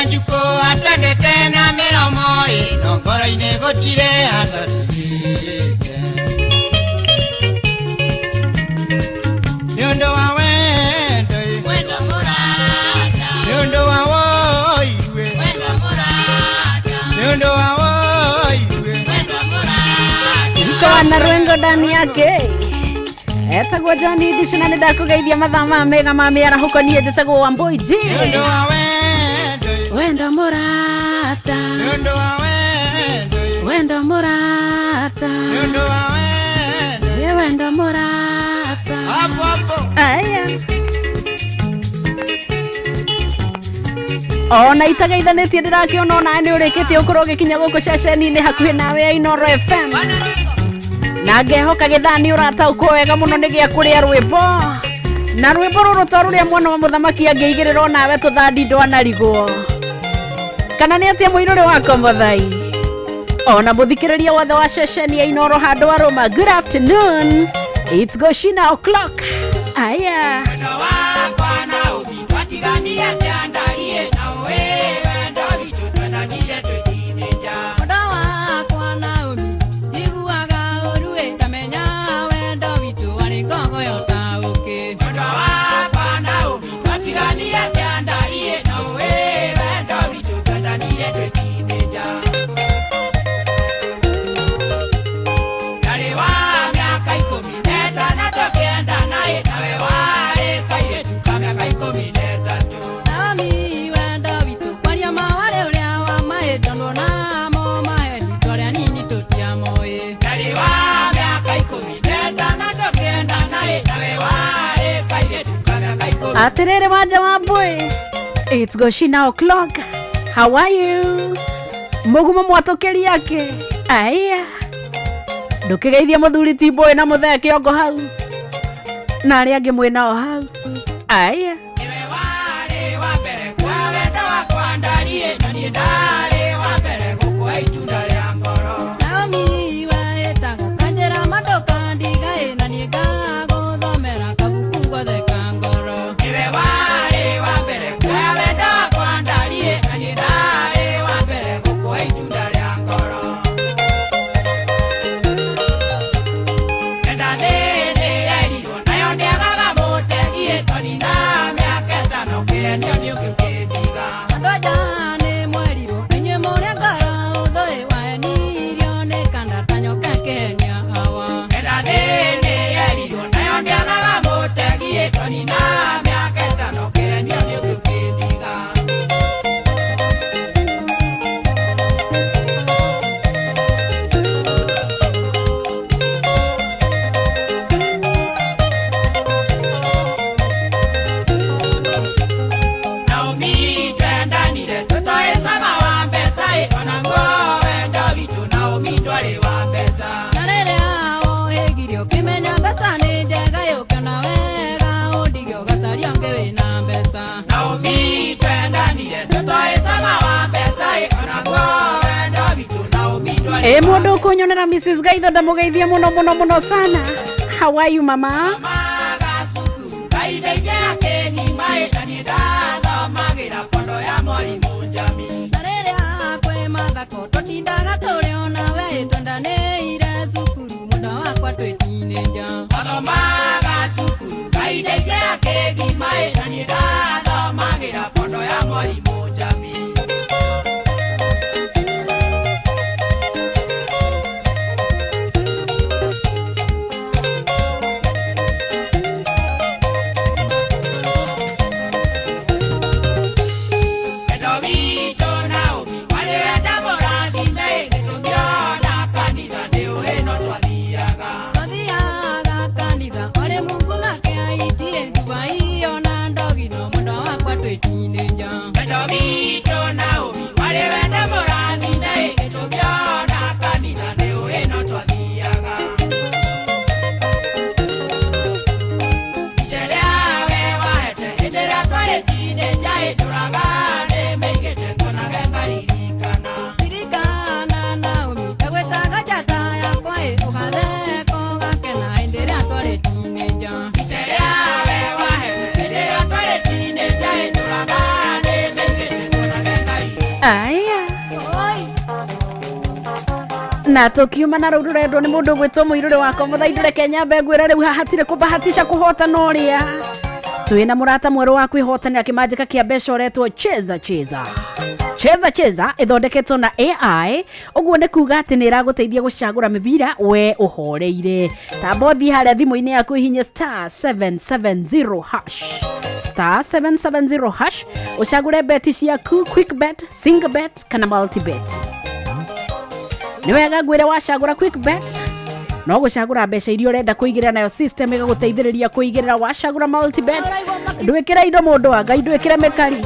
Wanjukũ atendete na mĩromo ĩno ngoro-inĩ gũtirĩ atatigĩte. Nĩ ũndũ wa wendo ĩ, Wendo mũrata, nĩ ũndũ wa woiruĩ, wendo mũrata, nĩ ũndũ wa woiruĩ. wendo mũrata. Iko na rwengo ndani yake etagwo John Edition na nĩndakũgeithia mathaa ma mega ma mĩarahũko niĩ njĩtagwo Wambui G. Nĩ ũndũ wa wendo ĩ, Wendo mũrata, nĩ ũndũ wa wendo ĩ, wendo mũrata, nĩ ũndũ wa wendo ĩ. ĩ wendo mũrata. Hapo hapo. Aya. Ona itageithanĩtie ndĩrakĩona ona nĩ ũrĩkĩtie gũkorwo ũgĩkinya gũkũ ceceni-inĩ hakuhĩ nawe ya Inoro FM na ngehoka gĩthaa nĩ ũrataũkwo wega mũno nĩ gĩa kũrĩa rwĩmbo na rwĩmbo rũrũ to rũrĩa mwana wa mũthamaki angĩigĩrĩra onawe tũthandi ndwanarigwo kana nĩ atĩa mũirũrĩ wakwa mũthai ona mũthikĩrĩria wothe wa ceceni ya Inoro handũ arũma. Good afternoon, it's goshina o'clock. Aya. Wendo wakwa na ũmi twatiganire atĩa ndariĩ na ũĩ wendo witũ twendanire twĩ teenager. Wendo wakwa Naomi, njiguaga ũru ĩ ngamenya wendo witũ warĩ ngogoyo ta ũkĩ. Wendo wakwa na ũmi twatiganire atĩa ndariĩ na ũĩ wendo witũ twendanire twĩ teenager. Ndarĩ wa mĩaka 15 tũkĩendana ĩ nawe warĩ kairĩtu ka mĩaka 13. Naomi wendo witũ kwaria ma warĩ ũrĩa wa maĩ tondũ namo maheni twarĩ anini tũtiamoĩ. Ndarĩ wa mĩaka 15 tũkĩendana ĩ nawe warĩ kairĩtu ka mĩaka 10. Atiriri wanja wa boy, it's goshina o'clock. How are you? Mugumo mwatũkĩri ake. Aya, ndũkĩgeithia mũthuri ti boy na mũthee kĩongo hau na arĩa angĩ mwĩ nao hau. Aya. Nĩwe warĩ wa mbere kwa wendo wakwa ndariĩ na niĩ ndarĩ wa mbere gũkũhe itunda rĩa ngoro. Naomi wahĩtaga ũkanjĩra ma ndũkandiga ĩ na niĩ ngagũthomera kabuku gothe ka ngoro. Nĩwe warĩ wa mbere kwa wendo wakwa ndariĩ na niĩ ndarĩ wa mbere gũkũhe itunda rĩa ngoro. Enda thĩ nĩyerirwo nayo ndĩagaga mũtegi twanina mĩaka 5 kĩenio nĩ ũngĩ ũkĩndiga. Andũ anja nĩ mwerirwo inyuĩ mũrĩ ngoro ũthũ ĩ wahenirio nĩ kanda ta nyoka ĩkĩhenia hawa. Enda thĩ nĩyerirwo nayo ndĩagaga mũtegi twanina mĩaka 5 kĩenio nĩ ũngĩ ũkĩndiga. Naomi twendanire tũtoĩ cama wa mbeca ĩ onaguo wendo witũ Naomi ndwarĩ wa mbeca. Na rĩrĩa wohĩgirie ũkĩmenya mbeca nĩ njega ĩ ũkĩona wega ũndige ũgacaria ũngĩ wĩna mbeca. Naomi twendanire tũtoĩ cama wa mbeca ĩ onaguo wendo witũ Naomi ndwarĩ Ĩ mũndũ ũkũnyonera Mrs Gaitho ndamũgeithia mũno mũno mũno sana. How are you mama? Mathomaga cukuru kaindainĩ akĩnyima ĩ na niĩ ndathomagĩra pondo ya mwarimũ Njami. Na rĩrĩa kwĩ mathako tũtindaga tũrĩ ona we ĩ twendanĩire cukuru mũndũ wakwa twĩ teenager. Mathomaga cukuru kaindainĩ akĩnyima ĩ na niĩ ndathomagĩra pondo ya mwarimũ Njami. Aya, na tũkiuma na rũu rũrendwo nĩ mũndũ ũgwĩtwo mũirũrĩ wakwa mũthaindũre kenya mbengwĩra rĩu haha hatirĩ kũbahatisha kũhotana ũrĩa twĩna mũrata mwerũ wa kwĩhotanĩra kĩmanjĩka kĩa mbeca ũretwo cheza cheza. Cheza cheza ĩthondeketwo na AI, ũguo nĩ kuga atĩ nĩ ĩragũteithia gũcagũra mĩbira we ũhoreire. Tamba ũthiĩ harĩa thimũ-inĩ yaku ihinye star 770 hash, star 770 hash, ũcagũre beti ciaku, quick bet, single bet kana multi bet. Nĩ wega ngwĩre wacagũra quick bet no gũcagũra mbeca iria ũrenda kũigĩrĩra, nayo system ĩgagũteithĩrĩria kũigĩrĩra. Wacagũra multibet, ndwĩkĩre indo mũndũ wa Ngai, ndwĩkĩre mĩkari,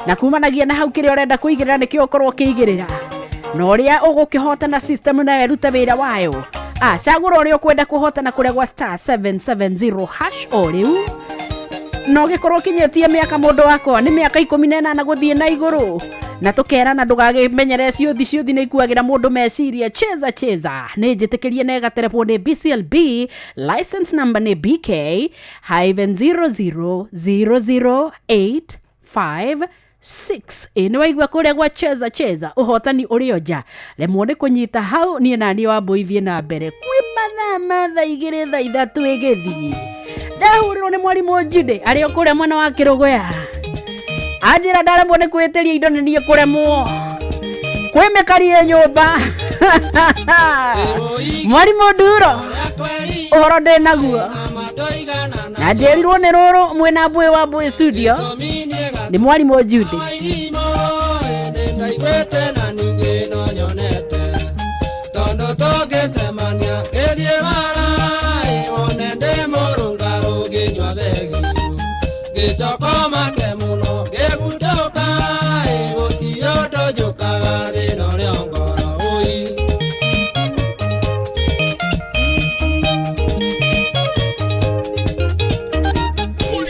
na kumanagia na hau kĩrĩa ũrenda kũigĩrĩra nĩkĩo ũkorwo ũkĩigĩrĩra, na ũrĩa ũgũkĩhotana system nayo ĩrute wĩra wayo. Ah, cagũra ũrĩa ũkwenda kũhotana kũrĩa gwa star 770 hash o rĩu. No gĩkorwo kinyĩtie mĩaka, mũndũ wakwa, nĩ mĩaka 18 gũthiĩ na igũrũ, na tũkerana ndũgakĩmenyere ciũthi. Ciũthi nĩ ikuagĩra mũndũ meciria. Cheza cheza nĩ njĩtĩkĩrie na ĩgaterebwo nĩ BCLB, license number nĩ BK hyphen 0000856. Ĩ nĩ waigua kũrĩa gwa cheza cheza ũhotani ũrĩ o nja, remwo nĩ kũnyita hau. Niĩ naniĩ wa mbũi na mbere kwĩ mathaa ma thaa 2, thaa 3 ĩgĩthiĩ. Ndahũrĩrwo nĩ mwarimũ Jude arĩ o kũrĩa mwena wa Kĩrũgũya, anjĩra ndaremwo nĩ kwĩtĩria indo, nĩ niĩ kũremwo kwĩ mĩkari ĩ nyũmba. Mwarimũ Nduro, ũhoro ndĩ naguo na njĩrirwo nĩ rũrũ mwĩna mbũĩ wa mbũĩ studio nĩ mwarimũ Jude. Ndaiguĩte na ningĩ no nyonete tondũ tũngĩcemania ngĩthiĩ wara wone ndĩ mũrũngarũ ngĩnyua begi ngĩcoka make mũno ngĩgundũka gũtirĩ ũndũ njũkaga thĩna ũrĩa ngoro ũi.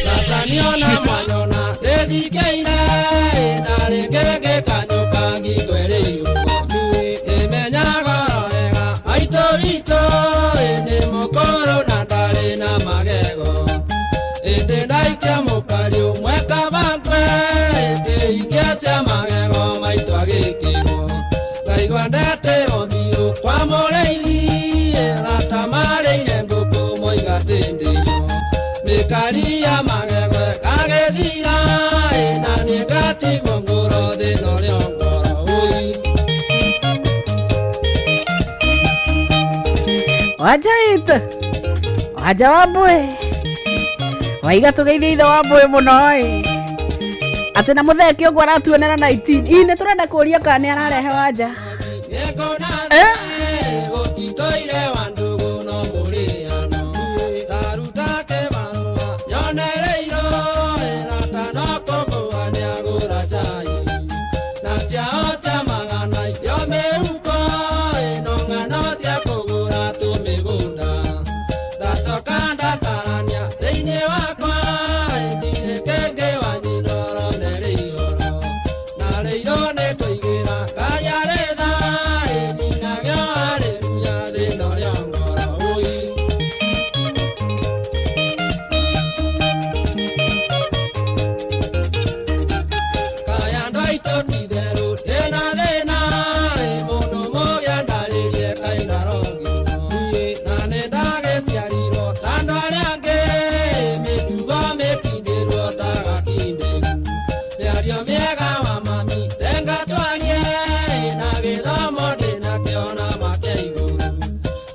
Nataniona mwanyona ndĩthikĩire na rĩngĩ ngĩkanyũka ngingwerĩirwo ndĩmenya goro wega maitũ witũ nĩ mũkũrũ na ndarĩ na magego ĩndĩ ndaikia mũkari ũmwe kabakwe ĩndĩ cia magego maitũ agĩkĩgwo ndaigua ndetĩrwo mbiũ kwa mũrĩithi rata marĩire ngũkũ moiga tĩndĩirwo mĩkari ya magego ĩkagĩthira na niĩ ngatigwo ngũro thĩna ũrĩa ngoro ũi. Waja witũ, waja wa mbũĩ waiga tũgeithie ithe wa mbũĩ mũno ĩ atĩ na mũthee kĩongo aratuonera 19 ii nĩ tũrenda kũria kana nĩ ararehe wanja. Eh? Gũtitũire wa ndũgũ no mũrĩano ndaruta kĩbarũa nyonereirwo rata no kũgũa nĩagũra cai na ciao cia magana irio mĩhuko ĩno ng'ano cia kũgũra tũmĩgũnda ndacoka ndatarania thĩinĩ wakwa ndirĩ kĩngĩ wa nyina ũronereirwo na rĩirwo nĩ tũigĩra kaya rĩtha nyinagĩo haleluya thĩna ũrĩa ngoro ũi. Kaya andũ aitũ ti-itherũ ndĩna thĩna mũndũ mũgĩa ndarĩrie kaĩ ndarogirwo na nĩ ndagĩciarirwo ta andũ arĩa angĩ mĩtugo mĩkindĩrwo ta gakindĩru mĩario mĩega wa mami tenga twarie na gĩthomo ndĩnakĩo na makia igũrũ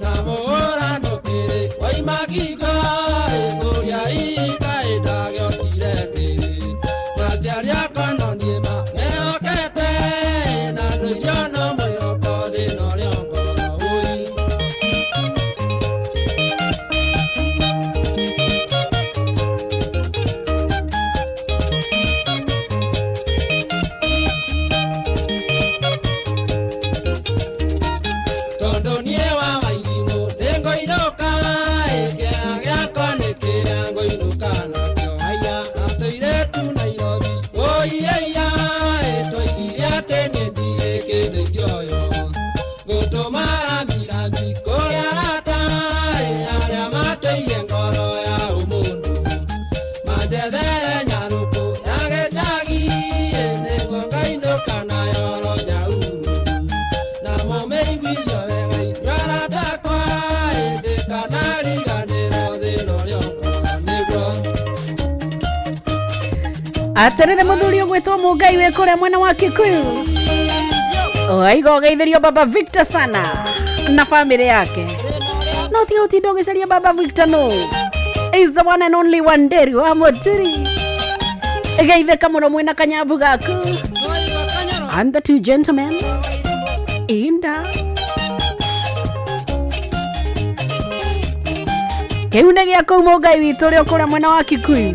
na mũhũra ndũkĩrĩ waima ngingo ĩkũria ikaĩ ndagĩotire kĩrĩ na aciari akwa no niĩ ma mehokete na ndũirio no mwĩhoko thĩna ũrĩa ngoro ũi. Tondũ niĩ wa wairimũ ndĩngũinũka kĩeha gĩakwa nĩ kĩrĩa ngũinũka nakĩo na tũirĩtu Nairobi ũiĩia twoigire atĩ niĩ ndirĩ kĩndũ ingĩoywo ngũtũma rambirambi kũrĩ arata arĩa matũire ngoro ya ũmũndũ manjethere nyarũkũ ya gĩcagi nĩguo ngainũka nayo. Aterere muthuri ugwitwo Mungai wi kuria mwena wa Kikuyu. Waiga ugeithirio baba Victor sana na family yake. No tiga utinda ugicaria baba Victor no. Is the one and only Wanderi wa Muturi. Geithĩka mũno mwĩna kanyambu gaku. And the two gentlemen inda kĩu nĩ gĩa kũu Mũngai witũ ũrĩa ũkũrĩa mwena wa Kikuyu.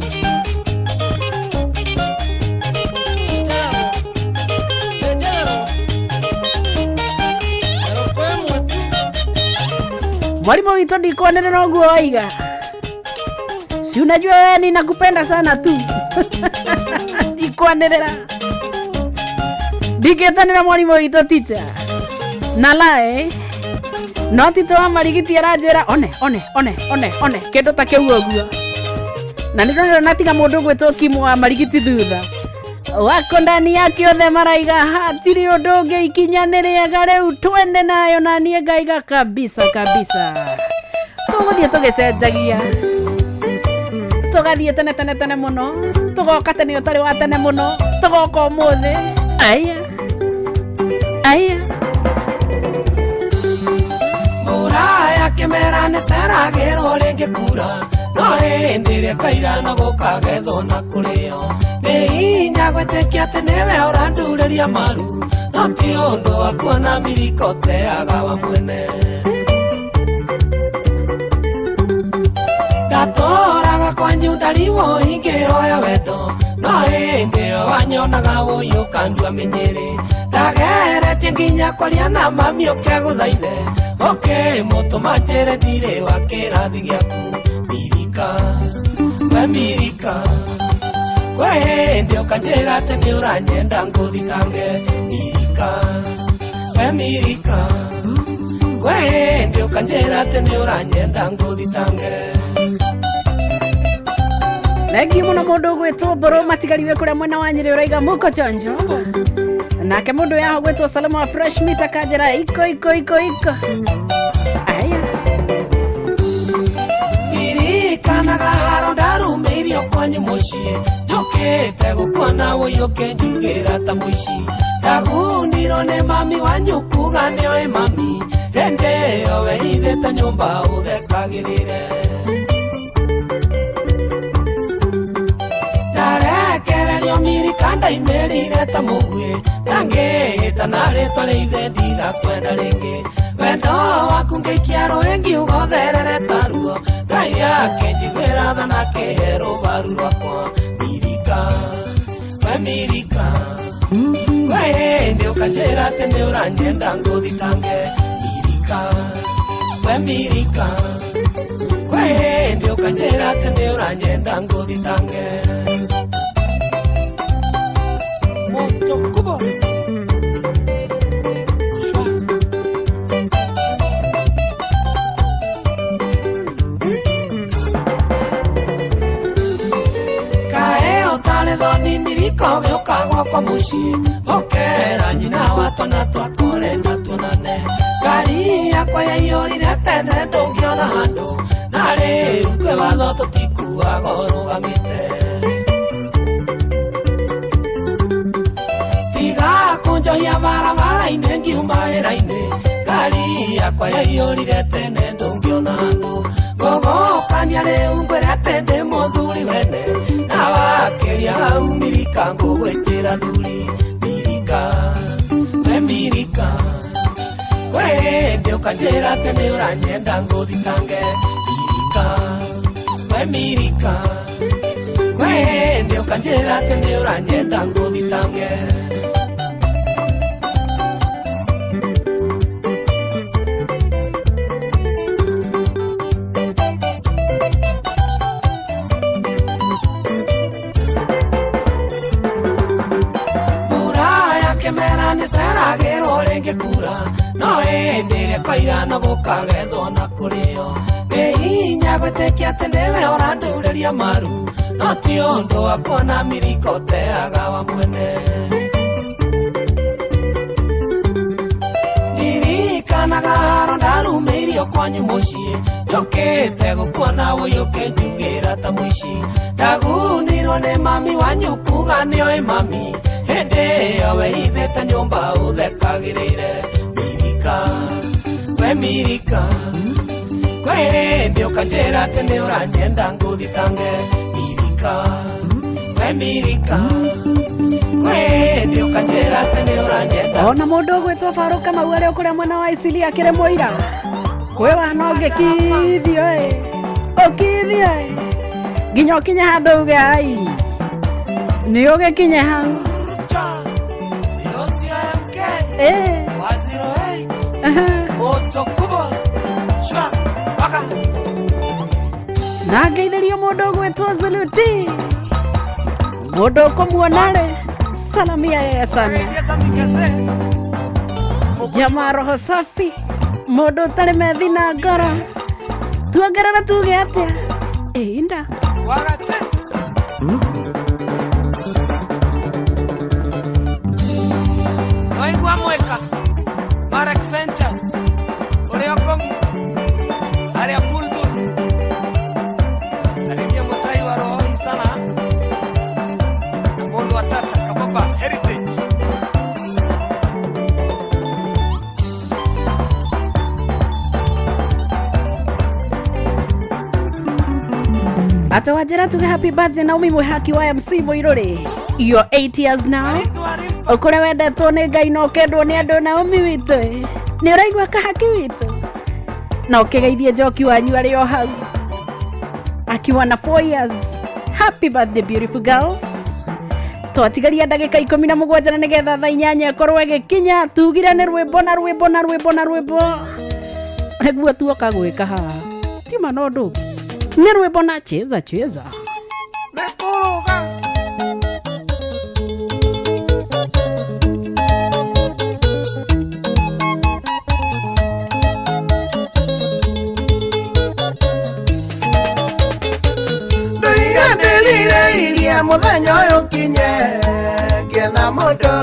Mwalimu witũ ndikwanĩrĩra ũguo waiga. Si unajua wewe ninakupenda sana tu. Ndikwanĩrĩra. Ndingĩtanĩra mwalimu witũ teacher. Na lae no tito wa marigiti aranjĩra one one one one one kĩndũ ta kĩu ũguo. Na nĩ ndĩrona natiga mũndũ ũgwĩtwo Kimu wa marigiti thutha. Wako ndani yake othe maraiga hatirĩ ũndũ ũngĩ ikinya nĩ rĩega rĩu twende nayo na niĩ ngaiga kabisa kabisa. Tũgũthiĩ tũgĩcenjagia tũgathiĩ tene tene tene mũno tũgoka tene ũtarĩ wa tene mũno tũgoka ũmũthĩ aya aya. Mbura ya kĩmera nĩ ceragĩrwo rĩngĩ kura no hĩndĩ ĩrĩa kaira no gũkagethwo na kũrĩo nĩ hinya gwĩtĩkia atĩ nĩwe ũrandurĩria maru no ti ũndũ wa kuona miriko teaga wa mwene. Ndatũraga kwanyu ndariwo ingĩhoya wendo no hĩndĩ ĩyo wanyonaga wũi ũkandua mĩnyĩrĩ ndageretie nginya kwaria na mami ũkĩagũthaithe ũkĩmũtũma njĩre ndirĩ wa kĩrathi gĩaku. Mirika we mirika kwĩ hĩndĩ ũkanjĩra atĩ nĩ ũranyenda ngũthitange. Mirika we mirika kwĩ hĩndĩ ũkanjĩra atĩ nĩ ũranyenda ngũthitange. Thengiũ mũno mũndũ ũgwĩtwo Mbũrũ matigariwe kũrĩa mwena wa Nyĩrĩ ũraiga mũko chonjo. Nake mũndũ yaho ũgwĩtwo Salama wa Fresh Meat akanjĩra iko iko iko iko. Aya. Ndirikanaga haro ndarumĩirio kwanyu mũciĩ njũkĩte gũkuona wũi ũkĩnjugĩra ta mũici ndagunirwo nĩ mami wanyu kuga nĩoĩ mami hĩndĩ ĩyo wehithĩte nyũmba ũthekagĩrĩre. Ndarekererio mirika ndaimĩrire ta mũguĩ ndangĩhĩta na rĩtwa rĩa ithe ndigakwenda rĩngĩ wendo waku ngĩikia rũĩ ngiuga ũtherere ta ruo Ngai akĩnjiguĩra tha na akĩhe rũbaru rwakwa. Mirika we mirika kwĩ hĩndĩ ũkanjĩra atĩ nĩ ũranyenda ngũthitange. Mirika we mirika kwĩ hĩndĩ ũkanjĩra atĩ nĩ ũranyenda ngũthitange. Moto kubo. Shwa. Kae ũtarĩ thoni miriko gĩũka gwakwa mũciĩ ũkera nyina wa twana twakwa ũrenda tuonane ngari yakwa yaiyũrire tene ndũngĩona handũ na rĩu kwĩ watho tũtikuaga ũrũgamĩte. Tiga kũnjohia barabara-inĩ ngiuma wĩra-inĩ ngari yakwa yaiyũrire tene ndũngĩona handũ ngũgũkania rĩu ngwĩre atĩ ndĩ mũthuri wene na wakĩria hau mirika ngũgwĩtĩra thuri. Mirika we mirika kwĩ hĩndĩ ũkanjĩra atĩ nĩ ũranyenda ngũthitange. Mirika we mirika kwĩ hĩndĩ ũkanjĩra atĩ nĩ ũranyenda ngũthitange. Nĩ ceragĩrwo rĩngĩ kura no hĩndĩ ĩrĩa kwaira no gũkagethwo na kũrĩo nĩ hinya gwĩtĩkia atĩ nĩwe ũrandurĩria maru no ti ũndũ wa kuona miriko teaga wa mwene. Ndirikanaga haro ndarumĩirio kwanyu mũciĩ njũkĩte gũkuona wũi ũkĩnjugĩra ta mũici ndagunirwo Werirwo nĩ mami wanyu kuga nĩoĩ mami hĩndĩ ĩyo weithĩte nyũmba ũthekagĩrĩire Mirika we Mirika kwĩ hĩndĩ ũkanjĩra atĩ nĩ ũranyenda ngũthitange Mirika we Mirika kwĩ hĩndĩ ũkanjĩra atĩ nĩ ũranyenda Ona mũndũ ũgwĩtwo Farũ Kamau arĩ o kũrĩa mwena wa Isilia akĩrĩ mũira kwĩ wana ũngĩkithio ĩ ũkithio ĩ nginya ũkinye handũ uge ai nĩ ũgĩkinye hau Cha, Yosia MK ĩ wa 08 aha. moto kubwa shwa waka Na ngeithĩrio mũndũ ũgwĩtwo Zuluti mũndũ ũkũmuona-rĩ salamia yeye sana jamaa roho safi mũndũ ũtarĩ methi na ngoro tuongerera tuge atĩa ĩinda Waigua mweka Marek Ventures ũrĩa ũkong'i arĩa Bulbul salimia Mutai wa rohoi sana na mũndũ wa tata Kababa Heritage. Ata wanjĩra tuge happy birthday Naomi Mwĩhaki wa MC Mũirũrĩ. You're 8 years now. Alice Warimpa Ũkũrĩa wendetwo nĩ Ngai na ũkendwo nĩ andũ Naomi witũ ĩ. Nĩ ũraigua kahaki witũ na ũkĩgeithie njoki wanyu arĩ o hau akiwa na 4 years. Happy birthday beautiful girls. Twatigaria ndagĩka 17 na nĩgetha thaa 8 ĩkorwo ĩgĩkinya tugire nĩ rwĩmbo na rwĩmbo na rwĩmbo na rwĩmbo nĩguo tuoka gwĩka haha tiuma na ũndũ ũngĩ nĩ rwĩmbo na cheza cheza. Nĩkũrũga Ndũire ndĩrirĩirie mũthenya ũyũ ũkinye ngĩena mũndũ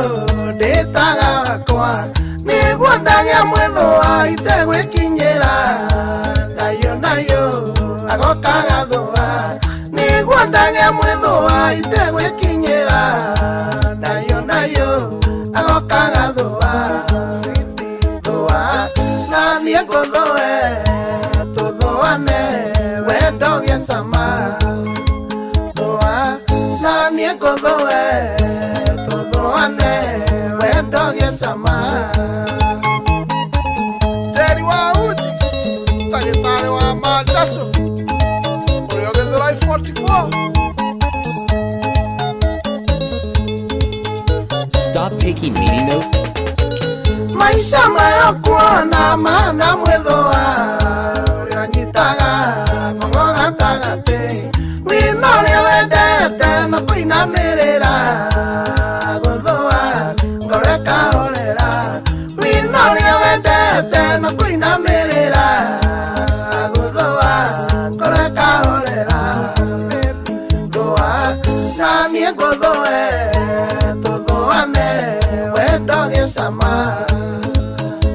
ndĩtaga wakwa nĩguo ndagĩa mwĩthũa itegwĩkinyĩra ndayũ ndayũ agoka gathũa nĩguo ndagĩa mwĩthũa itegwĩkinyĩra ndayũ ndayũ agoka gathũa thũa na niĩ ngũthũe tũthũane wendo gĩa cama thũa na niĩ ngũthũe tũthũane wendo gĩa cama. Njeri wa uji ndagĩtarĩ wa mandacu ũrĩa ũgĩthũrai 44. Stop taking meeting notes. Maisha mayo kuona mana mwĩthũa ũrĩa ũnyitaga ng'ong'o gatagatĩ wĩna ũrĩa wendete na kũinamĩrĩra gũthũa ngoro ĩkahorera wĩna ũrĩa wendete na kũinamĩrĩra gũthũa ngoro ĩkahorera thũa na niĩ ngũthũe tũthũane wendo gĩcama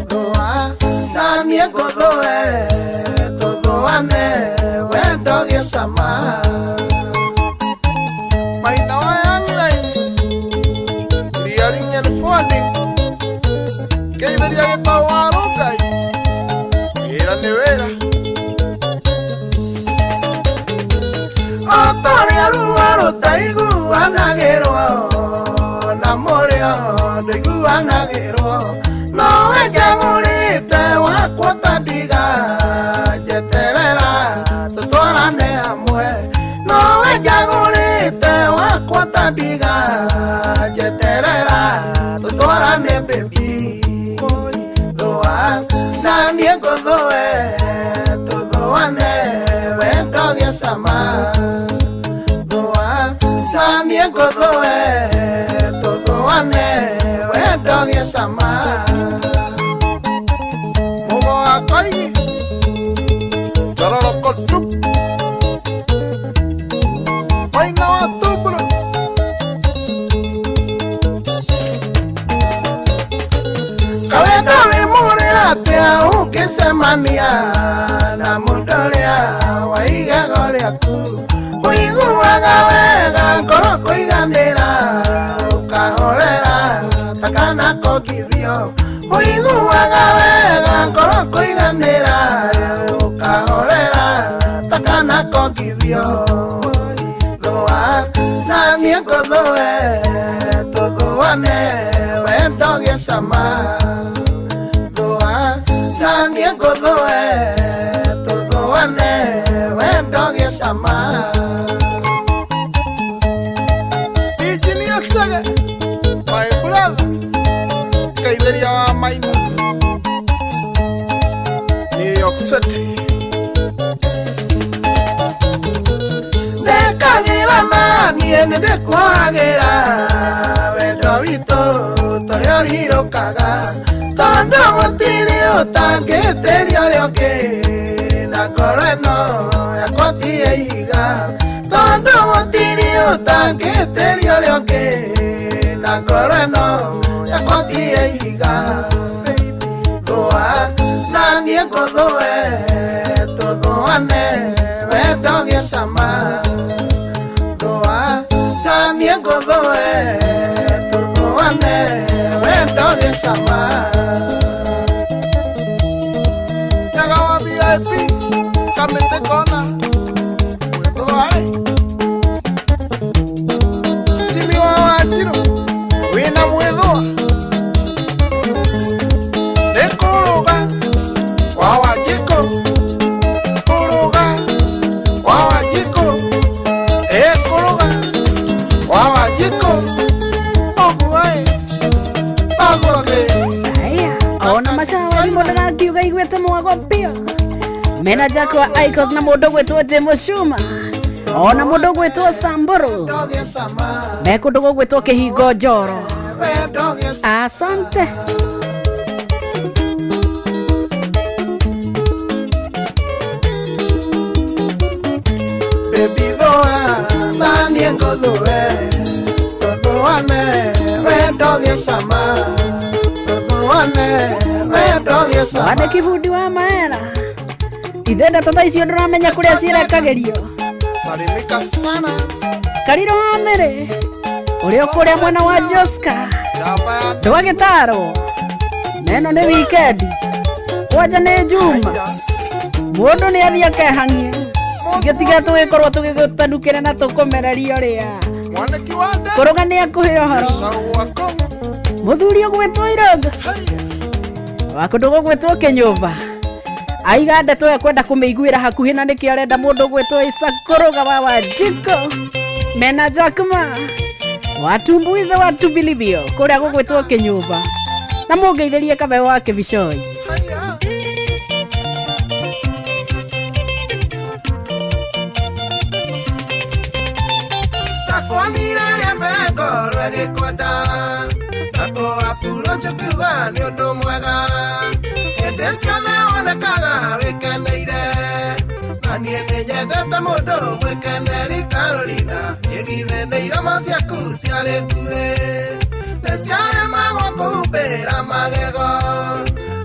thũa na niĩ ngũthũe tũthũane wendo gĩcama. Maina wa yang'iraini Rearing and folding ngeithĩria gĩtaũ wa rũngai wĩra nĩ wĩra. O torĩa ruo rũtaiguanagĩrwo na mũrĩo ndũiguanagĩrwo nowe njagũrĩte wakwa ta ndiga njeterera tũtwarane hamwe nowe njagũrĩte wakwa ta ndiga njeterera tũtwarane baby thũa na niĩ ngũthũe tũthũane wendo gĩcama thũa na niĩ ngũthũe tũthũane wendo gĩcama. Mũgo wa koigi njororoko tu maina wa tumbulus. Kawendo wĩ mũrĩ atĩa ũngĩcemania na mũndũ ũrĩa wa igego rĩaku ũiguaga wega takana kongithio ũiguaga wega ngoro kũiganĩra ũkahorera takana kongithio thũa na niĩ ngũthũe tũthũane wendo gĩcama thũa na niĩ ngũthũe tũthũane wendo gĩcama. Engineer Sege, my brother, Kaitheria wa Maina, New York City. Ndekagĩra na niĩ nĩndĩkuohagĩra wendo witũ tũrĩa ũrirũkaga tondũ gũtirĩ ũtangĩtĩria ũrĩa ũngĩ na ngoro ĩno yakwa ti ĩiga tondũ gũtirĩ ũtangĩtĩria ũrĩa ũngĩ na ngoro ĩno yakwa ti ĩiga thũa na niĩ ngũthũe tũthũane wendo gĩcama thũa na niĩ ngũthũe tũthũane wendo gĩcama. Nyaga wa VIP, Kamĩtĩ Kona, Mwĩthũa-rĩ. Jimmy wa Wanjirũ, wĩna mwĩthũa. Nĩ kũrũga wa Wanjikũ, kũrũga wa Wanjikũ, ĩ kũrũga wa Wanjikũ, ũguo-ĩ, noguo kĩ. Aya, ona macawari mũndũ arakiuga iguĩte mwago biũ mena Jack wa Icos na mũndũ gwĩtwo Jemo Shuma ona mũndũ gwĩtwo Samburu Wendo gĩcama me kũndũ gũgwĩtwo Kĩhingo Njoro. wendo gĩcama. Asante. Baby thũa na niĩ ngũthũe tũthũane wendo gĩcama tũthũane wendo gĩcama. Wane kibundi wa maera ithe ndeto thaa icio ndũramenya kũrĩa cirekagĩrio. Salimika sana, Kariro wa Mĩrĩ ũrĩa ũkũrĩa mwena wa Joska njamba ya ndwagĩtarwo neno nĩ wikendi kwanja nĩ Juma mũndũ nĩ athiĩ akehang'ie gĩtiga tũgĩkorwo tũgĩgũtanukĩra na tũkũmereria ũrĩa mwaniki wa nde kũrũga nĩ akũhe ũhoro Gĩcau wa Kongo, mũthuri ũgwĩtwo Irongo haiya. wa kũndũ gũgwĩtwo Kĩnyũmba aiga ndeto ĩyo kwenda kũmĩiguĩra hakuhĩ na nĩkĩo arenda mũndũ ũgwĩtwo Isa Kũrũga wa Wanjikũ mena Jackma watumbuize watu vilivyo kũrĩa gũgwĩtwo Kĩnyũmba na mũngeithĩrie kabeo wa Kĩbicoi. Haiya. Ndakuonire rĩa mbere ngoro ĩgĩkwenda nakũ approach ũkiuga nĩ ũndũ mwega hĩndĩ ciothe wonekaga wĩkeneire na niĩ nĩnyendete mũndũ mwĩkeneri Carolina ĩgithe nĩ iromo ciaku ciarĩ nguhĩ nĩ ciaremagwo kũhumbĩra magego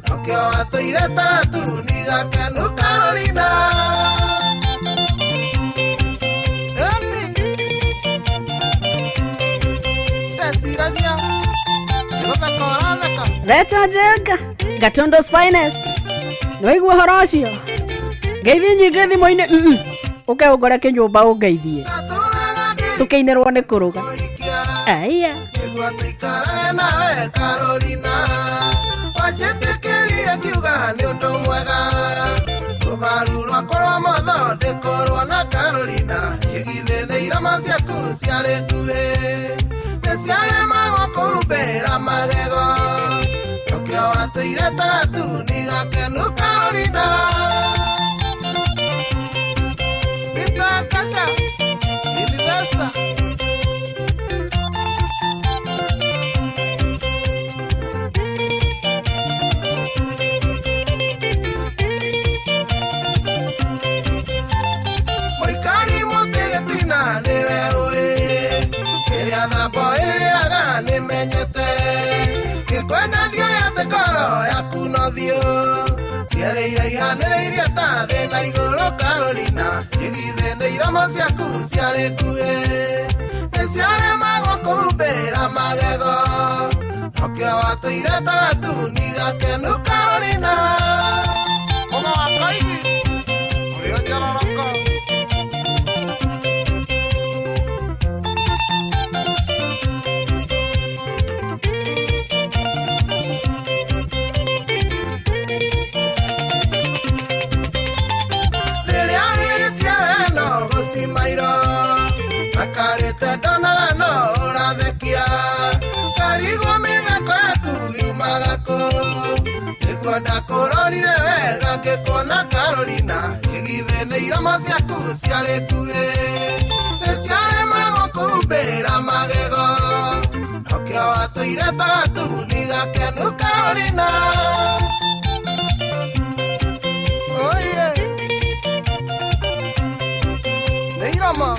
nokĩo watũire tagatuni gakenu Carolina. Eni ndeciragia nĩgũtheka ũratheka. Recho Njenga Gatundo's finest nĩwaigua ũhoro ũcio ngeithi nyingĩ thimũ-inĩ ũke ũngore kĩnyũmba ũngeithie Ndatũraga tũkĩinĩrwo nĩ kũrũga. ndĩkũhikia Aya nĩguo tũikarage nawe Carolina wanjĩtĩkĩrire ngiuga nĩ ũndũ mwega rũbaru rwakwa rwa motho ndĩkorwo na Carolina ĩgithĩ nĩ iromo ciaku ciarĩ nguhĩ nĩ ciaremagwo kũhumbĩra magego nokĩo watũire tagatuni gakenu Carolina. Peter Kasha, Investor. Mũikari mũtĩ gĩtina nĩwe ũĩ kĩrĩa thambo ĩrĩaga nĩmenyete ngĩkwenda ndioyate ngoro yaku no thiũ cierĩire ihanĩrĩirie ta thĩ na igũrũ Carolina igithĩ nĩ iromo ciaku ciarĩ nguhĩ nĩ ciaremagwo kũhumbĩra magego nokĩo watũire ta gatuni gakenu Carolina. Mũga wa Kaigi ũrĩa njororoko. Rĩrĩa wĩtie we no gũcimairwo makarĩte ndonaga no ũrathekia karigwo mĩthako yaku yumaga kũ nĩguo ndakũrorire wega ngĩkuona Carolina ĩgithĩ nĩ iromo ciaku ciarĩ nguhĩ nĩ ciarĩ magũkũhumbĩra magego nokĩo watũire ta gatuni gakenu Carolina. Oye nĩ iromo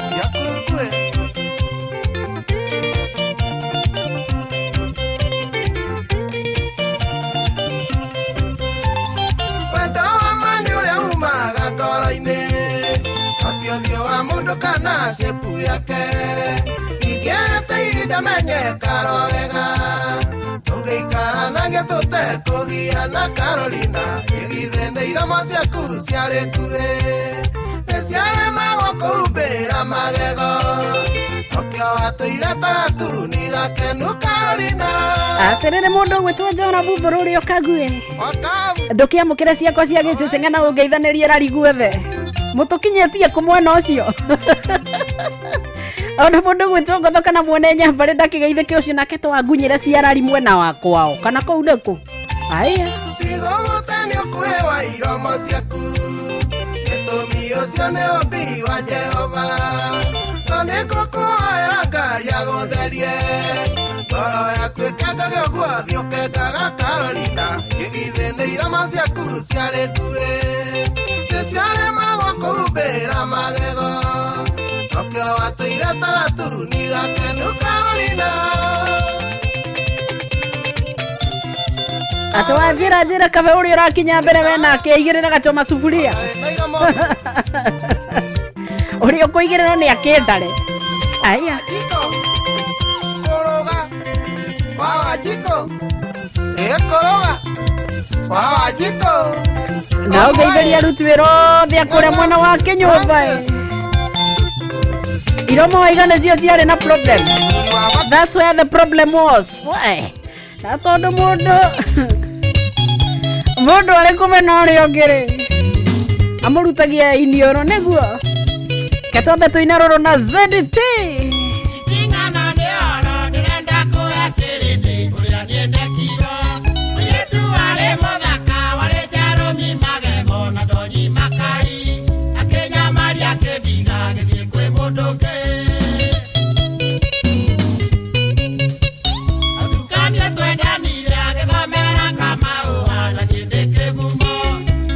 ciaku nguhĩ. Wendo wa ma nĩ ũrĩa umaga ngoro-inĩ no ti ũthiũ wa mũndũ kana cepu yake ingĩete ihinda menye karo wega tũngĩikaranagia tũtekũgiana Carolina ĩgithĩ nĩ iromo ciaku ciarĩ nguhĩ nĩ ciarĩ magũkũhumbĩra magego nokĩo watũire ta gatuni gakenu Carolina. Atĩrĩrĩ mũndũ ũgwĩtwo Njora Bumbũrũ ũrĩa ũkague Wakabu ndũkĩamũkĩre ciakwa cia gĩcecenge na ũngeithanĩrie rari guothe mũtũkinyĩtie kũ mwena ũcio ona mũndũ ũgwĩtwo ngotho kana mwene nyambarĩ ndakĩgeithĩke ũcio nake twangunyĩre ciarari mwena wa kwao kana kũu nĩkũ aya. Ndigũgũte nĩ ũkuhĩ wa iromo ciaku gĩtũmi ũcio nĩ ũmbi wa Jehova no nĩngũkũhoera Ngai agũtherie ngoro yaku ĩkengage ũguo thiũkengaga Carolina ĩgithĩ nĩ iromo ciaku ciarĩ nguhĩ nĩ ciarĩ magũkũhumbĩra magego nokĩo watũire ta gatuni gakenu Carolina. Atĩ wanjĩra njĩra kabe ũrĩa ũrakinya mbere we nake aigĩrĩra gachoma suburia nĩ iromo ũrĩa ũkũigĩrĩra nĩ akĩndare aya. jiko kũrũga wawa jiko ĩkũrũga wawa jiko. Na ũngeithĩria aruti wĩra othe a kũrĩa mwena wa kĩnyũmba iromo waiga nĩcio ciarĩ na problem. That's where the problem was. Why? Na tondũ mũndũ mũndũ arĩ kũmena ũrĩa ũngĩ rĩ amũrutagia iniũrũ nĩguo ketwambe tũine rũrũ na ZT. Iting'ana nĩ oro ndĩrenda kũhe kĩrĩndĩ ũrĩa niĩ ndekirwo mũirĩtu warĩ mũthaka warĩ njarũmi magego na ndonyi makai akĩnyamaria akĩndiga agĩthiĩ kwĩ mũndũ ũngĩ acukanie twendanire agĩthomera kamaũa na niĩ ndĩ kĩgumo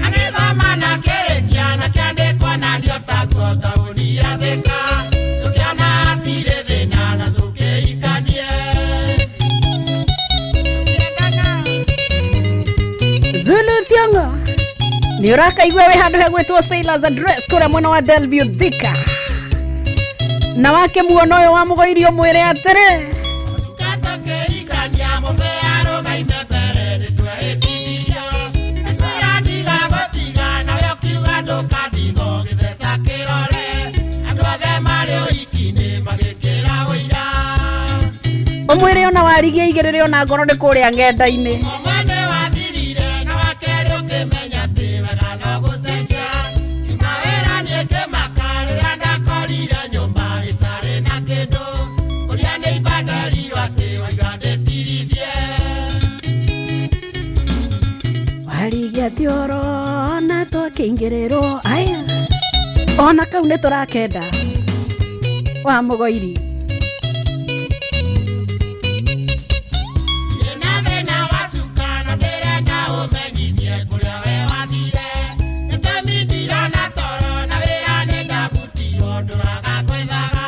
agĩthoma na akĩrĩkia na kĩandĩkwo na ndio taguo taũni ya Thĩka tũkĩona hatirĩ thĩna na tũkĩhikanie. Zulu Thiongo nĩ ũrakaigua wĩ handũ hegwĩtwo Sailors Address kũrĩa mwena wa Delview Thika na wake muona ũyũ wa mũgoirio mwĩre atĩrĩ Tukatokĩhikania mũmbe arũgaime mbere nĩtwehĩtithirio ngĩkwĩra ndigagũtiga nawe ũkiuga ndũkandiga ũgĩtheca kĩrore andũ othe marĩ ũhiki-inĩ magĩkĩra ũira. Ũmwĩre ona warigia igĩrĩre ona ngoro nĩ kũrĩa ng'enda-inĩ. Ũmwe nĩ wathirire na wa kerĩ ũkĩmenya atĩ wega no gũcenjia kiuma wĩra niĩ ngĩmaka rĩrĩa ndakorire nyũmba ĩtarĩ na kĩndũ kũrĩa nĩ ibanderirwo atĩ waiga ndĩtirithie. Warigia ti oro na twakĩingĩrĩrwo aya ona kau nĩ tũrakenda wa mũgoiri. Ndĩna thĩna wa cuka na ndĩrenda ũmenyithie kũrĩa we wathire gĩtũmi ndirona toro na wĩra nĩ ndabutirwo ndũraga gwethaga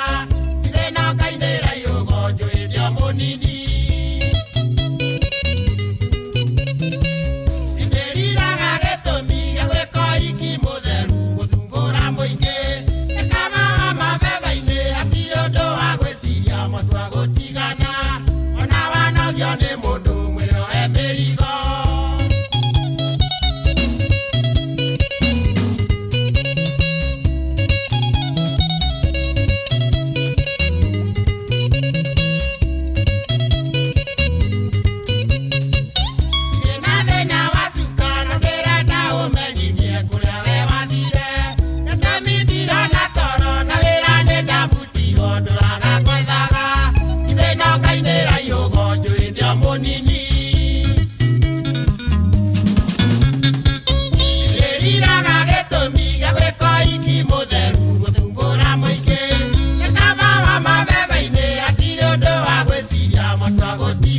thĩna ũkainĩra iũgo njũĩ ndĩ o mũnini ndĩriraga gĩtũmi gĩa gwĩka ũhiki mũtheru gũthumbũra mũingĩ nĩ kama wa mabeba-inĩ hatirĩ ũndũ wa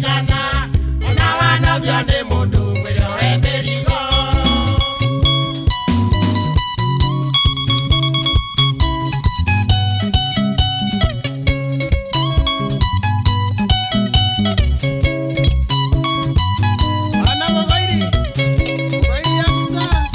Ndũngĩigana ona wanogio nĩ mũndũ mwĩre oe mĩrigo. Ana Mũgoiri, Mũgoiri Youngsters.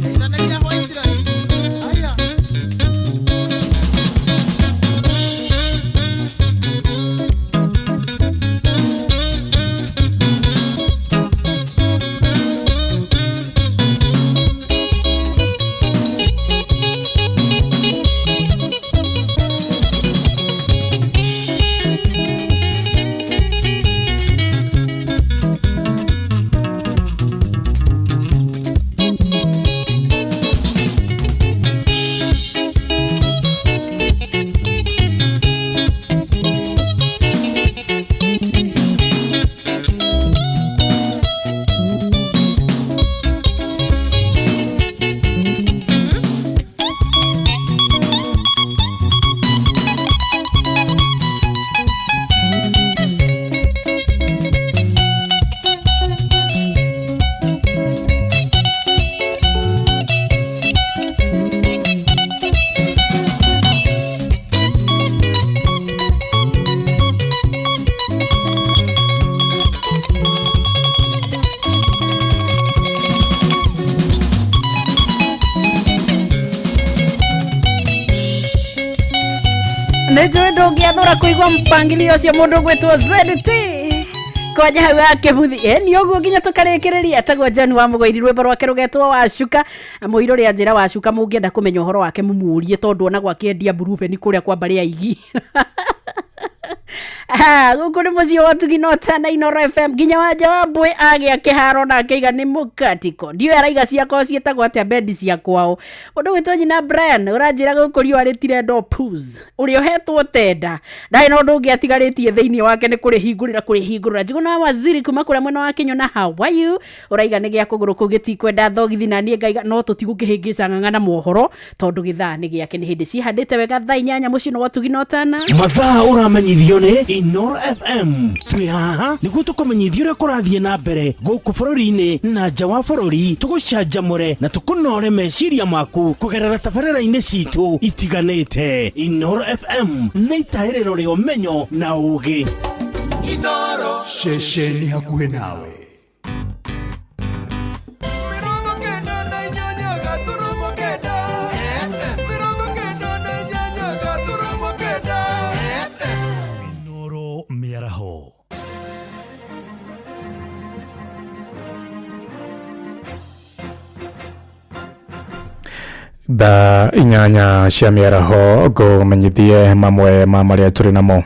Geithanĩria White Line. Aya. Nä njå ndå ngä athå ra kå igua mpangilio å cio må ndå gwätwo ZT kwanja hau ya kä buthi ä å guo nginya tå karä kä rä ria etagwo John wa må goiri rwä mbo rwake rå getwo wacuka må irå rä a njä ra wacuka må ngä enda kå menya å horo wake må må rie tondå onagwo akä mburubeni kå rä a kwa mbarä aigi. Gũkũ nĩ mũciĩ wa Tugi Nota na Inoro FM nginya wanja wa mbwe agĩa kĩharo na akĩiga nĩ mũkatiko ndiũĩ araiga ciakwa ciĩtagwo atĩa bendi cia kwao. Mũndũ gwĩtwo nyina Brian ũranjĩra gũkũ riũa rĩtirenda pus ũrĩa ũhetwo tenda ndarĩ na ũndũ ũngĩ atigarĩtie thĩinĩ wake nĩ kũrĩhingũrĩra kũrĩhingũrĩra. Njuguna wa waziri kuma kũrĩa mwena wa Kĩnyona, how are you? Ũraiga nĩ gĩa kũgũrũ kũu gĩtikwenda thogithi na niĩ ngaiga no tũtigũkĩhĩngĩca ng'ang'a na mohoro tondũ gĩthaa nĩ gĩake nĩ hĩndĩ cihandĩte wega thaa 8 mũciĩ wa Tugi Nota na Mathaa ũramenyithio nĩ Inoro FM. Twĩ haha nĩguo tũkũmenyithia ũrĩa kũrathiĩ na mbere gũkũ bũrũri-inĩ na nja wa bũrũri, tũgũcanjamũre na tũkũnore meciria maku kũgerera tabarĩra-inĩ citũ itiganĩte. Inoro FM nĩ itahĩrĩro rĩa ũmenyo na ũũgĩ. Inoro. Ceceni hakuhĩ nawe. 98.9 FM. 98.9 FM. Inoro mĩaraho. Thaa 8 cia mĩaraho ngũmenyithie mamwe ma marĩa tũrĩ namo.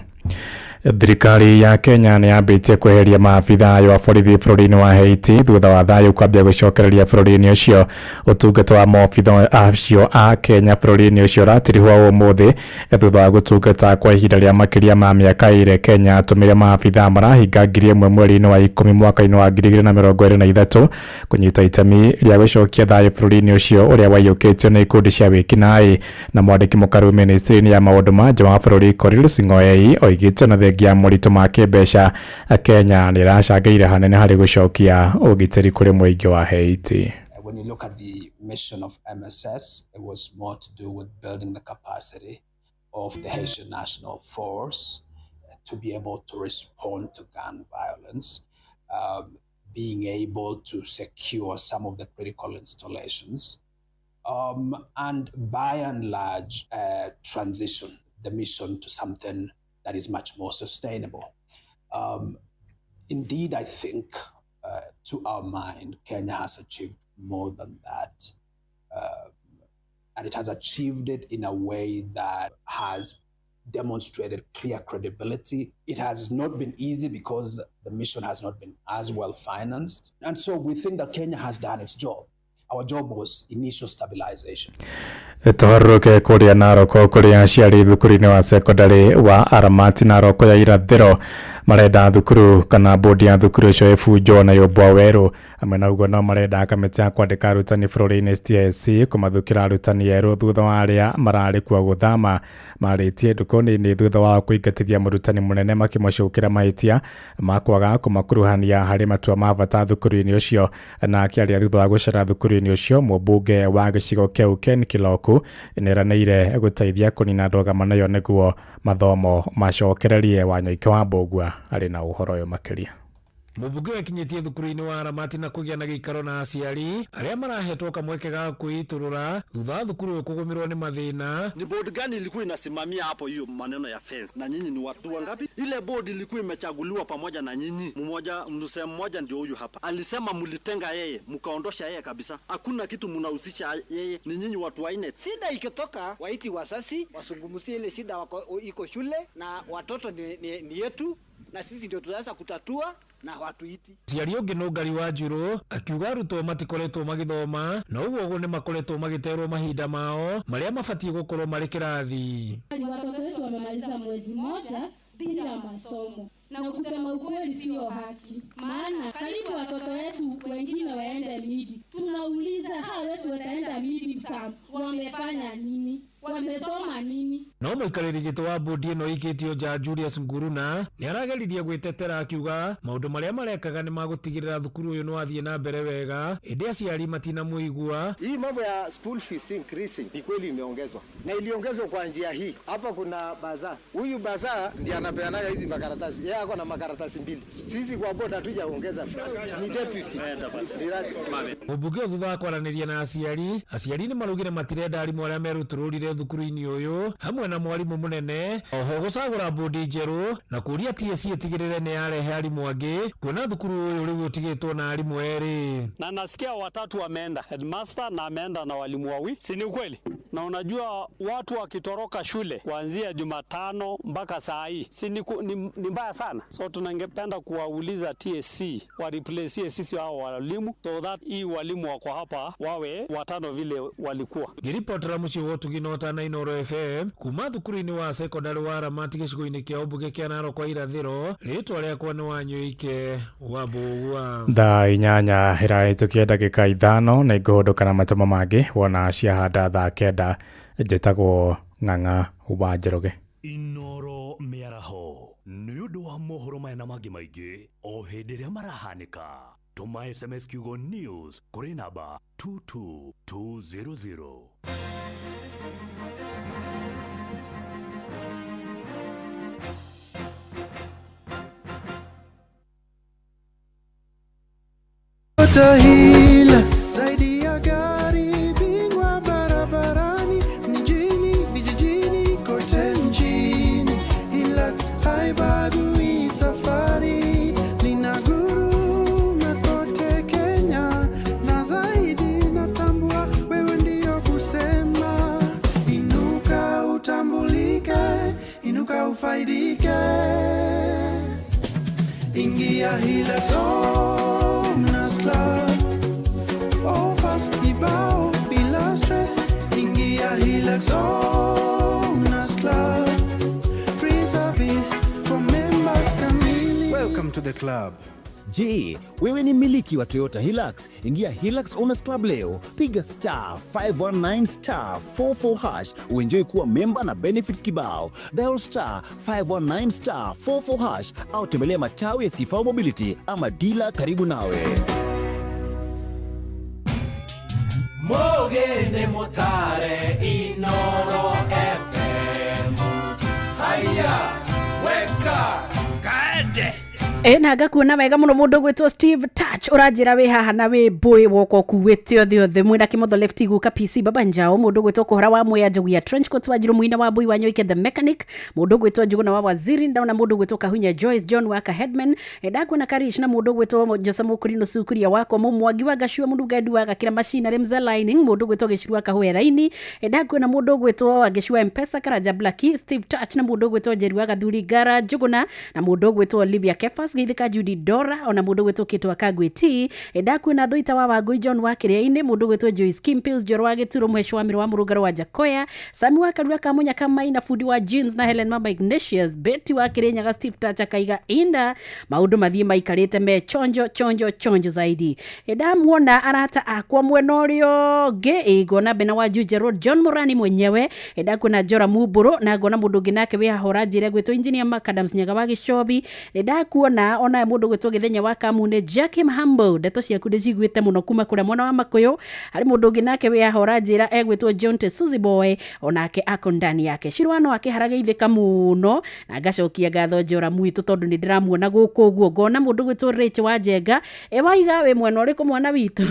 Thirikari ya Kenya nĩ yambĩtie kweheria maabitha ayo a borithi bũrũri-inĩ wa Haiti thutha wa thayũ kwambia gũcokereria bũrũri-inĩ ũcio. Ũtungata wa maobitha acio a Kenya bũrũri-inĩ ũcio ũratirihwo ũmũthĩ thutha wa gũtungata kwa ihinda rĩa makĩria ma mĩaka 2. Kenya atũmire maabitha marahinga 1,000 mweri-inĩ wa 10 mwaka-inĩ wa 2023 kũnyita itemi rĩa gũcokia thayũ bũrũri-inĩ ũcio ũrĩa waiyũkĩtio nĩ ikundi cia wĩkinaĩ. Na mwandĩki mũkaru ministry-inĩ ya maũndũ ma nja wa bũrũri Korir Sing'oei oigĩte ona thengia ya moritũ ma kĩmbeca Kenya nĩ ĩracangĩire hanene harĩ gũcokia ũgitĩri kũrĩ mũingĩ wa Haiti. When you look at the mission of MSS, it was more to do with building the capacity of the Haitian National Force to be able to respond to gun violence, being able to secure some of the critical installations, and by and large, transition the mission to something that is much more sustainable. Indeed, I think, to our mind, Kenya has achieved more than that. And it has achieved it in a way that has demonstrated clear credibility. It has not been easy because the mission has not been as well financed. And so we think that Kenya has done its job. Our job was initial stabilization. Tũharũrũke kũrĩa Naroko kũrĩa aciari thukuru-inĩ wa cekondarĩ wa Aramati Naroko ya irathĩro marenda thukuru kana bodi ya thukuru ũcio ĩbunjwo na yũmbwo werũ. Hamwe na ũguo no marenda kamĩtĩ ya kwandĩka arutani bũrũri-inĩ TSC kũmathukĩra arutani erũ thutha wa arĩa mararĩ kuo gũthama. Marĩtie ndukũ nini thutha wa kũingatithia mũrutani mũnene makĩmũcukĩra mahĩtia ma kwaga kũmakuruhania harĩ matua ma bata thukuru-inĩ ũcio. Na akĩaria thutha wa gũcera thukuru-inĩ ũcio, mũmbunge wa gĩcigo kĩu Ken Kiloku nĩeranĩire gũteithia kũnina ndũgamano ĩyo nĩguo mathomo macokererie. Wanyoike wa Mbũgua arĩ na ũhoro ũyũ makĩria. Mũmbunge wekinyĩtie thukuru-inĩ wa Aramati na kũgĩa na gĩikaro na aciari arĩa marahetwo kamweke ga kwĩitũrũra thutha wa thukuru ũyũ kũgũmĩrwo nĩ mathĩna. Ni board gani ilikuwa inasimamia hapo hiyo maneno ya fence? Na nyinyi ni watu wangapi? Ile board ilikuwa imechaguliwa pamoja na nyinyi. Mmoja msemo mmoja ndio huyu hapa. Alisema mlitenga yeye, mkaondosha yeye kabisa. Hakuna kitu mnahusisha yeye, ni nyinyi watu wanne. Shida ikitoka waiti wasasi wasungumzie ile shida wako iko shule na watoto ni yetu na sisi ndio tunaweza kutatua na watuiti. Mũciari ũngĩ Nũngari wa Njirũ akiuga arutwo matikoretwo magĩthoma na ũguo ũguo nĩ makoretwo magĩterwo mahinda mao marĩa mabatiĩ gũkorwo marĩ kĩrathi. Watoto wetu wamemaliza mwezi mmoja bila masomo, na kusema ukweli sio haki, maana karibu watoto wetu wengine waende midi. Tunauliza hawa wetu wataenda midi term, wamefanya nini? Wamesoma nini? No mũikarĩri gĩtĩ wa bodi ĩno ĩikĩtio nja Julius Nguruna nĩ arageririe gwĩtetera akiuga maũndũ marĩa marekaga nĩ magũtigĩrĩra thukuru ũyũ nĩ wathiĩ na mbere wega, ĩndĩ aciari matinamũigua. Hii mambo ya school fees increasing ni kweli imeongezwa, na iliongezwa kwa njia hii. Hapa kuna bazaar, huyu bazaar ndiye anapeanaga hizi makaratasi, yeye ako na makaratasi mbili. Sisi kwa board hatujaongeza, ni deputy. Mũmbunge thutha wa kwaranĩria na aciari, aciari nĩ marugire matirenda arimũ arĩa merutũrũrire thukuru-inĩ ũyũ hamwe na mwarimũ mũnene, oho gũcagũra bodi njerũ na kũria TSC ĩtigĩrĩre nĩ yarehe arimũ angĩ kuona thukuru ũyũ rĩu ũtigĩtwo na arimũ erĩ. Na nasikia watatu wameenda, headmaster na ameenda na walimu wawili, si ni ukweli? Na unajua watu wakitoroka shule kuanzia Jumatano mpaka saa hii, si ni mbaya sana. So tunangependa kuwauliza TSC wa replace sisi hao walimu so that hii walimu wako hapa wawe watano vile walikuwa. Ngĩribotera mũciĩ wa Ũtugi na Ũtana Inooro FM kuma thukuru-inĩ wa cekondarĩ wa Aramati gĩcigo-inĩ kĩa ũmbunge kĩa Narok irathĩro, rĩtwa rĩakwa nĩ Wanyoike wa Mbũgua. Thaa 8 ĩrahĩtũkia ndagĩka 5 na ngũhũndũka na mathomo mangĩ wona ciahanda thaa 9. Njĩtagwo Ng'ang'a wa Njoroge. Inooro mĩaraho nĩ ũndũ wa mohoro maya na mangĩ maingĩ o hĩndĩ ĩrĩa marahanĩka. Tũma SMS kiugo news kũrĩ namba 22200. Hila zaidi ya gari bingwa barabarani, mjini vijijini kote nchini. Hilux haibagui safari, linaguruma kote Kenya na zaidi. Natambua wewe ndiyo kusema, inuka utambulike, inuka ufaidike. Ingia Hilux Owners Club, offers kibao bila stress. Ingia Hilux Owners Club, free service for members kamili. Welcome to the club. Je, wewe ni mmiliki wa Toyota Hilux? Ingia Hilux Owners Club leo, piga star 519 star 44 hash uenjoy kuwa memba na benefits kibao. Dial star 519 star 44 hash au tembelea matawi ya Sifao Mobility ama dealer karibu nawe. Mugene mutare Inooro FM. Haya, weka kaende. Na ngakuona wega muno mundu gwitwo Steve Touch uranjira wi haha na wi boy woka ukuwite othe othe mwina kimotho left guka PC baba njao mundu gwitwo kuhora wa mwea njogu ya trench coat wa njiru muina wa boy wa nyoike the mechanic mundu gwitwo njuguna wa waziri ndaona mundu gwitwo kahunya Joyce John waka headman ndakuona Karish na mundu gwitwo Jose Mukurino sukuria wakwa mumwangi wa gacua mundu ngendu wa gakira machine remza lining mundu gwitwo gicuru akahuera raini ndakuona mundu gwitwo wa gicua Mpesa Karaja Black Steve Touch na mundu gwitwo Njeri wa gathuri gara njuguna na mundu gwitwo Olivia Kefas Thomas, geithĩka Judy Dora, ona mũndũ gwĩtwo Kĩtwa Kagwe T. Ndakuona Thuita wa Wangũi John wa Kĩrĩa-inĩ, mũndũ gwĩtwo Joyce Kimpils Njoro wa Gĩturo, Mũhecwa wa Mĩrũ wa Mũrũngaro wa Njakoya, Sami wa Karura Kamunya Kamaina, bundi wa jeans na Helen Mama Ignatius, Betty wa Kĩrĩnyaga, Steve Tacha Kaiga Inda, maũndũ mathiĩ maikarĩte me chonjo chonjo chonjo zaidi. Ndamuona arata akwa mwena ũrĩa ũngĩ, ngona Bena wa Juja Road, John Morani mwenyewe, ndakuona Jora Mumburu, na ngona mũndũ ũngĩ nake wĩ haha ũranjĩra gwĩtwo Engineer Macadams Nyaga wa Gĩcobi. Ndakuona ona mũndũ gwĩtwo Gĩthenya wa Kamune, Jackie Mhambo, ndeto ciaku ndĩciguĩte mũno kuma kũrĩa mwena wa Makũyũ. Harĩ mũndũ ũngĩ nake wĩ haha ũranjĩra egwĩtwo John Tesuzi Boy, onake ako ndani yake. Shirwano akĩhara geithĩka mũno, na ngacokia ngatho Njora mwitũ tondũ nĩ ndĩramuona gũkũ ũguo. Ngona mũndũ gwĩtwo Rich wa Njenga, waiga wĩ mwena ũrĩkũ mwana witũ?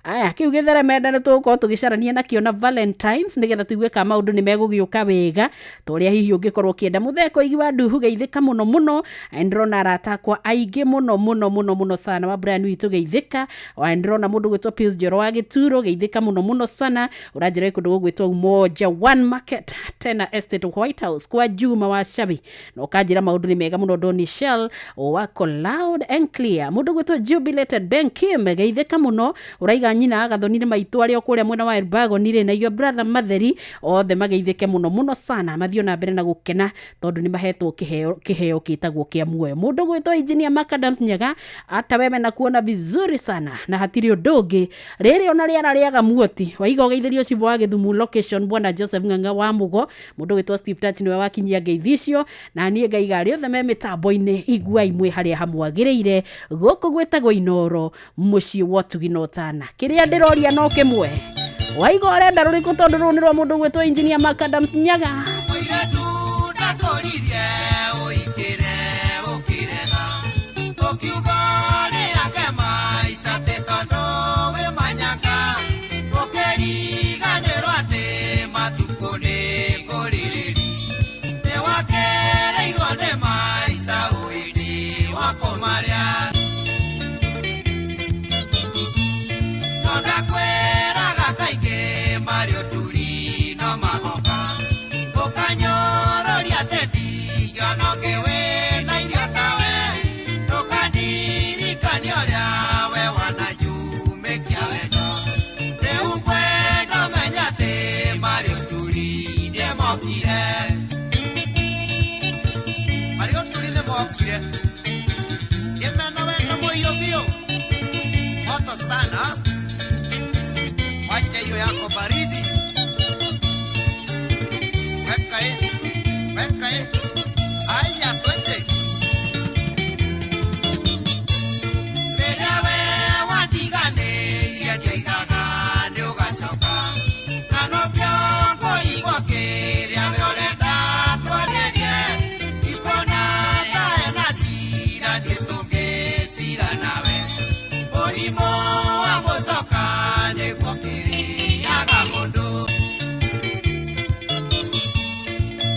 Aya, kĩu gĩtheremenda nĩ tũgũkorwo tũgĩcarania nakĩo na Valentines nĩgetha tũigue kana maũndũ nĩ megũgĩũka wega ta ũrĩa hihi ũngĩkorwo ũkĩenda. Mũtheko igi wa nduhu, geithĩka mũno mũno. Ndĩrona arata akwa aingĩ mũno mũno mũno mũno sana, wa Brian witũ geithĩka. Ndĩrona mũndũ gwĩtwo Pius Njoro wa Gĩturo, geithĩka mũno mũno sana. Ũranjĩra kũndũ gũgwĩtwo Umoja One Market Tena Estate White House kwa Juma wa Shabi, na ũkanjĩra maũndũ nĩ mega mũno. Doni Shell wako loud and clear. Mũndũ gwĩtwo Jubilated Ben Kim, geithĩka mũno. Ũraiga nyina agathoni nĩ maitũ arĩa kũrĩa mwena wa Elbagon rĩ, na your brother Matheri, othe mageithĩke mũno mũno sana, mathiĩ na mbere na gũkena tondũ nĩ mahetwo kĩheo kĩtagwo kĩa muoyo. Mũndũ gwĩtwo Engineer Macadams Nyaga, ata wewe na kuona vizuri sana na hatirĩ ũndũ ũngĩ rĩrĩ ona rĩara rĩaga muoti. Waiga ũgeithĩrio cibũ wa Gĩthumu location bwana Joseph Ng'ang'a wa Mũgo. Mũndũ gwĩtwo Steve Touch nĩwe wakinyia ngeithi icio, na niĩ ngaiga arĩa othe me mĩtambo-inĩ iguai mwĩ harĩa hamwagĩrĩire. Gũkũ gwĩtagwo Inoro, mũciĩ wa ũtugi na ũtana. Kĩrĩa ndĩroria no kĩmwe, waiga ũrenda rũrĩkũ? Tondũ rũũ nĩ rwa mũndũ gwĩtwo Engineer Macadams Nyaga. Ndakũririe ũikĩre ũkĩrega, ũkiuga ũrĩage maica atĩ tondũ wĩ manyaka, ũkĩriganĩrwo atĩ matukũ nĩ kũrĩrĩri, nĩwakereirwo nĩ maica ũini wa kũmarĩa. No ndakwĩraga kaingĩ marĩ ũturi no magoka, ũkanyũrũria atĩ ndingĩona ũngĩ wĩna irio tawe, ndũkandirikanie ũrĩa we wananjumĩkia wendo. Rĩu ngwenda ũmenye atĩ marĩ ũturi nĩmokire, marĩ ũturi nĩmokire, ĩmena wendo mũhiũ biũ, moto sana, wacha hiyo yako baridi. Weka weka haya twende. Rĩrĩa we wandiganĩirie ndiaigaga nĩũgacoka, na nokĩo ngũrigwo kĩrĩa we ũrenda twarĩrie, ikuona ta hena cira nĩtũngĩcira nawe, mũrimũ wa mũcoka nĩguo kĩrĩaga mũndũ.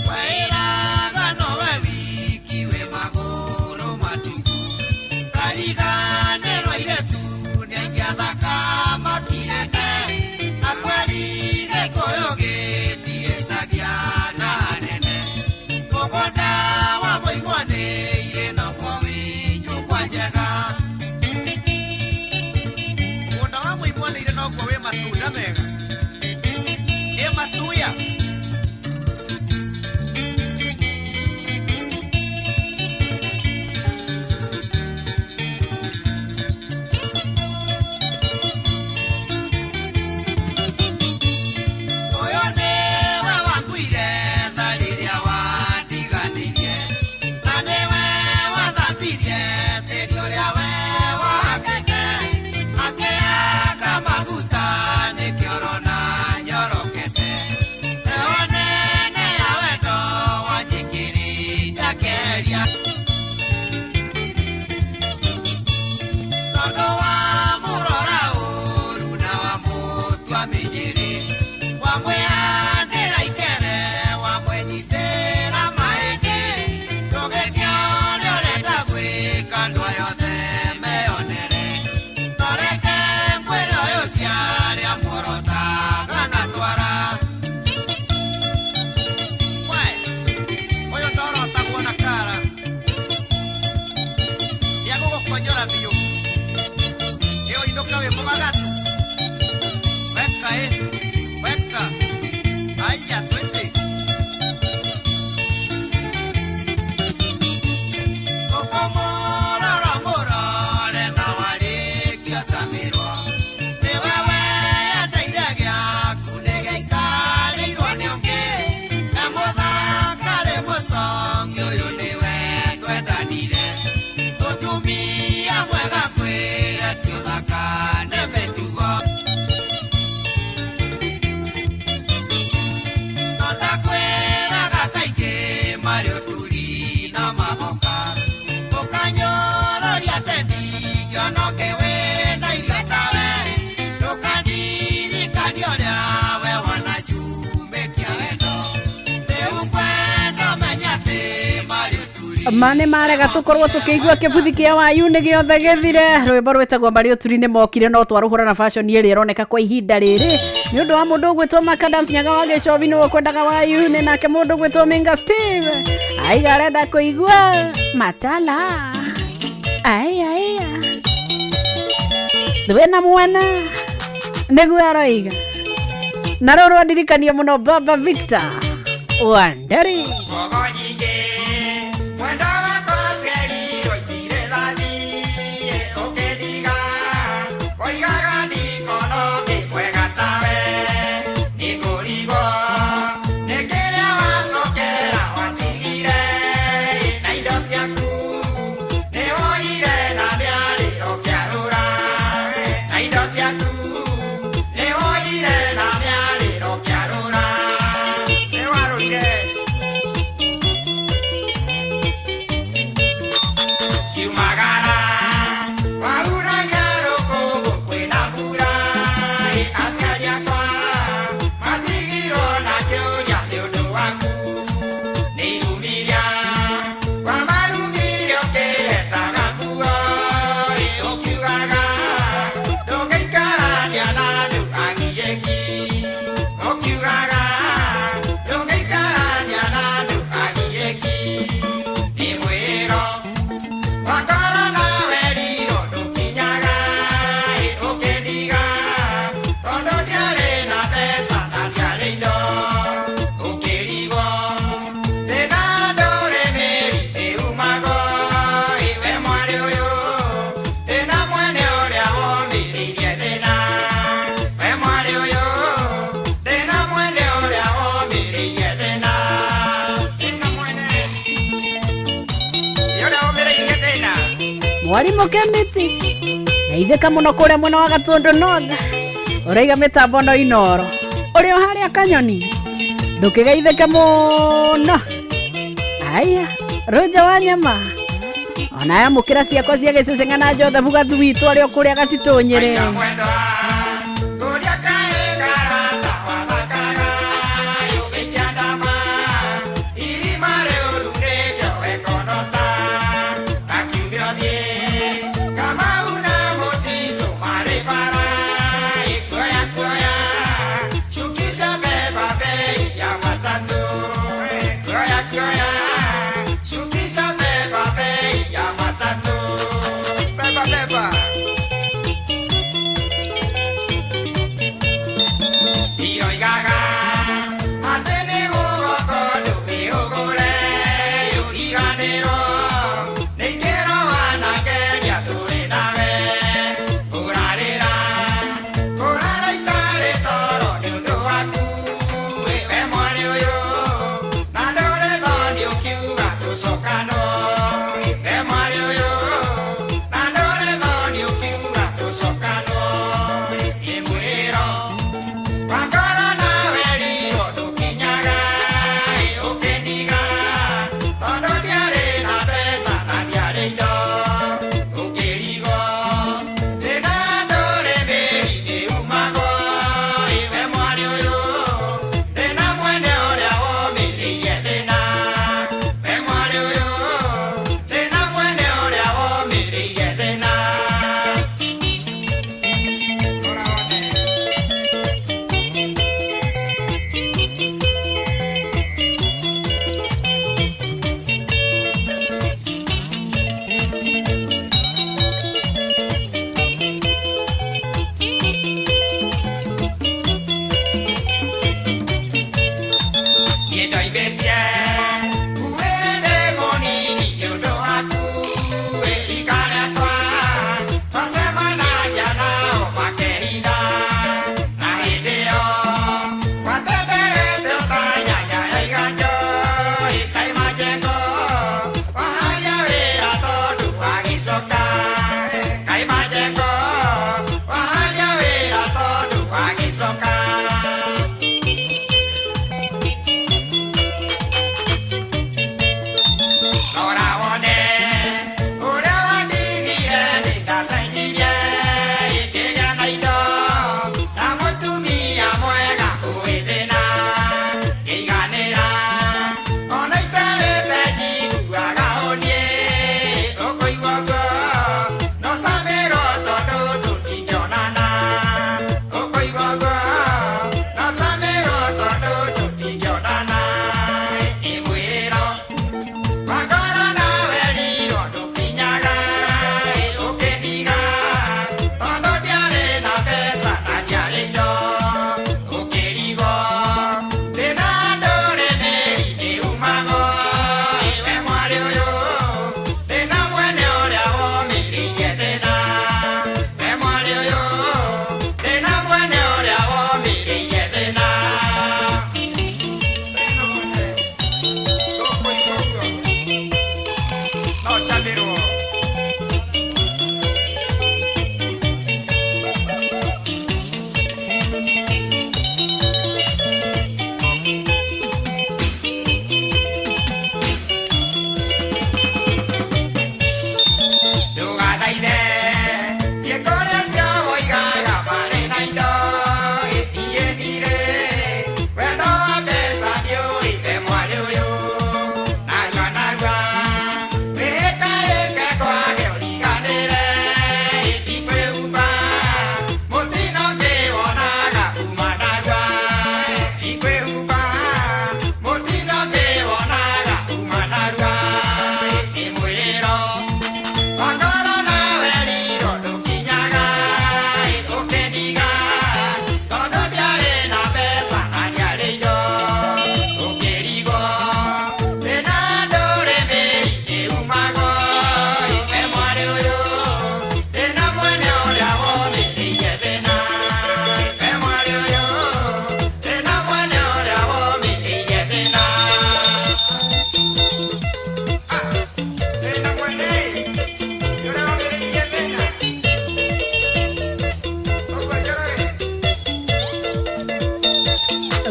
Weĩraga nowe wiki wĩ magũrũ matuku, kariganĩrwo airĩtu nĩ aingĩ athaka makirĩte, na kweri Gĩkũyũ gĩtiĩtagia na anene, mũgũnda wa mũimwo nĩ irĩ noguo wĩ njũng'wa njega, mũgũnda wa mũimwo nĩ irĩ noguo wĩ matunda mega, ĩ matuya. Ũyũ nĩwe wakuire tha rĩrĩa wandiganĩirie, na nĩwe wathambirie tĩri ũrĩa we wahakĩte, akĩhaka maguta nĩkĩo Ma nĩ marega tũkorwo tũkĩigua kĩbuthi kĩa wayu nĩ gĩothe gĩthire. Rwĩmbo rwĩtagwo Marĩ Ũturi nĩ mokire no twarũhũra na fashion ĩrĩa ĩroneka kwa ihinda rĩrĩ. Nĩ ũndũ wa mũndũ ũgwĩtwo Macadams Nyaga wa Gĩcobi nĩwe ũkwendaga wayu nĩ nake mũndũ ũgwĩtwo Minga Steve. Aiga arenda kũigua matala. Ai ai. Wĩna mwena nĩguo aroiga. Na rũrũ rwandirikania mũno Baba Victor Wanderi. Mwarimu Kemiti geithĩka mũno kũrĩa mwena wa Gatũndũ North ũraiga mĩtambo no Inoro ũrĩ o harĩa Kanyoni ndũkĩgeithĩke mũno. Aya Rũnja wa nyama ona yamũkĩra ciakwa cia gĩceceng'a na Joseph Gathu witũ arĩ o kũrĩa Gatitũ Nyĩrĩ.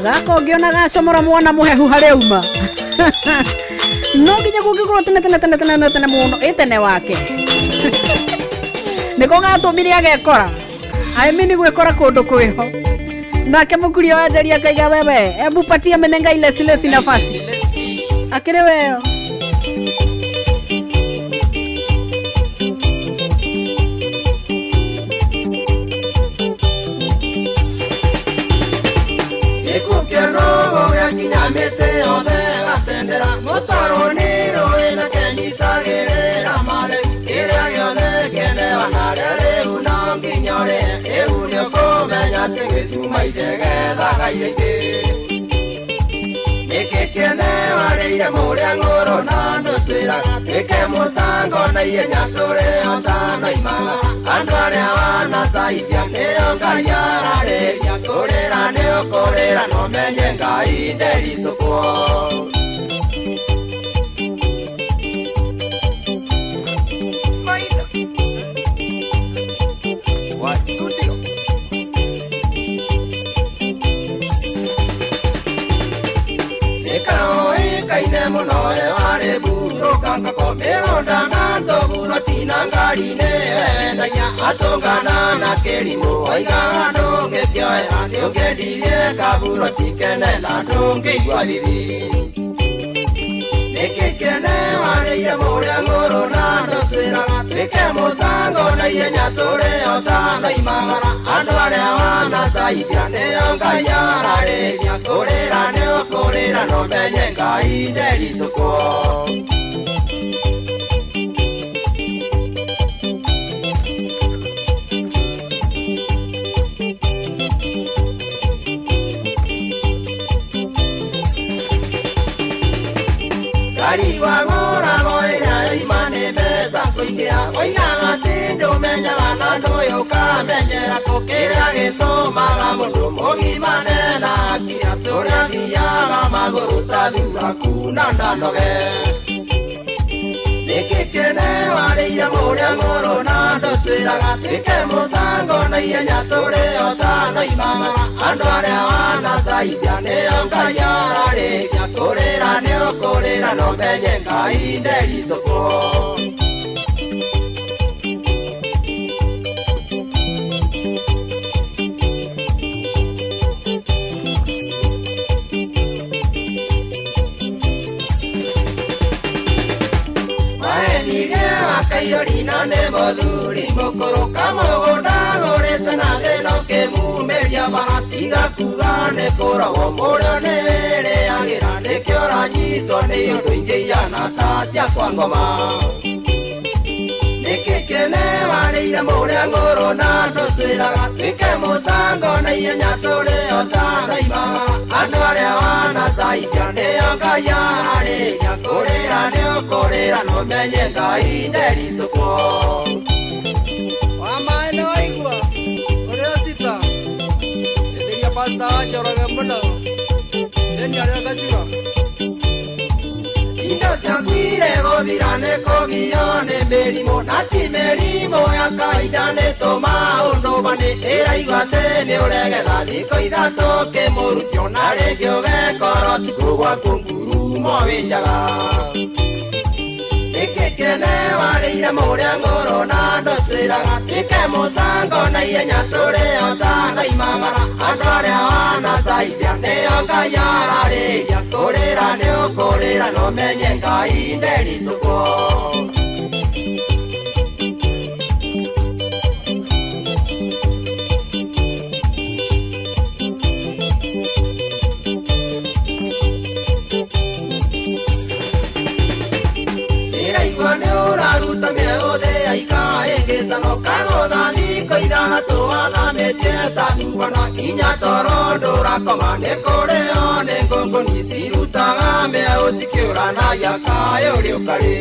Gaka ũngĩona gacomora mwana mũhehu harĩa uma. No nginya kũngĩkorwo tene tene tene tene tene mũno ĩ tene wake. Nĩko gatũmire agekora. I mean gwĩkora kũndũ kwĩho. Nake mũkuria wa Njeri akaiga wewe, hebu patia menenga ile silesi nafasi. Akĩrĩ weyo. Gĩkũkĩonogo gĩakinya mĩtĩ yothe gatendera mũtaro nĩ rũĩ na kenyitagĩrĩra marĩ kĩrĩa gĩothe kĩenewa narĩa rĩu no nginya ũrĩe ĩu nĩũkũmenya atĩ gĩcuma itegethaga irĩngĩ nĩkĩ kĩene warĩire mũrĩa ng'ũrũ na ndũtwĩraga twĩke mũcango na ihenya tũrĩ ũtanoimaga andũ arĩa wanacaithia nĩo Ngai ararĩria kũrĩra nĩũkũrĩra no menye Ngai ndericũkwo. Wa studio. Nĩkaoĩkaine mũno we warĩ mburũka ngako mĩgũnda na ndovu no tina ngari-inĩ wendagia atũngana na kĩrimũ oigaga ndũngĩkĩoera nĩũngĩendirie kaburo tikene na ndũngĩigua thithi. Nĩkĩ kĩene warĩire mũrĩa ng'ũrũ na ndũtwĩraga twĩke mũcango na ihenya tũrĩ ũtanoimagara andũ arĩa wanacaithia nĩo Ngai ararĩria kũrĩra nĩũkũrĩra no menye Ngai ndericũkwo. Ngari wagũragwo ĩrĩa yoima nĩ mbeca kũingĩra oigaga atĩ ndũmenyaga na ndũyũkamenyera kũ kĩrĩa gĩtũmaga mũndũ mũgima nena akiri atĩ ũrĩa athiaga magũrũ ta thuraku na ndanoge. Nĩkĩ kĩene warĩire mũrĩa ng'ũrũ na ndũtwĩraga twĩke mũcango na ihenya tũrĩ ũtanoimagara andũ arĩa wanacaithia nĩo Ngai ararĩria kũrĩra nĩũkũrĩra no menye Ngai ndericũkwo. Waenirie wakaiyũri na nĩ mũthuri mũkũrũ kamũgũnda gũrĩte na thĩna ũkĩmumĩria bara tiga kuga nĩ kũrogwo mũrĩo nĩ wĩrĩagĩra nĩkĩo ũranyitwo nĩ ũndũ ingĩ ihana ta cia kwa ngoma. Nĩkĩ kĩene warĩire mũrĩa ng'ũrũ na ndũtwĩraga twĩke mũcango na ihenya tũrĩ ũtanoimagara andũ arĩa wanacaithia nĩo Ngai ararĩria kũrĩra nĩũkũrĩra no menye Ngai ndericũkwo. Wa maĩ nĩ waigua ũrĩa cita ĩthĩria pasta wa Njoroge mũno ĩni arĩa gacura. Indo ciakuire gũthira nĩ kũgio nĩ mĩrimũ na ti mĩrimũ ya kawaida nĩ tũmaũndũ bani ĩraigua atĩ nĩ ũregetha thikũ ithatũ kĩmũrutio na rĩngĩ ũgekorwo ti gwaku ngurumo wĩ njaga. Nĩkĩ kĩene warĩire mũrĩa ng'ũrũ na ndũtwĩraga twĩke mũcango na ihenya tũrĩ ũtanoimagara andũ arĩa wanacaithia nĩo Ngai ararĩria kũrĩra nĩũkũrĩra no menye Ngai ndericũkwo. Ndĩraigua nĩ ũraruta mĩũthĩ yaika ĩngĩcano kagũtha thikũ ithathatũ wathamĩtie ta thubana kinya toro ndũrakoma nĩ kũrĩo nĩ ngũngũni cirutaga mĩeũ cikĩũranagia kaĩ ũrĩ ũkarĩ.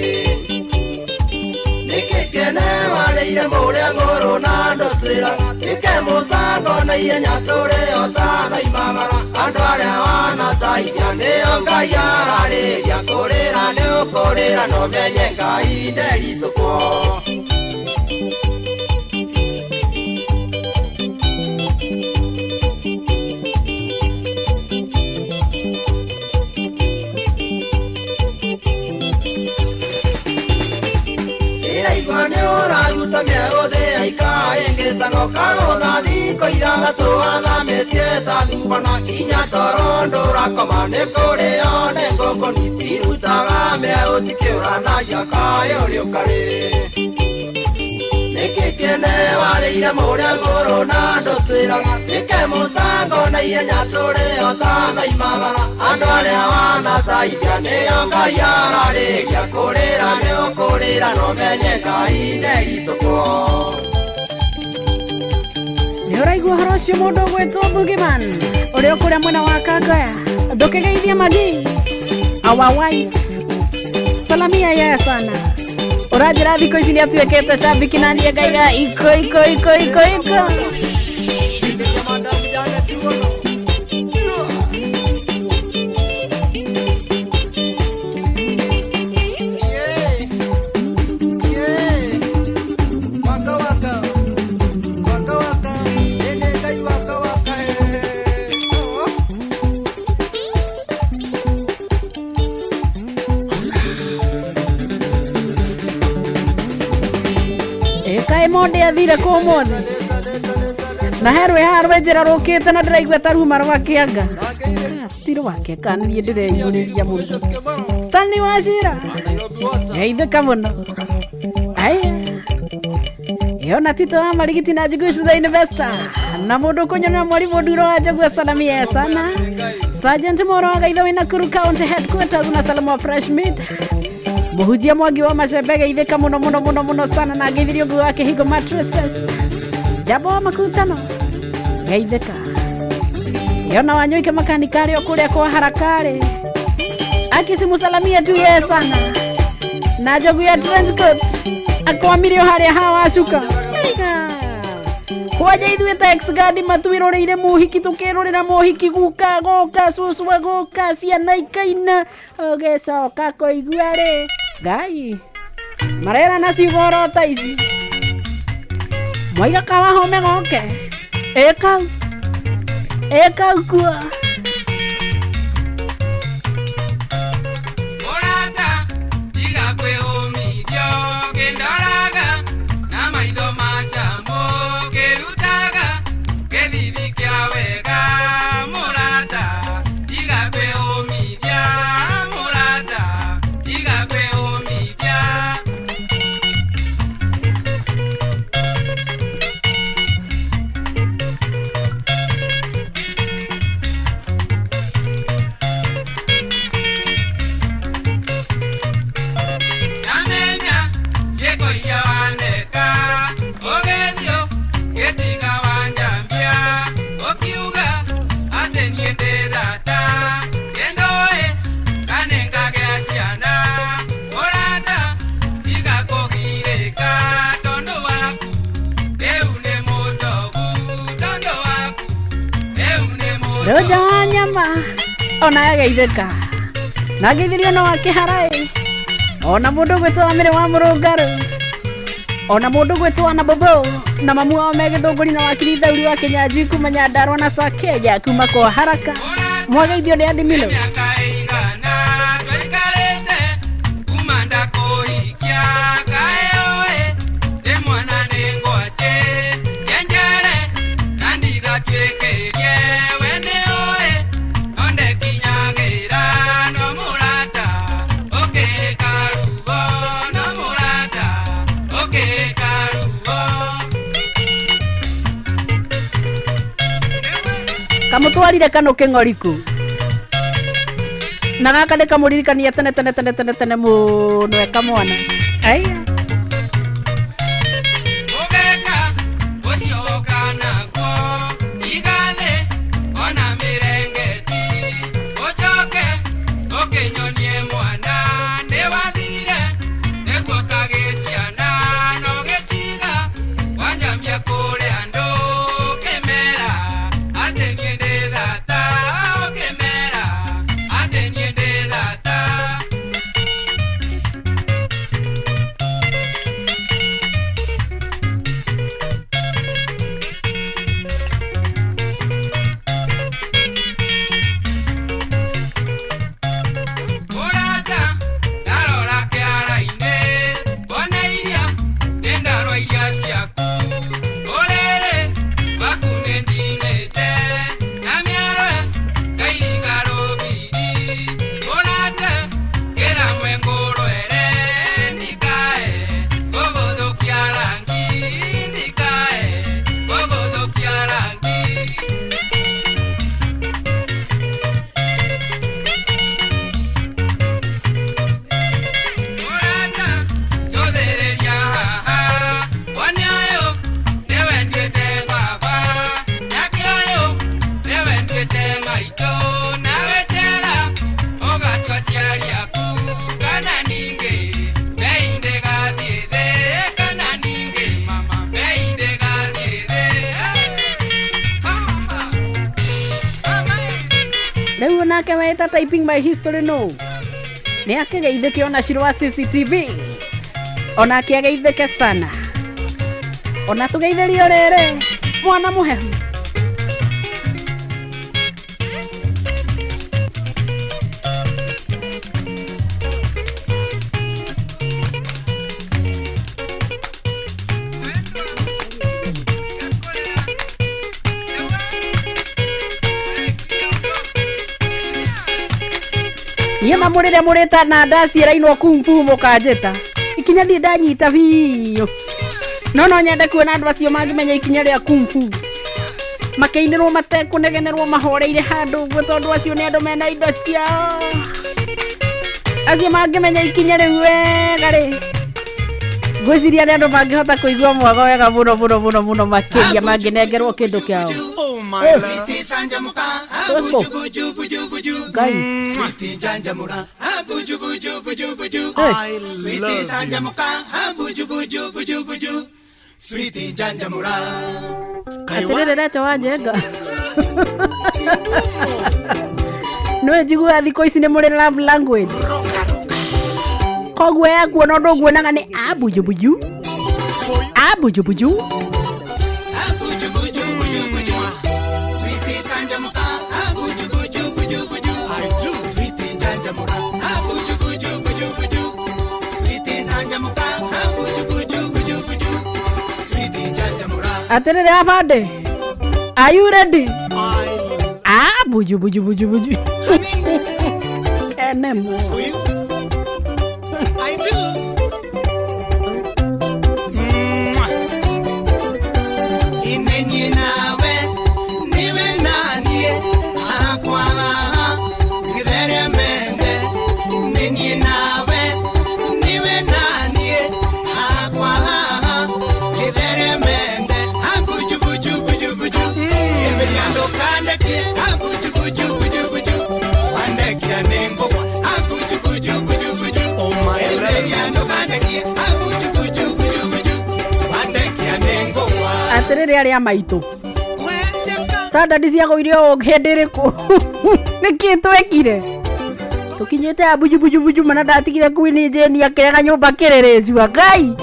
Nĩkĩ kĩene warĩire mũrĩa ng'ũrũ na ndũtwĩraga twĩke mũcango na ihenya tũrĩ ũtanoimagara andũ arĩa wanacaithia nĩo Ngai ararĩria kũrĩra nĩũkũrĩra no menye Ngai ndericũkwo. Ngaigua nĩ ũraruta mĩeũthĩ aika ĩngĩcano kagũtha thikũ ithathatũ athamĩtie ta thuba na kinya toro ndũrakoma nĩ kũrĩo nĩ ngũngũni cirutaga mĩeũ cikĩũranagia kaĩ ũrĩ ũkarĩ. Nĩkĩ kĩene warĩire mũrĩa ngũrũ na ndũtwĩraga twĩke mũcango na ihenya tũrĩo tanaimagara andũ arĩa wanacaithia nĩo Ngai ararĩkia kũrĩra nĩ ũkũrĩra no menye Ngai ndericũkwo. Nĩ ũraigua ũhoro ũcio mũndũ ũgwĩtwo Boogeyman ũrĩa ũkũrĩa mwena wa Kangaya ndũkĩgeithia Magi our wife salamia yeye sana ũranjĩra thikũ ici nĩ atuĩkĩte shabiki na niĩ ngaiga iko iko iko iko iko. Kaĩ monde athire kũ ũmũthĩ na he rwĩha rwenjĩra rũkĩte na ndĩraigua ta ruma rwa kĩanga ti rwa kĩanga niĩ ndĩreyũrĩria mũno. Stanley Wachira geithĩka mũno aya ĩyo na Tito wa Marigiti na Njigucu the investor na mũndũ ũkũnyona mwarimũ Nduro wa Njagua salamia sana Sergeant Moro wa Gaitho wĩ Nakuru County headquarters na Salama wa Fresh Meat mũhunjia Mwangi wa Macembe geithĩka mũno mũno mũno mũno sana na ngeithirio nguo wa Kĩhingo mattresses Jambo wa Makutano geithĩka yona Wanyoike makanika arĩ o kũrĩa kwa Harakari akisimusalamia tu yeye sana na njogu ya trench coats akwamire o harĩa hawacuka kwanja ithuĩ ta ex-guard matwĩroreire mũhiki tũkĩrorera mũhiki guka goka cũcũ agoka ciana ikaina ũgĩcoka kũigua rĩ Ngai marera na ciugo oro ta ici mwaiga kawahome goke ĩkau ĩkau kuo. Mũrata tiga kwĩhũmithio kĩndoraga na maitho macamũ kĩrutaga gĩthithi kĩa wega mũrata tiga kwĩhũmithia mũrata tiga kwĩhũmithia. Namenya ciĩko iria waneka ũgĩthiĩ gĩtiga wanjambia ũkiuga atĩ niĩ ndĩ thata nĩndũĩ kana ngagĩa ciana mũrata tiga kũgirĩka tondũ waku rĩu nĩ mũtogu tondũ waku rĩu nĩ mũtogu. Roja wa nyama ona ageithĩka na ngeithirio no wa Kĩharaĩ ona mũndũ gwĩtwo Amĩrĩ wa Mũrũngarũ ona mũndũ gwĩtwo na Bobo na mamu wao me Gĩthũngũri na wakiri Thauri wa Kĩnyanjui kuma Nyandarua na Sakeja kuma kwa Haraka mwageithio nĩ Adimino. Mĩaka ĩigana twaikarĩte kuma ndakũhikia kaĩ ũĩ ndĩ mwana nĩ ngwacĩ njenjere na ndigatuĩkĩrie we nĩ ũĩ no ndekinyagĩra no mũrata ũkĩka ruo no mũrata ũkĩka ruo. Kamũtwarire kanũ kĩng'oriku na gaka nĩ kamũririkania tene tene tene tene tene mũno eka mwana aya. Ũgeka ũcio ũka naguo igathĩ ona mĩrengeti ũcoke ũkĩnyonie mwana nĩ wathire nĩguo ũtagĩ ciana no gĩtiga wanjambia kũrĩ andũ ũkĩmera atĩ niĩ ndĩ thata ũkĩmera atĩ niĩ ndĩ thata. Nake weta typing my history no nĩ akĩgeithĩke ona Shiro wa CCTV onake ageithĩke sana ona tũgeithĩrio rĩrĩ mwana mũhehu. Niĩ mamũrĩre mũrĩta na ndaciĩrainwo kung fu mũkanjĩta ikinya ndirĩ ndanyita biũ no no nyende kuona andũ acio mangĩmenya ikinya rĩa kung fu makĩinĩrwo matekũnegenerwo mahoreire handũ ũguo tondũ acio nĩ andũ mena indo ciao acio mangĩmenya ikinya rĩu wega rĩ ngwĩciria nĩ andũ mangĩhota kũigua mwago wega mũno mũno mũno mũno makĩria mangĩnengerwo kĩndũ kĩao. Ngai. Atĩrĩrĩ Recho wa Njenga nĩwe njiguaga thikũ ici nĩ mũrĩ love language koguo yakuona ũndũ ũguonaga nĩ abujubuju abujubuju. Atĩrĩrĩ abande, are you ready? Ah, buju buju buju buju. Kene mo. I do. Inenye nawe, niwe nanie, akwa, githere mende. Nenye nawe, niwe nanie, akwa, githere mende. Abuju buju buju buju. Emeliando kandekie, abuju buju buju buju. Wandekia nengo. Abuju buju buju buju. Oh my love. Emeliando kandekie, abuju buju buju buju. Wandekia nengo. Atĩrĩrĩ arĩa maitũ standard ciagũire o hĩndĩ ĩrĩkũ nĩkĩ twekire tũkinyĩte ya buju buju buju mana ndatigire Queen Jane akĩrega nyũmba kĩrĩrĩcua Ngai.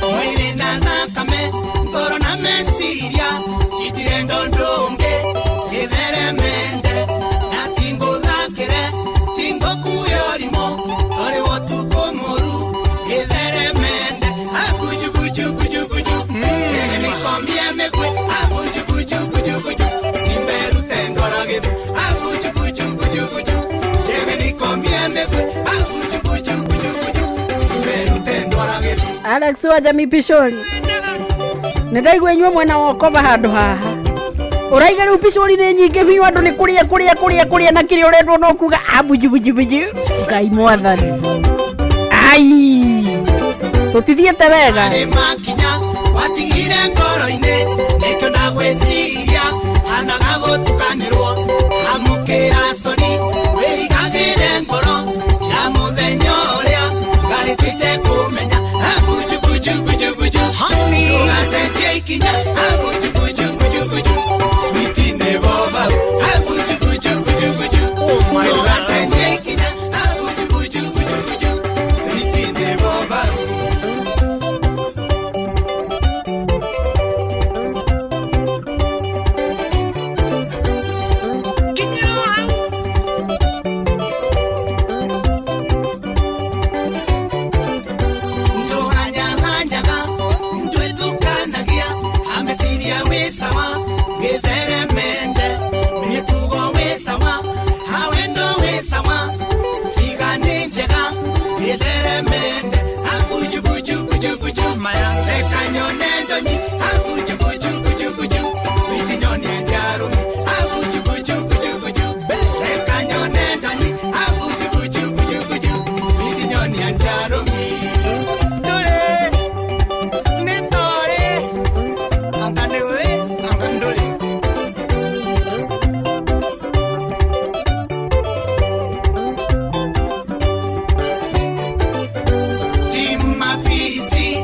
Mwĩrĩ na thakame ngoro na meciria citirĩ ndũndũngĩ gĩthere mende na tingũthakĩre tingũkuĩ ũrimũ tũrĩ ũtukũ mũru gĩthere mende abuju buju buju buju njege nĩkomie mĩgwĩ abuju buju buju buju simberute ndwara gĩthu abuju buju buju buju njege nĩkomie mĩgwĩ abuju buju buju buju simberute ndwara gĩthu. Alex wa Jamii Pishori nĩ ndaigua inyuĩ mwena wa ũkoba handũ haha ũraiga rĩu picori nĩ nyingĩ biũ andũ nĩ kũrĩa kũrĩa kũrĩa kũrĩa na kĩrĩa ũrendwo no kuga abujubujubuju Ngai mwathani ai tũtithiĩte wega. Nĩ makinya watigire ngoro-inĩ nĩkĩo ndagwĩciria hanaga gũtukanĩrwo amũkĩra cori wĩigagĩre ngoro ya mũthenya ũrĩa ngahĩtĩte kũmenya abujubujubujubuju ndũgacenjie ikinya abujubujubujubuju switi nĩ bobau abujubujubujubuju ndũgacenjie ikinya abujubujubujubuju switi nĩ bobau. Nduhanyahanyaga ndwitukanagia ameciria wĩ sawa gĩthere mende mĩtugo wĩ sawa hawendo wĩ sawa figa nĩ njega gĩthere mende abujubujubujubuju maya reka nyone ndonyi abujubujubujubuju switi nyonie njarũmi abujubujubujubuju reka nyone ndonyi abujubujubujubuju switi nyonie njarũmi. Timafisi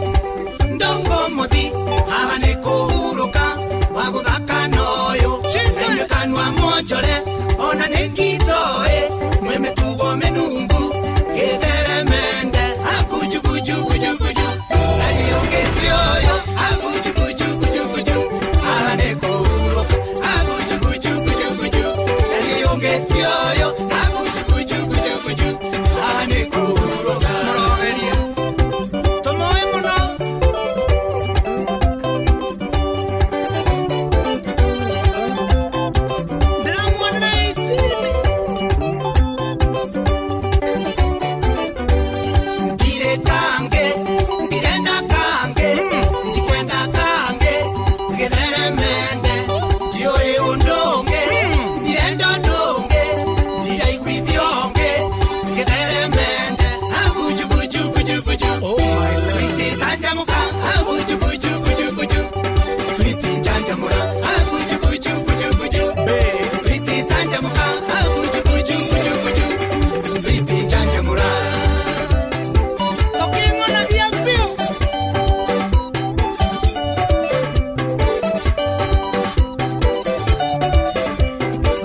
ndongo muthi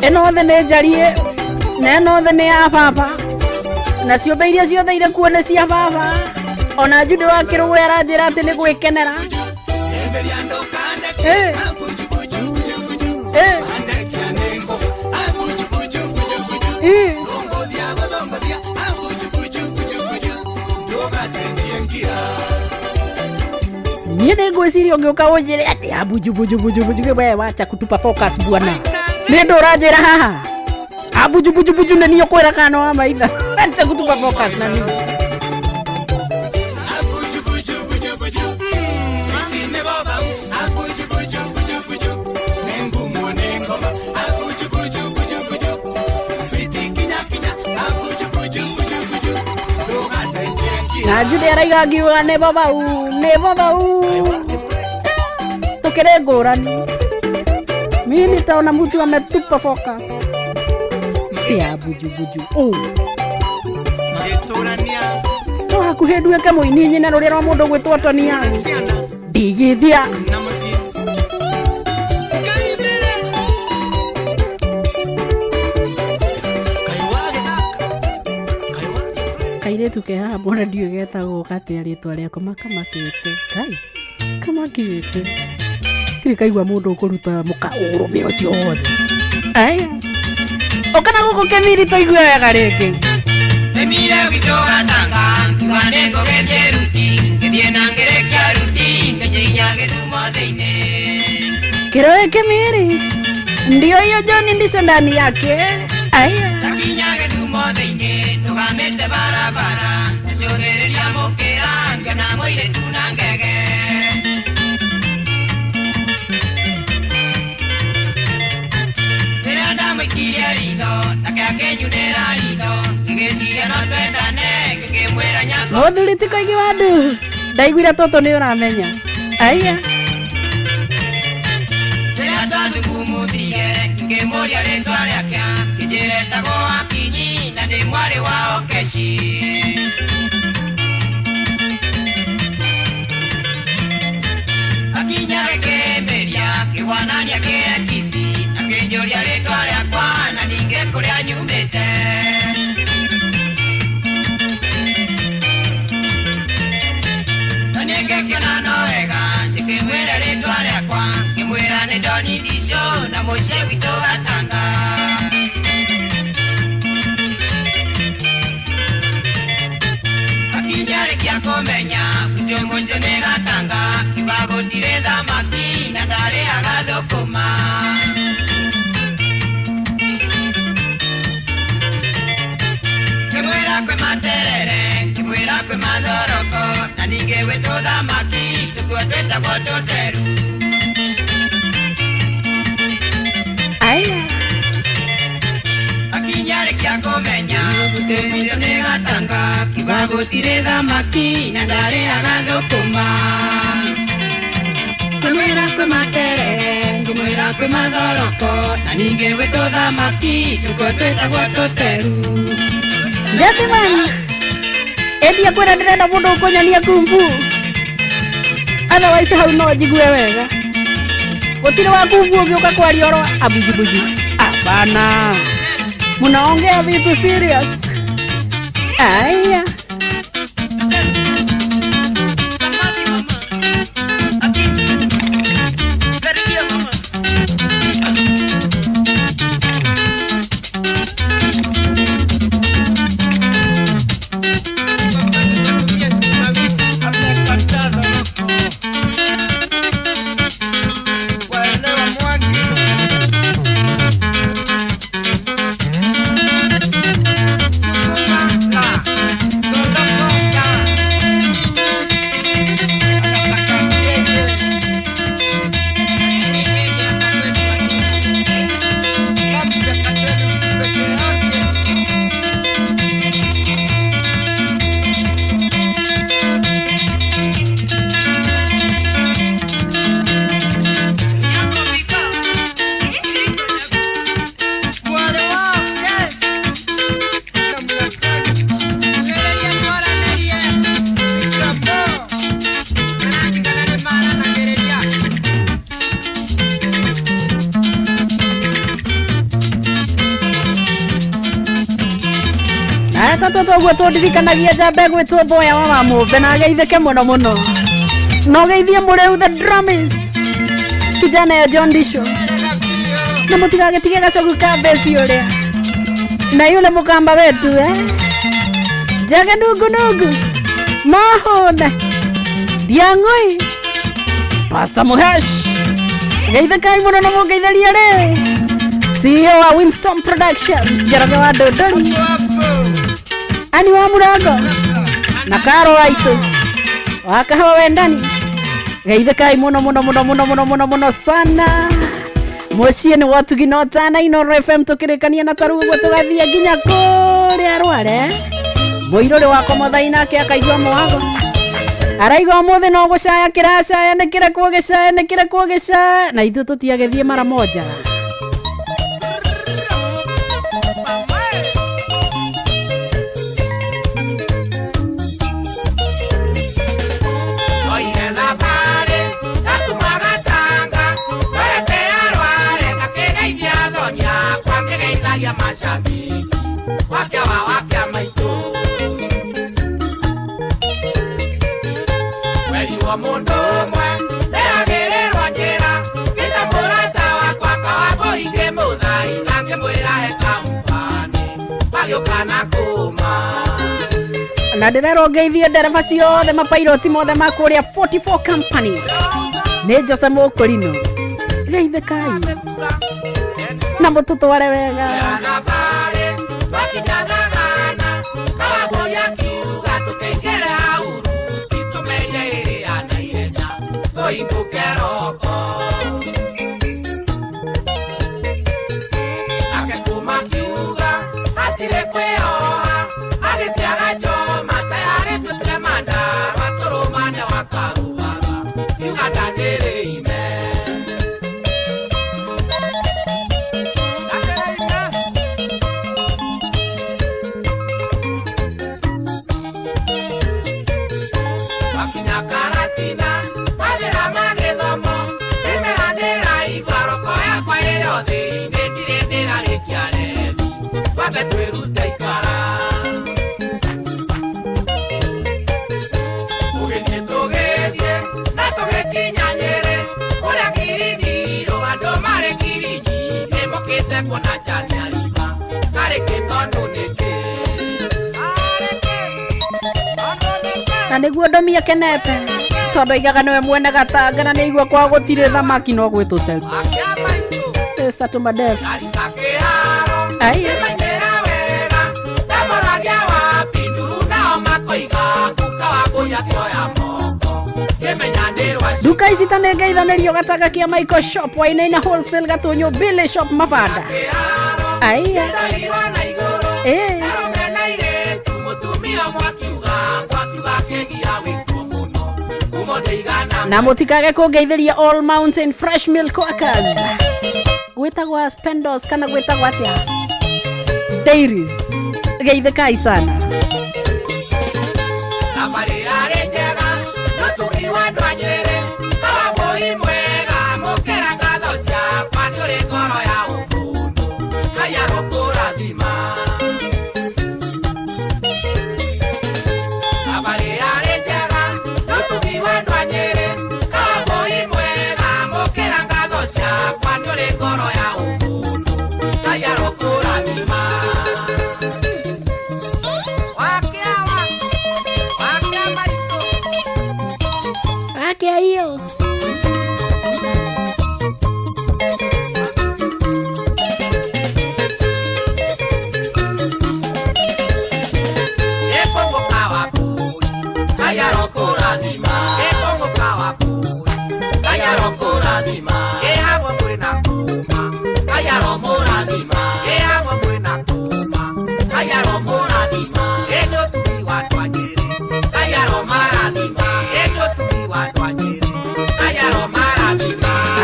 Ĩno thĩ nĩ njariĩ na ĩno thĩ nĩ ya baba na ciũmbe iria ciothe irĩ kuo nĩ cia baba. Ona Jude wa Kĩrũgwe aranjĩra atĩ nĩ gwĩkenera. Eh. Eh. Eh. Niĩ nĩ ngwĩciria ũngĩũka ũnjĩre atĩ abujubujubujubujube, we wacha kutupa focus bwana. Nĩ ndũ ũranjĩra haha abujubujubuju nĩ niĩ ũkwĩra kana wa maitha. Acha kutupa focus na niĩ. Na Jude araiga ngiuga nĩ baba-u nĩ baba-u tukĩrĩ ngũrani. Mi nitaona mtu ametupa focus ya bujubuju. Oh. No hakuhĩ nduĩke mũini nyina rũrĩa rwa mũndũ gwĩtwo Tony Young. Ndigithia. Kairĩtu ke haha mbona ndiũĩ getagwo gatĩa rĩtwa rĩako makamakĩte. Kai kamakĩte. Tirĩ kaigua mũndũ ũkũruta mũka ũrũme ũcio wothe. Aya. Ũka na gũkũ Kĩmiri tũigue wega rĩngĩ. Emire witũ gatanga ngiuga nĩngũgĩthiĩ ruti ngĩthiĩ na ngĩrĩkia ruti ngĩnyinya gĩthumo thĩinĩ. Kĩroĩ Kĩmiri ndio hiyo John ndicho ndani yake. Aya. Takinya gĩthumo thĩinĩ ndũgamĩte barabara ngĩcũthĩrĩria mũkĩra ngĩona mũirĩtu na ngege. Rĩrĩa ndamũikirie ritho nake akĩnyunĩra ritho ngĩgĩciria no twendane ngĩkĩmwĩra nyako. Mũthuri ti koigi wa andũ ndaiguire tũtũ nĩ ũramenya. Aya. Rĩrĩa twathugumuthirie ngĩkĩmũria rĩtwa rĩake akĩnjĩra etagwo Akinyi na nĩ mwarĩ wa Okeshi. Akinya agĩkĩmĩria akĩgwanania kĩekisi akĩnjũria rĩtwa rĩakwa na ningĩ kũrĩa nyumĩte. Na niĩ ngĩkĩona no wega ndĩkĩmwĩre rĩtwa rĩakwa ngĩmwĩra nĩ John Ndicio na mũciĩ witũ Gatanga. Akinya arĩkia kũmenya ũcio mũnjũ nĩ Gatanga kiuga gũtirĩ thamaki na ndarĩaga thũkũma. Ngĩmwĩra kwĩ materere ngĩmwĩra kwĩ mathoroko na ningĩ gwĩ tũthamaki tũkuo twĩtagwo tũteru. Aya. Akinya arĩkia kũmenya ũcio mũnjũ nĩ Gatanga kiuga gũtirĩ thamaki na ndarĩaga thũkũma. Ngĩmwĩra kwĩ materere ngĩmwĩra kwĩ mathoroko na ningĩ gwĩ tũthamaki tũkuo twĩtagwo tũteru. Gentleman, endia kwĩra ndĩrenda mũndũ ũkũnyonia kumbu. Otherwise hau no njigue wega. Gũtirĩ wa kumbu ũngĩũka kwaria oro abujubuju. Hapana. Munaongea vitu serious. Aya. Twana tũtũ ũguo tũndirikanagia njambe gwĩtwo Mboya wa Wamũmbe na ageithĩke mũno mũno. Na ũgeithie mũrĩu the drummist kijana ya John Disho, na mũtigagĩtige gacogu ka beci ũrĩa na yule mũkamba wetu Njage nungunungu mahũne Ndiang'ui Pastor Muhesh geithĩkai mũno na mũngeithĩrie rĩ CEO wa Winston Productions Njoroge wa Ndũndũri Ani wa Mũrango na Karo Waitũ wa Kahawa Wendani geithĩkai mũno mũno mũno mũno mũno mũno mũno sana. Mũciĩ nĩ watugi no tana Inooro FM tũkĩrĩkania na taru ũguo tũgathiĩ nginya kũrĩa Rware. Mũirũrĩ wakwa Mũthai nake akaigua mwago araigua ũmũthĩ no gũcaya kĩracaya nĩ kĩrekwo gĩcaya nĩ kĩrekwo gĩcaya na ithuĩ tũtiagĩthiĩ mara moja. Na ndĩrerwo ngeithie ndereba ciothe mapairoti mothe ma kũrĩa 44 company nĩ Jose Mũkũrinũ geithĩkai na mũtũtware wega. Na nĩguo ndomia kenete tondũ aigaga nĩwe mwene gatanga na nĩaigua kwa gũtirĩ thamaki no gwĩtũteru pesa tũmadef aya duka ici ta nĩngeithanĩrio gatanga kĩa Michael Shop Wainaina Wholesale Gatũnyũ Billy Shop Mabanda aya na mũtikage kũngeithĩria All Mountain Fresh Milk Workers gwĩtagwo Spendos kana gwĩtagwo atĩa Dairies geithĩkai sana.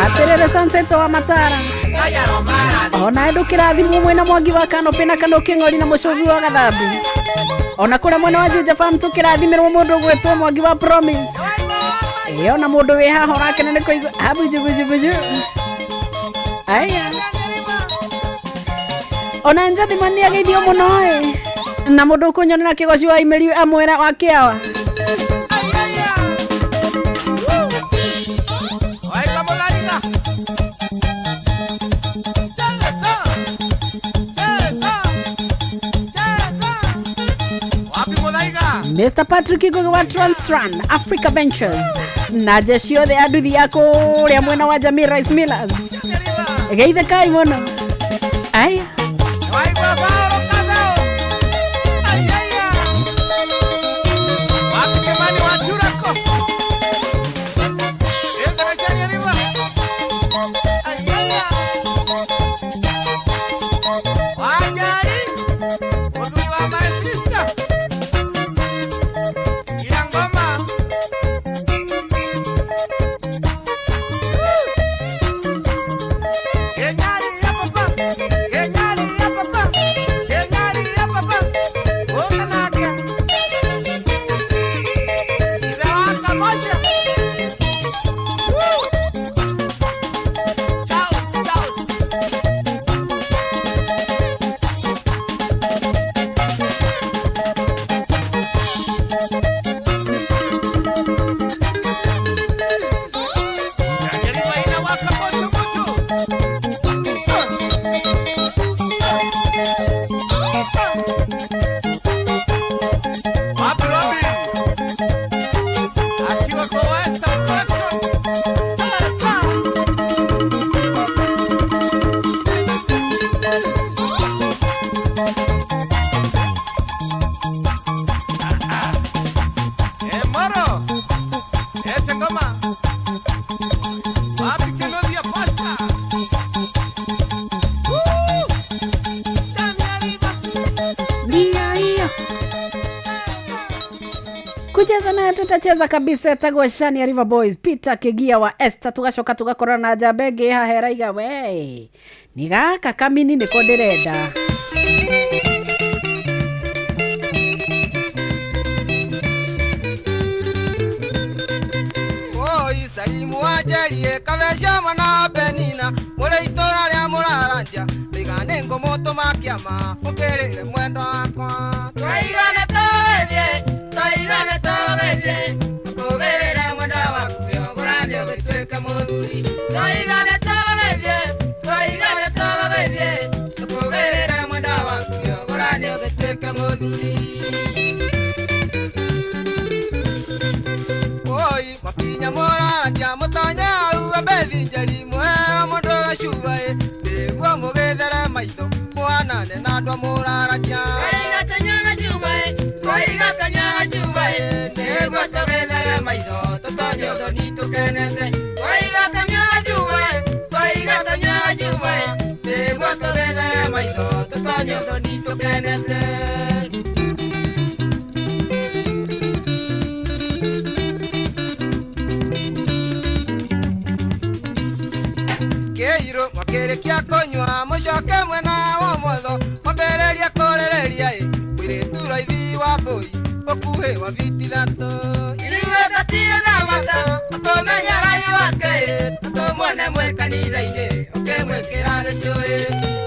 Atirĩrĩ Sunset wa Matara ona ndũkĩrathimwo mwena mwangi wa Kanopĩ na Kano Kĩng'ori na mũcũgi wa Gathambi ona kũrĩa mwena wa Juja Farm tũkĩrathimĩrwo mũndũ ũgwĩtwo mwangi wa Promise ĩyo na mũndũ wĩ haha ũrakena nĩ kũigua abujubujubuju aya ona njathima nĩ ageithio mũno ĩ Na mundu kunyonera kigoci wa imeri amwera wa kiawa. Mr. Patrick Ngugi wa Transtran Africa Ventures na jeshi yothe ya nduthi ya kũrĩa mwena wa Jamii Rice Millers geithe kai mũno aya. Kucheza naye tutacheza kabisa etagwo Shani ya River Boys Peter Kigia wa Esther tugacoka tugakorana na njamba ĩngĩ haha ĩraiga we ni gaka kamini nĩko ndĩrenda. Oi Salimu wanjerie kabeca mwana Benina mũrĩ itũra rĩa mũraranja mĩigane ngũmũtũma kĩama ũkĩrĩre mwendwa wakwa twaigane tũgĩthiĩ twaigane tũgĩthiĩ kũgĩrĩre mwendwa waku ũgũrane ũgĩtuĩke mũthuri twaigane tũgĩthiĩ twaigane tũgĩthiĩ kũgĩrĩre mwendwa waku ũgũrane ũgĩtuĩke mũthuri. Oi makinya mũraranja mũtonye hau ambethi njeri mũheo mũndũ gacuba ĩ nĩguo mũgĩthere maitho mũhanane na andũ a mũraranja twaiga tũnyue gacuba ĩ nĩguo tũgĩthere maitho tũtonye ũthoni tũkenete twaiga tũnyue gacuba ĩ twaiga tũnyue gacuba ĩ nĩguo tũgĩthere maitho tũtonye ũthoni tũkenete. Kĩirũ mwakĩrĩkia kũnyua mũcoke mwena wa ũmotho mwambĩrĩrie kũrĩrĩria ĩ mũirĩtu raithi wa mbũi ũkuhĩ wa biti ithatũ ithuĩ tũtirĩ na bata tũtũmenya rai wake ĩ tũtũmuone mwĩ kanitha-inĩ ũkĩmwĩkĩra gĩcũĩ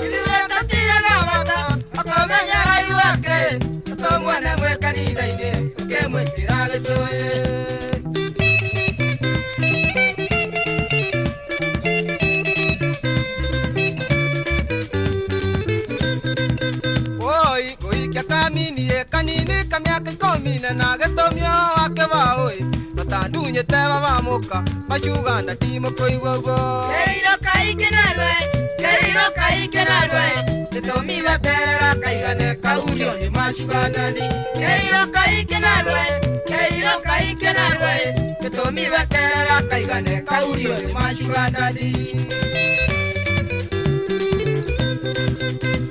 ithuĩ tũtirĩ na bata tũtũmenya rai wake ĩ tũtũmuone mwĩ kanitha-inĩ ũkĩmwĩkĩra gĩcũĩ. Kanini kamiaka ikũmi na gĩtũmio wake baũĩ matandunyĩte babamuka macugana ndimũkũigua ũguo kĩirũ kaingĩ narue kĩirũ kaingĩ narue gĩtũmi weterera kaigane kaurio nĩ macuganani kĩirũ kaingĩ narue kĩirũ kaingĩ narue gĩtũmi weterera kaigane kaurio nĩ macuganani.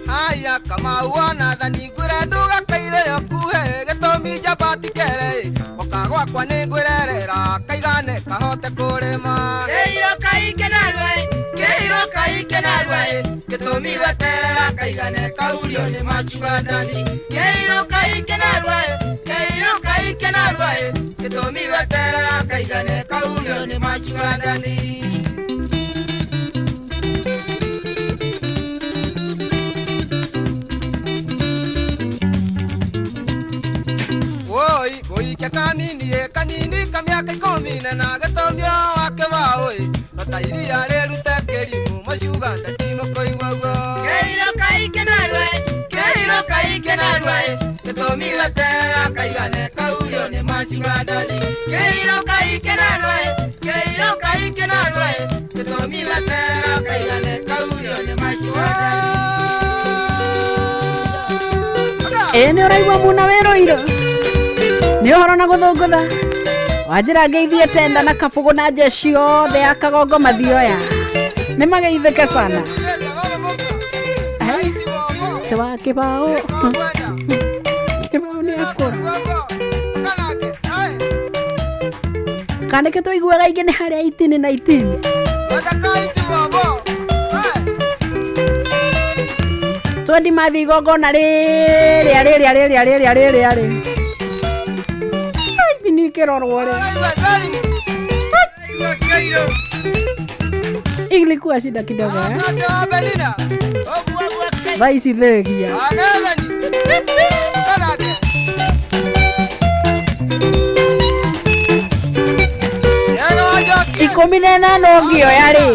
Haya Kamau ona thani ngwĩre ndũgakaire ũkuhe gĩtũmi njamba tikere oka gwakwa nĩ ngwĩrerera kaigane kahote kũrĩma kĩirũ kaingĩ narue kĩirũ kaingĩ narue gĩtũmi weterera kaigane kaurio nĩ macuganani kĩirũ kaingĩ narue kĩirũ kaingĩ narue gĩtũmi weterera kaigane kaurio nĩ macuganani. Kanini kanini ka mĩaka 10 na gĩtomio wa kĩbaũ no ta iria rĩrute kĩrimũ macuganda timũkũigua guo Keiro kaike narua keiro kaike narua gĩtũmi wetera kaigane kaurio nĩ macugandani keiro kaike narua keiro kaike narua gĩtũmi wetera kaigane kaurio nĩ macugandani. Ĩĩ nĩ ũraigua muna wĩrũirũ nĩ ũhoro na gũthũngũtha wanjĩra ngeithie tenda na kabũgũ na jeshi yothe ya kagongo mathioya nĩ mageithĩke sana. Te wa kĩbaũ kĩbaũ nĩ akũra kana nĩkĩo tũiguaga aingĩ nĩ harĩa itini na itini. Twendi mathi igongona rĩrĩa rĩrĩa rĩrĩa rĩrĩa rĩrĩa rĩ nikirorwo rĩ ilikuwa shida kidogo eh? Thaa ici thegia 18 ũngĩoya rĩ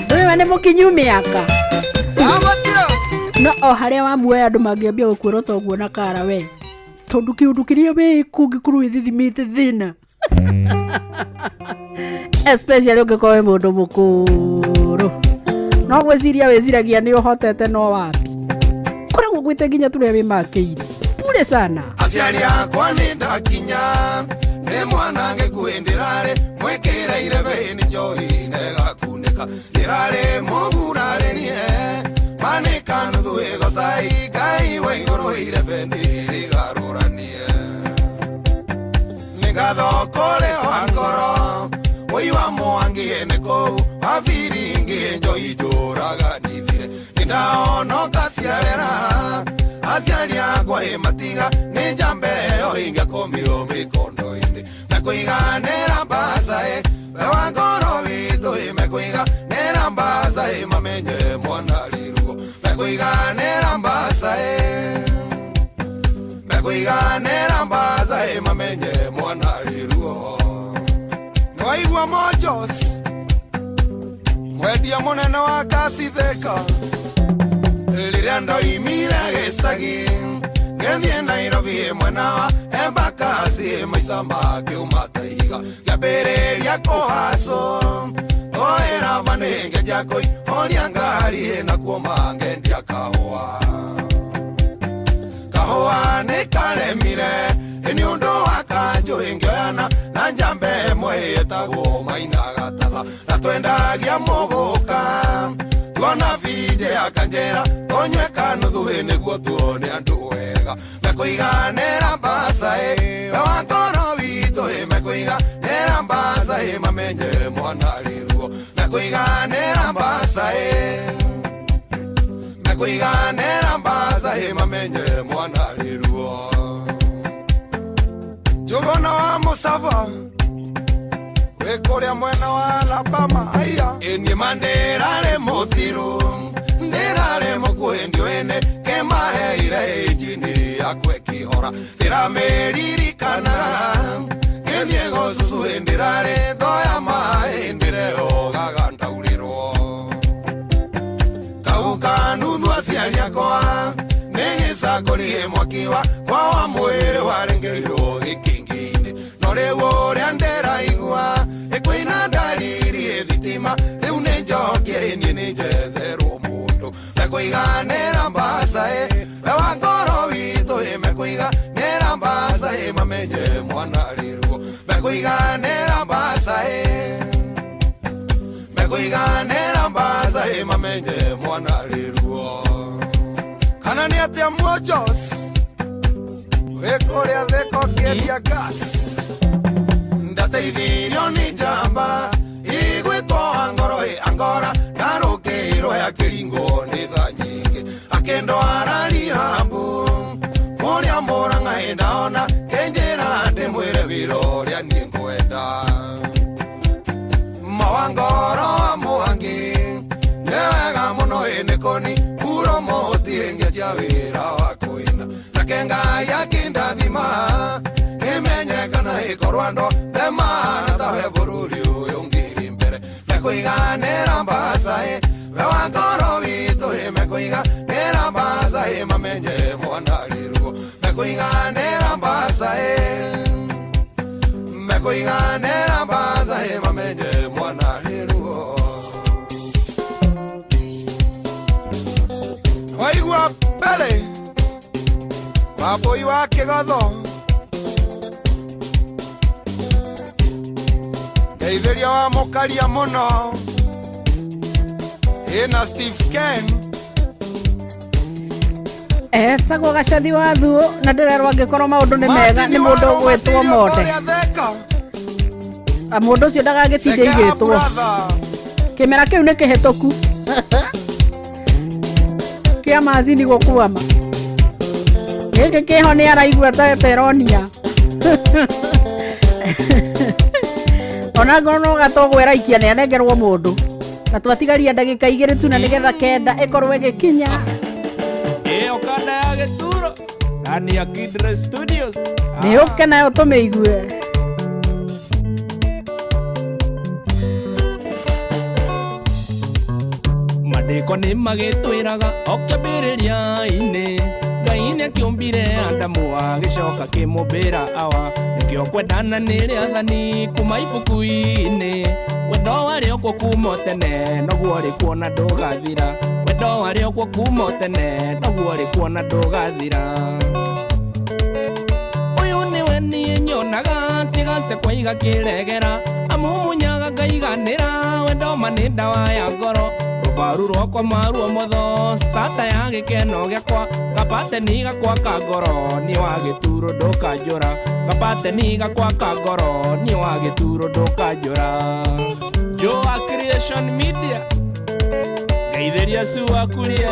ndũĩ nĩ mũkinyu mĩaka no o harĩa wamuoya andũ mangĩambia gũkwĩra ta ũguo na kara we tondu kiundu kiria wĩ kũngĩkorwo wĩthithimĩte thĩna especially ũngĩkorwo wĩ mũndũ mũkũrũ no gwĩciria wĩciragia nĩ ũhotete no wapi koragwo gwĩte nginya tũrĩa wĩmakĩire bure sana. Aciari akwa nĩ ndakinya nĩ mwana ngĩkuĩ ndĩrarĩ mwĩkĩre irebe nĩ njohi negakunĩka ndĩrarĩ mũgurarĩrie manĩka nuthu ĩgocai Ngai wa igũrũ irebe ndĩrĩgarũranie nĩ ngatho kũrĩ wa ngoro ũi wa mwangi nĩ kũu wa biringi njohi njũraganithire nĩndahonoka ciarera aciari akwa ĩ matiga nĩ njambe ĩyo ingĩkũmio mĩkondo-inĩ mekũiganĩra mbaca ĩ we wa ngoro witũ ĩ mekũiganĩra mbaca ĩ mamenye mwana rĩruo mekũiganĩra mbaca ĩ mekũiganĩra mbaca ĩ mamenye mwana rĩruo. Nĩwaigua Mojos mwendia mũnene wa Kasitheka rĩrĩa ndoimire gĩcagi ngĩthiĩ Nairobi mwena wa Embakasi maica makiuma ta ihiga ngĩambĩrĩria kũhacwo tũĩraba nĩ ngĩanjia kũihũria ngari na kuoma ngendia kahũa kahũa nĩ karemire nĩ ũndũ wa kanjũ ngĩoyana na njambe ĩmwe ĩtagwo Maina Gatatha na twendagia mũgũka tuona bije akanjĩra tũnyue kanuthu nĩguo tuone andũ wega mekũiganĩra mbaca ĩ we wa ngoro witũ ĩ mekũiganĩra mbaca ĩ mamenye mwana rĩruo mekũiganĩra mbaca ĩ mekũiganĩra mbaca ĩ mamenye mwana rĩruo. Njũgũna wa Mũcaba wĩ kũrĩa mwena wa Alabama aya ĩniĩ ma ndĩrarĩ mũthiru ndĩrarĩ mũkuhĩ ndiũĩ nĩ kĩmaheire injini yakwa ĩkĩhora ndĩramĩririkanaga ngĩthiĩ gũcucu ndĩrarĩ thoya maĩ ndĩreogaga ndaurĩrwo kau kanuthu aciari akwa nĩ gĩcakũri mwaki wa kwa wa mwĩrĩ warengeirwo gĩkĩngĩ-inĩ no rĩu ũrĩa ndĩraigua ĩkwĩna ndariri thitima rĩu nĩ njokie niĩ nĩ njetherwo mũndũ mekũiganĩra mbaca ĩ we wa ngoro witũ ĩ mekũiganĩra mbaca ĩ mamenye mwana rĩruo mekũiganĩra mbaca ĩ mekũiganĩra mbaca ĩ mamenye mwana rĩruo. Kana nĩ atĩa Mojos wĩ kũrĩa Thika ũkĩendia gas ndateithirio nĩ njamba igwĩtwo Angoro ĩ Angora ndarũkĩirwo ya kĩringo nĩ tha nyingĩ akĩndwara rihambu kũrĩa Mũrang'a ĩ ndaona kĩnjĩra ndĩmwĩre wĩra ũrĩa niĩ ngwenda mawangoro wa Mwangi nĩ wega mũno ĩ nĩ kũni puro mũti ĩngĩanjia wĩra wa kũina nake Ngai akĩnde Angĩkorwo andũ othe mahana tawe bũrũri ũyũ ngiri mbere mekũiganĩra mbaca ĩ we wa ngoro witũ ĩ mekũiganĩra mbaca ĩ mamenye mwana rĩruo mekũiganĩra mbaca ĩ mekũiganĩra mbaca ĩ mamenye mwana rĩruo. Waigua mbere wambũi wa kĩgotho ngeithĩria wa mũkaria mũno ĩna Steve Ken. Etagwo Gacathi wa Thuo na ndĩrerwo angĩkorwo maũndũ nĩ mega nĩ mũndũ ũgwĩtwo Monde. Mũndũ ũcio ndagagĩtinde igĩtwo kĩmera kĩu nĩ kĩhĩtũku kĩa macini gũkwama gĩkĩ kĩho nĩ araigua ta teronia ona ngorwo no gatogwo ĩraikia nĩ anengerwo mũndũ na twatigaria ndagĩka 2 tu na nĩgetha 9 ĩkorwo ĩgĩkinya. Ĩyo kanda ya gĩturo ndani ya Kidre Studios nĩ ũke nayo tũmĩigue. Mandĩko nĩ magĩtwĩraga o kĩambĩrĩria-inĩ Ngai nĩakĩũmbire Adamu agĩcoka akĩmũmbĩra Awa nĩkĩo kwendana nĩ rĩathani kuma ibuku-inĩ wendo warĩ okuo kuma tene noguo ũrĩ kuona ndũgathira wendo warĩ okuo kuma tene noguo ũrĩ kuona ndũgathira. Ũyũ nĩwe niĩ nyonaga ciĩga ciakwa igakĩregera amumunyaga ngaiganĩra wendo ma nĩ ndawa ya ngoro rũbaru rwakwa maruo motho stata ya gĩkeno gĩakwa gapateni gakwa ka ngoro niĩ wa gĩturo ndũkanjũra gapateni gakwa ka ngoro niĩ wa gĩturo ndũkanjũra. Joa Creation Media ngeithĩria su wakuria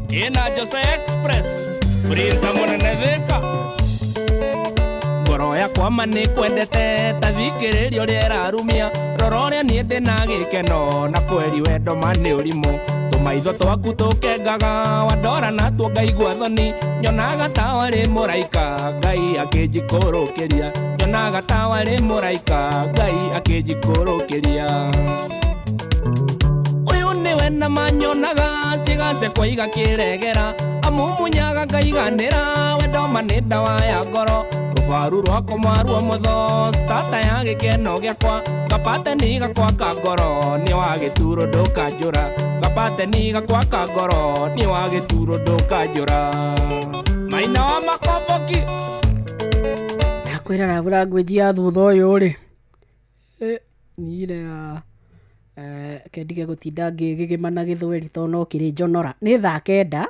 ĩna Jose Express printer mũnene Thĩka ngoro yakwa ma nĩ kwendete ta thikĩrĩria ũrĩa ĩrarumia rora ũrĩa niĩ ndĩna gĩkeno na kweri wendo ma nĩ ũrimũ tũmaitho twaku tũkengaga wandora natuo ngaigua thoni nyonaga ta warĩ mũraika Ngai akĩnjikũrũkĩria nyonaga ta warĩ mũraika Ngai akĩnjikũrũkĩria. Ũyũ nĩwe na manyonaga ciĩga ciakwa igakĩregera amumunyaga ngaiganĩra wendo ma nĩ ndawa ya ngoro rũbaru rwakwa maruo motho stata ya gĩkeno gĩakwa gapateni gakwa ka ngoro nĩ wa gĩturo ndũkanjũra gapateni gakwa ka ngoro nĩ wa gĩturo ndũkanjũra. Maina wa makomboki ndakwĩra ravura ngwĩnji ya thutha ũyũ rĩ nyire ya kendige gũtinda ngĩgĩgĩma na gĩthweri tondũ no kĩrĩ njonora nĩ thaa 9.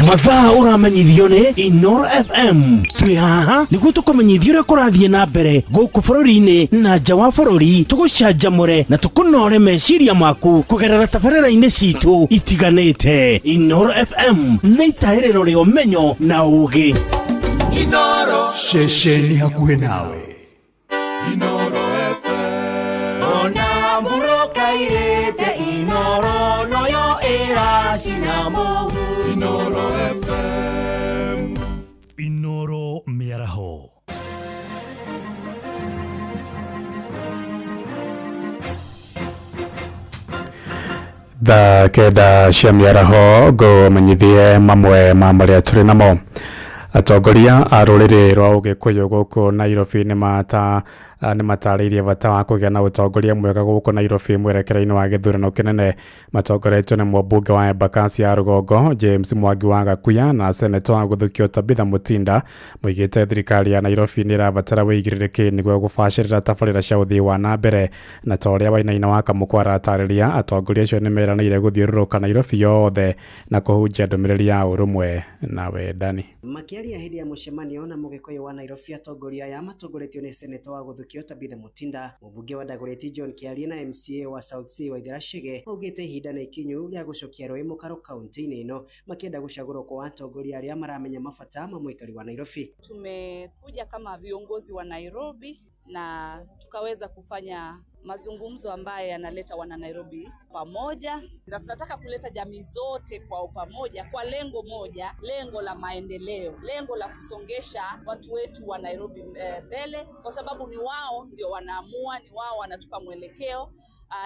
Mathaa ũramenyithio nĩ Inoro FM twĩ haha nĩguo tũkũmenyithie ũrĩa kũrathiĩ na mbere gũkũ bũrũri-inĩ na nja wa bũrũri tũgũcanjamũre na tũkũnore meciria maku kũgerera tabarĩra-inĩ citũ itiganĩte. Inoro FM nĩ itahĩrĩro rĩa ũmenyo na ũũgĩ. Inoro ceceni hakuhĩ nawe. Inoro FM ona mũrũkairĩte Inoro noyo ĩracina mũhu. Inoro FM Inoro mĩaraho. Thaa 9 cia mĩaraho ngũmenyithie mamwe ma marĩa tũrĩ namo. Atongoria a rũrĩrĩ rwa Ũgĩkũyũ gũkũ Nairobi nĩ matarĩirie bata wa kũgĩa na ũtongoria mwega gũkũ Nairobi mwerekera-inĩ wa gĩthurano kĩnene matongoretio nĩ mũmbunge wa Embakasi ya rũgongo James Mwangi wa Gakuya na seneta wa Gũthukio Tabitha Mutinda moigĩte thirikari ya Nairobi nĩ ĩrabatara wĩigĩrĩrĩki nĩguo gũbacĩrĩra tabarĩra cia ũthii wa na mbere na ta ũrĩa Wainaina wa Kamũkwa aratarĩria atongoria acio nĩ meranĩire gũthiũrũrũka Nairobi yothe na kũhunjia ndũmĩrĩri ya ũrũmwe na wendani. Makĩaria hĩndĩ ya mũcemanio na Mũgĩkũyũ wa Nairobi atongoria aya matongoretio nĩ seneta wa Gũthukio Tabitha Mutinda, mũmbunge wa Dagoretti John Kiarie na MCA wa South C Waithera Chege maugĩte ihinda nĩ ikinyu rĩa gũcokia rũĩ mũkaro kaunti-inĩ ĩno makĩenda gũcagũrwo kwa atongoria arĩa maramenya mabata ma mũikari wa Nairobi. Tumekuja kama viongozi wa Nairobi na tukaweza kufanya mazungumzo ambayo yanaleta wana Nairobi pamoja, na tunataka kuleta jamii zote kwa pamoja kwa lengo moja, lengo la maendeleo, lengo la kusongesha watu wetu wa Nairobi mbele, kwa sababu ni wao ndio wanaamua, ni wao wanatupa mwelekeo,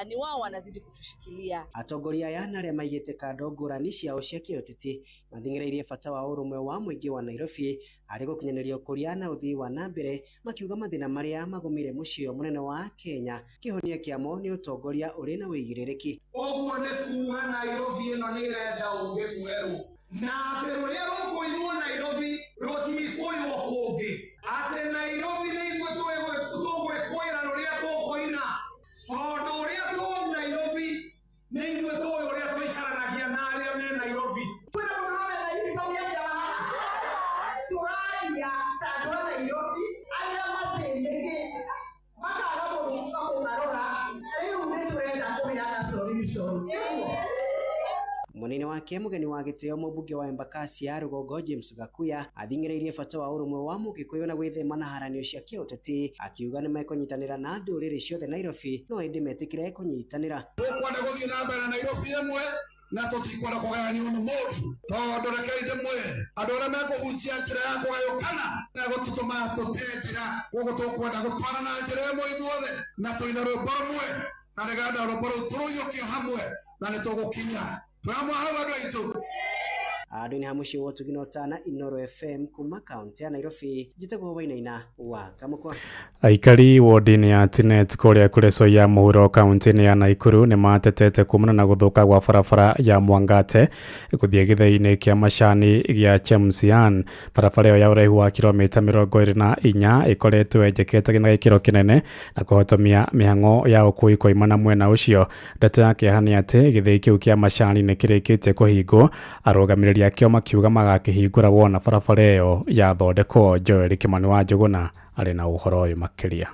ni wao wanazidi kutushikilia. Atongoria aya na arĩa maigĩte kando ngũrani ciao cia kĩũteti mathing'ĩrĩirie bata wa ũrũmwe wa mũingĩ wa Nairobi harĩ gũkinyanĩria ũkũria na ũthii wa na mbere, makiuga mathĩna marĩa magũmĩire mũciĩ ũyũ mũnene wa Kenya kĩhonia kĩamo nĩ ũtongoria ũrĩ na wĩigĩrĩrĩki. Ũguo nĩ kuga Nairobi ĩno nĩ ĩrenda ũgĩ mwerũ, na atĩ rũrĩa rũkũinwo Nairobi rũtikũinwo kũngĩ, atĩ Nairobi nĩ ithuĩ tũgwĩkũĩra rũrĩa tũkũina, tondũ ũrĩa tũ Nairobi nĩ ithuĩ tũĩ ũrĩa tũikaranagia na arĩa me Nairobi. Kwĩna mũndũ ũrona uniform ya jamaa tũraria ta andũ a Nairobi arĩa mathĩnĩkĩte makaga mũndũ wa kũmarora, rĩu nĩ tũrenda kũheana solution. Mwena-inĩ wake mũgeni wa gĩtĩo mũmbunge wa Embakasi ya rũgongo James Gakuya athing'ĩrĩirie bata wa ũrũmwe wa mũgĩkũyũ na gwĩthema na haranio cia kĩũteti, akiuga nĩmekũnyitanĩra na ndũrĩrĩ ciothe Nairobi no ĩndĩ metĩkĩre kũnyitanĩra. Tũkwenda gũthiĩ na mbere na Nairobi ĩmwe na tũtikwenda kũgayanio nĩ mũndũ, tondũ rekei ndĩmwĩre andũ arĩa mekũgucia njĩra ya kũgayũkana megũtũtũma tũte njĩra, koguo tũkwenda gũtwarana na njĩra ĩmwe ithuothe na tũine rwĩmbo rũmwe na nĩgetha rwĩmbo rũu tũrũiyũkie hamwe na nĩtũgũkinya twĩ hamwe hau andũ aitũ. Andũ-inĩ ha mũciĩ wa ũtugi na ũtana Inooro FM kuma kaunti ya Nairobi, njĩtagwo Wainaina wa Kamũkwa. Aikari wodi-inĩ ya Tinet kũrĩa Kuresoi ya mũhuro kaunti-inĩ ya Naikuru nĩ matetete kumana na gũthũka gwa barabara ya Mwangate gũthiĩ gĩthĩi-inĩ kĩa macani gĩa Chemsian. Barabara ĩyo ya ũraihu wa kilomita 24 ĩkoretwo ĩnjekete na gĩkĩro kĩnene na kũhotomia mĩhang'o ya ũkui koimana mwena ũcio. Ndeto ya kĩeha nĩ atĩ gĩthĩi kĩu kĩa macani nĩ kĩrĩkĩtie kũhingwo, arũgamĩrĩri akĩo makiuga magakĩhingũra wona barabara ĩyo yathondekwo. Joel Kimani wa Njũgũna arĩ na ũhoro ũyũ makĩria.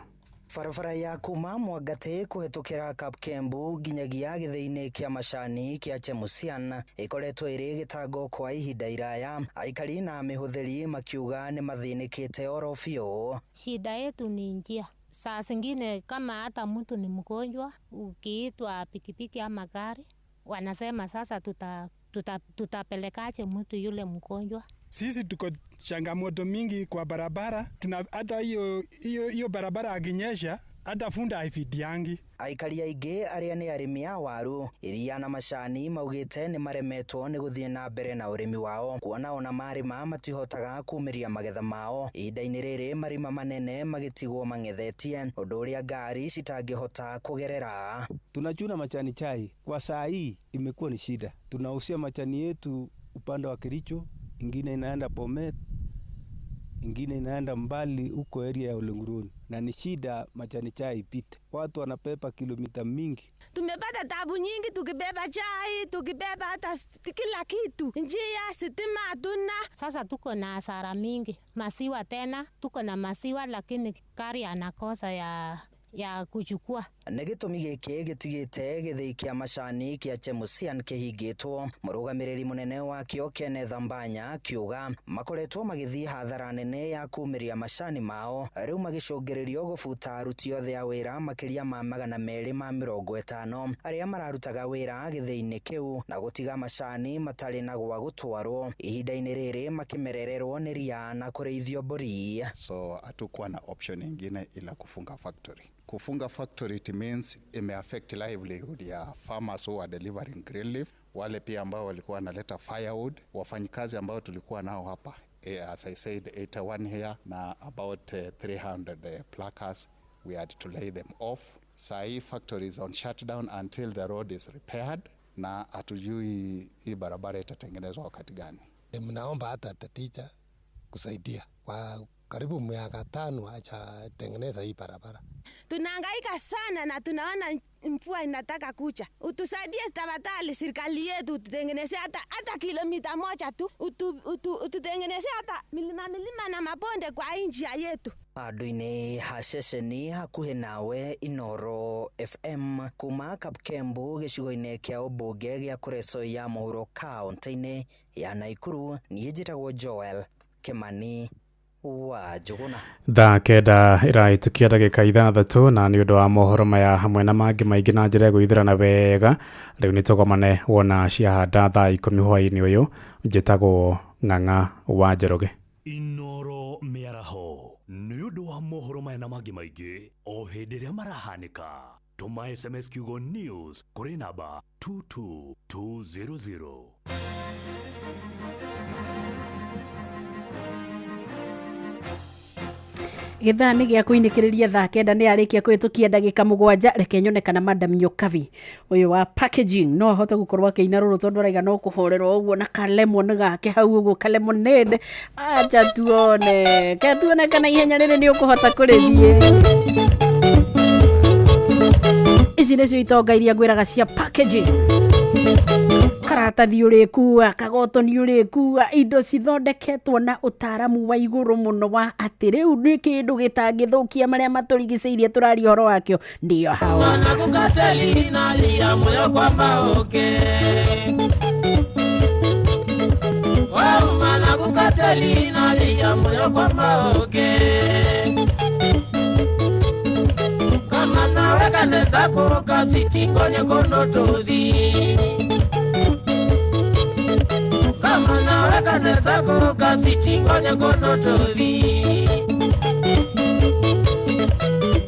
Barabara ya kuma Mwangate kũhetũkĩra Kapkembu nginyagia gĩthĩi-inĩ kĩa macani kĩa Chemusian ĩkoretwo ĩrĩ gĩtango kwa ihinda iraya, aikari na mĩhũthĩri makiuga nĩ mathĩnĩkĩte oro biũ. Shida yetu ni njia. Saa zingine kama hata mtu ni mgonjwa, ukiitwa pikipiki ama gari, wanasema sasa tutapelekaje mtu yule mgonjwa. Sisi tuko changamoto mingi kwa barabara, tuna hata hiyo barabara akinyesha hata funda haifidiangi. Aikari aingĩ arĩa nĩ arĩmi a waru, iria na macani maugĩte nĩ maremetwo nĩ gũthiĩ na mbere na ũrĩmi wao, kuona ona marĩma matihotaga kumĩria magetha mao. Ihinda-inĩ rĩrĩ marima manene magĩtigwo mang'ethetie, ũndũ ũrĩa ngari citangĩhota kũgerera. Tunachuna machani chai kwa saa hii imekuwa ni shida. Tunausia machani yetu upande wa Kericho, ingine inaenda Bomet, ingine inaenda mbali huko area ya Ulenguruni, na ni shida machani chai ipite. Watu wanapepa kilomita mingi. Tumepata tabu nyingi tukibeba chai, tukibeba hata kila kitu. Njia, sitima hatuna. Sasa tuko na hasara mingi. Masiwa tena, tuko na masiwa lakini gari anakosa ya kuchukua. Nĩ gĩtũmi gĩkĩ gĩtigĩte gĩthĩi kĩa macani kĩa Chemusian kĩhingĩtwo. Mũrũgamĩrĩri mũnene wakĩo Kenneth Ambanya akiuga makoretwo magĩthiĩ hathara nene ya kumĩria macani mao, rĩu magĩcũngĩrĩrio gũbuta aruti othe a wĩra makĩria ma 250 arĩa mararutaga wĩra gĩthĩi-inĩ kĩu na gũtiga macani matarĩ na gwa gũtwarwo. Ihinda-inĩ rĩrĩ makĩmerererwo nĩ ria na kũrĩithio mbũri. So hatukuwa na option ingine ila kufunga factory. Kufunga factory it means ime affect livelihood ya farmers who are delivering green leaf, wale pia ambao walikuwa wanaleta firewood, wafanyikazi ambao tulikuwa nao hapa, as I said 81 here na about 300 pluckers, we had to lay them off. Sai factory is on shutdown until the road is repaired, na hatujui hii barabara itatengenezwa wakati gani. Mnaomba hata teacher kusaidia kwa karibu miaka 5 hajatengeneza hii barabara. Tunahangaika sana na tunaona mvua inataka kucha. Utusaidie tafadhali serikali yetu, ututengenezee hata kilomita 1 tu, ututengenezee hata milima milima na mabonde kwa nchi yetu. Andũ-inĩ ha ceceni hakuhĩ nawe Inooro FM kuma Kapkembu gĩcigo-inĩ kĩa ũmbunge gĩa Kuresoi ya mũhuro kaunti-inĩ ya Naikuru, niĩ njĩtagwo Joel Kimani wa Njuguna. Thaa 9 ĩrahĩtũkia ndagĩka 6 na nĩ ũndũ wa mohoro maya hamwe na mangĩ maingĩ na njĩra ya gwĩthĩrana wega rĩu nĩ tũgomane wona ciahanda thaa 10 hwaĩ-inĩ ũyũ. Njĩtagwo Ng'ang'a wa Njoroge. Inoro mĩaraho nĩ ũndũ wa mohoro maya na mangĩ maingĩ o hĩndĩ ĩrĩa marahanĩka. Tũma SMS kiugo news kũrĩ namba 22200. Githaa nĩ gĩa kũinĩkĩrĩria thaa 9 nĩ arĩkia kũhĩtũkia ndagĩka 7. Reke nyone kana Madam Nyokabi ũyũ wa packaging no ahote gũkorwo akĩina rũrũ tondũ araiga no kũhorerwo ũguo na kalemon gake hau ũguo kalemonade. Acha tuone, ke tuone kana ihenya rĩrĩ nĩ ũkũhota kũrĩthiĩ. Ici nĩcio itonga iria ngwĩraga cia packaging. Karatathi ũrĩkua, kagotoni ũrĩkua, indo cithondeketwo na ũtaaramu wa igũrũ mũno wa atĩ rĩu nĩ kĩndũ gĩtangĩthũkia marĩa matũrigicĩirie tũraria ũhoro wakĩo ndio hao.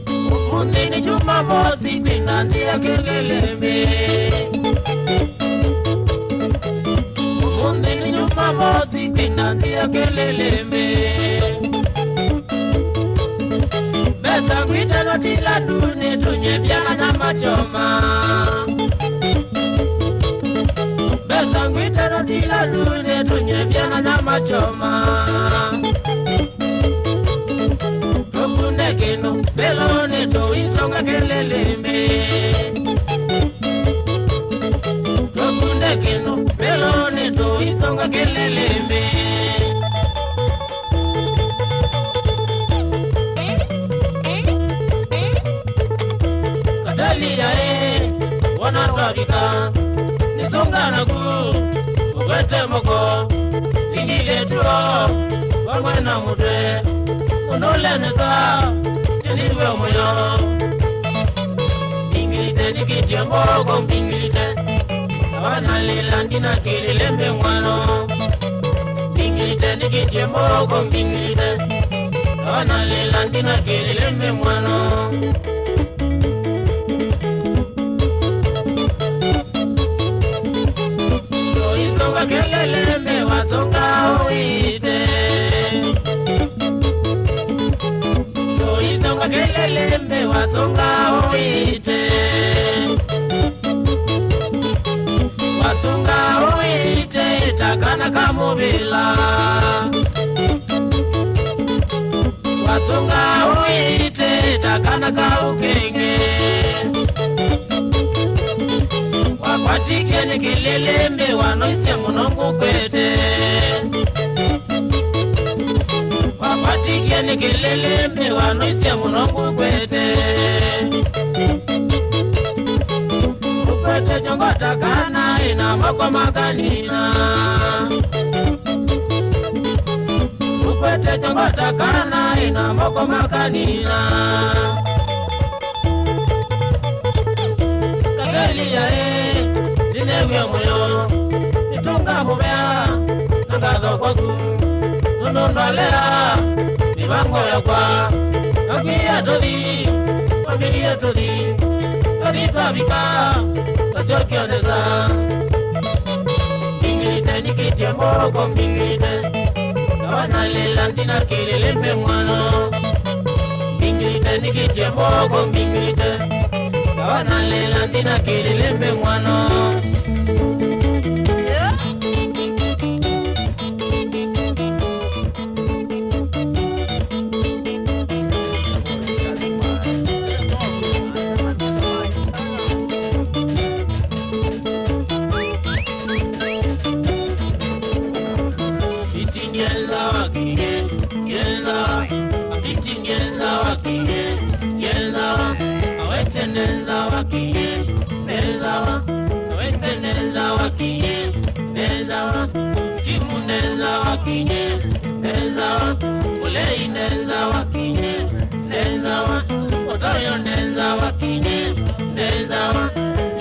Umuthi ni Jumamosi kwina nzia kelele. Umuthi ni Jumamosi kwina nzia kelele. Besa ngwitano tila duni tunye vyana nyama choma. Besa ngwitano tila duni tunye vyana nyama choma. Tokunde keno belone toisonga kelele me. Tokunde keno belone toisonga kelele me. Katalia wanatwabika nisonga nagu ukwete moko ingile tuo wamwena mutwe unolenesa niliwe moyo ingilite nikitie moko mbingilite awanalila ndina kililembe mwano ingilite nikitie moko mbingilite awanalila ndina kililembe mwano. Kelele me wasonga oite. Toisonga kelele me wasonga oite. Wasonga oite takana kamubila. Wasonga oite takana kaukenge. Wakwatike ni kilele wanoise munongo kwete. Wakwatike ni kilele wanoise munongo kwete. Ukwete jongota kana ina makwa makanina. Ukwete jongota kana ina makwa makanina. Katelia ninewe moyo nitunga mumea nangatho kwaku nunundwalea mibango yakwa nakwia tuthi kwambirie tuthi tuthi twabika twaciokionesa mbingilite nikitie moko mbingilite awanalila ndina kililembe mwano mbingilite nikitie moko mbingilite awanalila ndina kililembe mwano. Nenzawa, Mulei Nenzawa Kinye, Nenzawa, Otoyo Nenzawa Kinye, Nenzawa,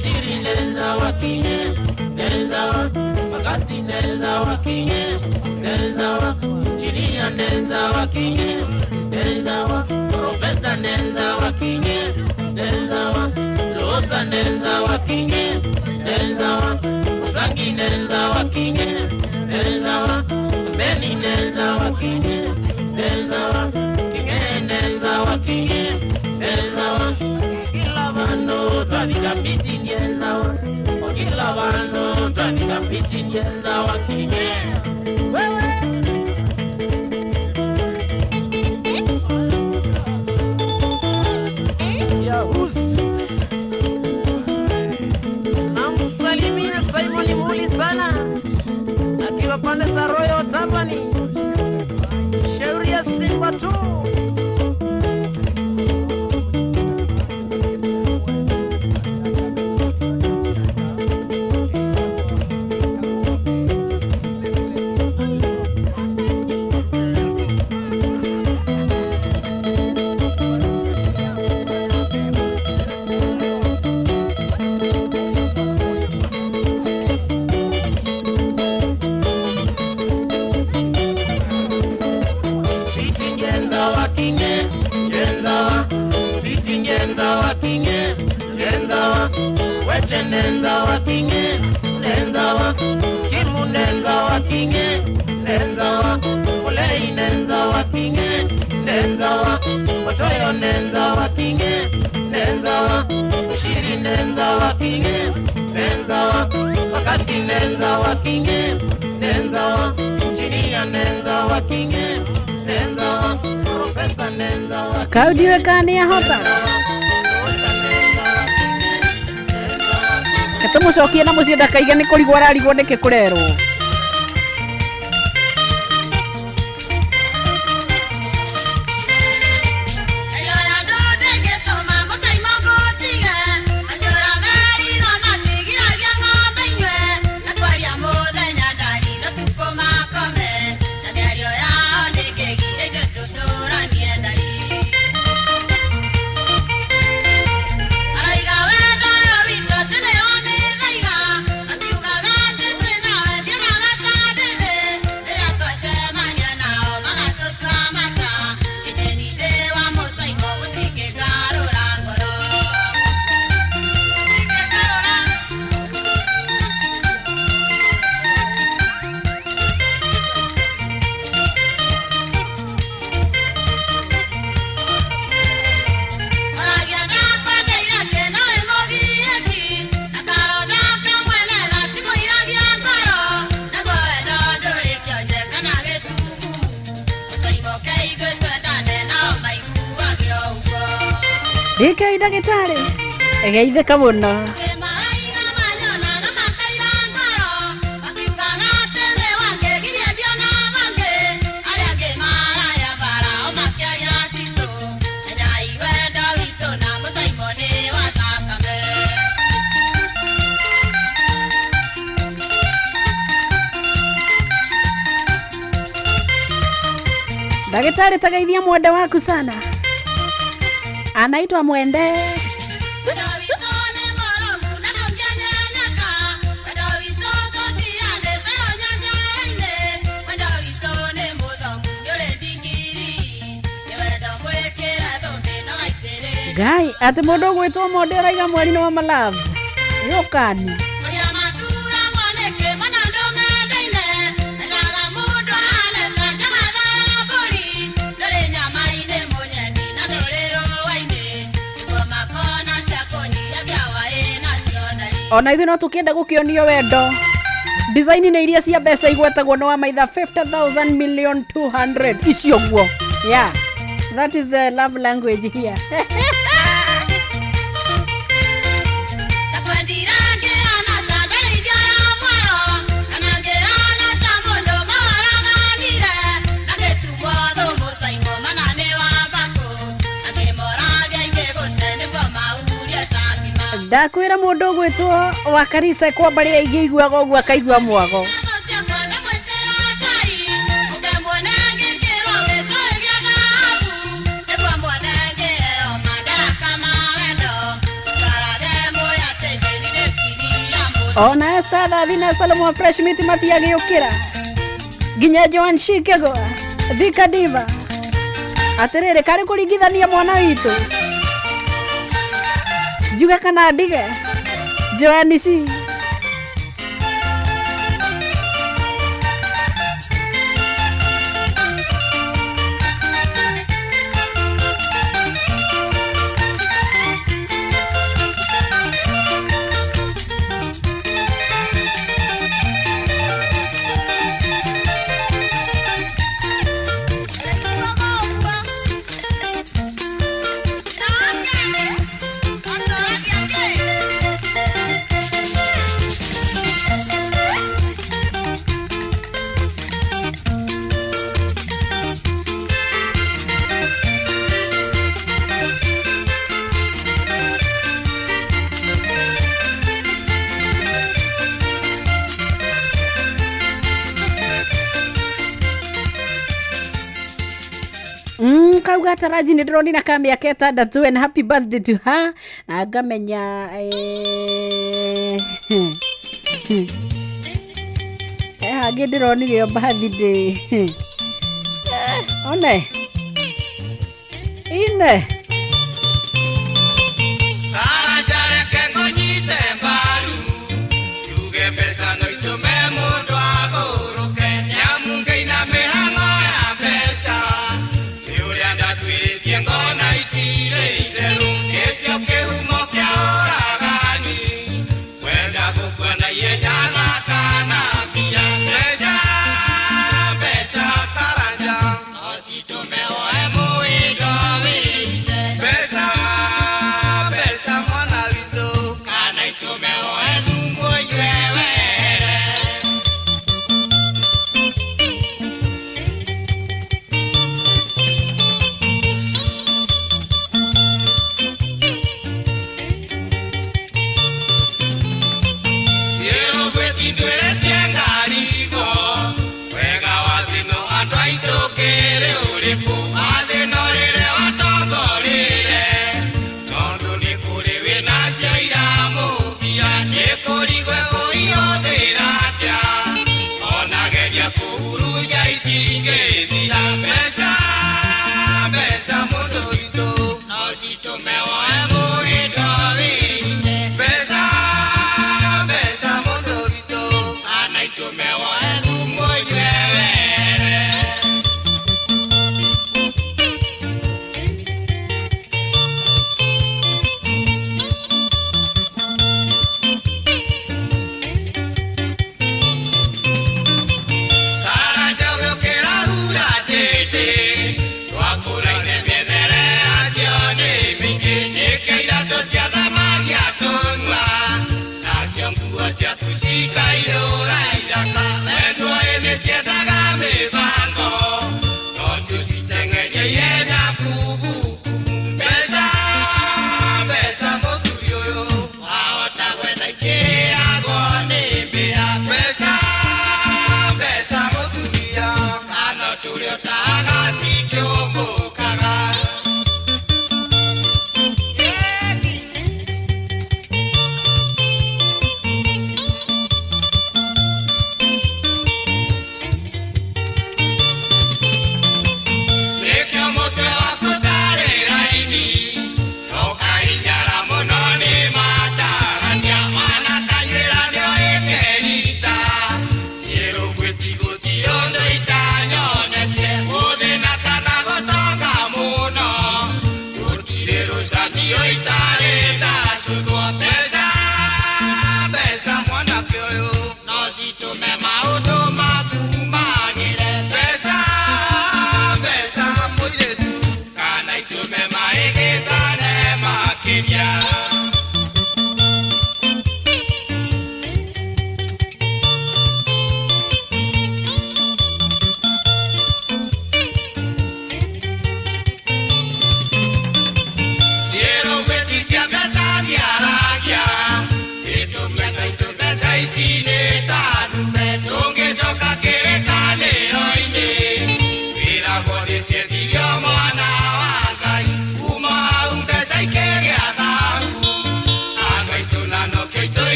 Shiri Nenzawa Kinye, Nenzawa, Makasi Nenzawa Kinye, Nenzawa, Chiria Nenzawa Kinye, Nenzawa, Profesa Nenzawa Kinye, Nenzawa, Losa Nenzawa Kinye, Nenzawa, Usangi Nenzawa Kinye, Nenzawa, Beni Nenzawa Kinye, Nenzawa, Kinge Nenzawa Kinye, Nenzawa, Kila vandu twabika piti Nenzawa, Kila vandu twabika piti Nenzawa Kinye. Wewe Namsalimia Simon Muli sana akiwa pande za Royal Company, shauri ya Simba tu. Piti Ngenzawa Kinye, Ngenzawa, Piti Ngenzawa Kinye, Ngenzawa, Weche Nenzawa Kinye, Nenzawa, Kimu Nenzawa Kinye, Nenzawa, Mulei Nenzawa Kinye, Nenzawa, Otoyo Nenzawa Kinye, Nenzawa, Ushiri Nenzawa Kinye, Nenzawa, Makasi Nenzawa Kinye, Nenzawa, Chinia Nenzawa Kinye, Nenzawa, Profesa Nenzawa Kau ndiwe kana nĩ ahota tũmũcokie na mũciĩ ndakaiga nĩ kũrigwo ararigwo nĩkĩ kũrerwo. DK ndagĩtarĩ geithĩka mũno. Ndagĩtarĩ tageithia mwende waku sana, anaitwa Mwende. Ngai atĩ mũndũ ũgwĩtwo Monde ũraiga mweri-inĩ wa Malove yũkani. Ona ithuĩ no tũkĩenda gũkĩonio wendo. Design-inĩ iria cia mbeca igwetagwo nĩ wa maitha 50,000 million 200 icio guo. Yeah, that is the love language here. Ndakwĩra mũndũ ũgwĩtwo wa Karisa kwa mbarĩ aingĩ iguaga ũguo akaigua mwago. Ona Esther Thathi na Salomo Fresh Meat matiagĩũkĩra nginya Joan Shikego Thika Diva. Atĩrĩrĩ, karĩ kũringithania mwana witũ, njuge kana ndige Joan C? Kauga Taraji nĩ ndĩronire ka mĩaka 6 and happy birthday to her, na ngamenya hangĩ ndĩronire o birthday. One ine. Karanja reke ngũnyite mbaru, njuge mbeca no itũme mũndũ agũrũke, nĩamu ngĩina mĩhang'o ya mbeca, nĩ ũrĩa ndatuĩrĩtie ngona itirĩ itherũ, nĩkĩo kĩhumo kĩa ũragani, kwenda gũkua na ihenya thakana mbia, mbeca, mbeca Karanja, no citũme woe mũĩndo wĩite.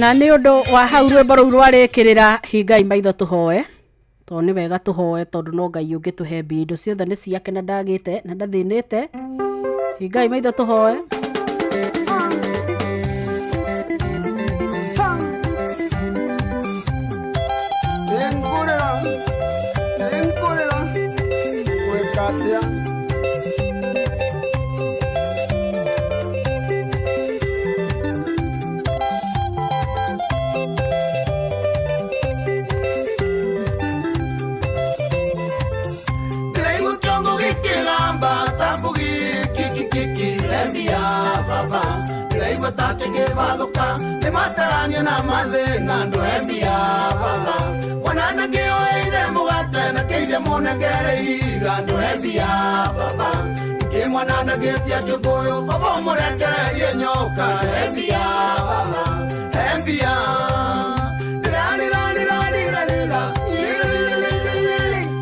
Na nĩ ũndũ wa hau rwĩmbo rũu rwarĩkĩrĩra hingai maitho tũhoe tondũ nĩ wega tũhoe tondũ no Ngai ũngĩtũhe mbia indo ciothe nĩ ciake na ndagĩte na ndathĩnĩte. Hingai maitho tũhoe. Nĩngũrĩra gwĩka atĩa? Ndĩraigua kĩongo gĩkĩgamba ta mbugi kikikikirembia baba ndĩraigua ta kĩngĩbathũka nĩ matarania na mathĩna ndũhembia baba mwana ndangĩoeire mũgate na kĩithe mũnengere ihiga ndũhembia baba ningĩ mwana ndangĩtia kĩũngũyũ baba ũmũrekererie nyoka ndũhembia baba hembia ndĩrarĩrarĩrarĩrarĩra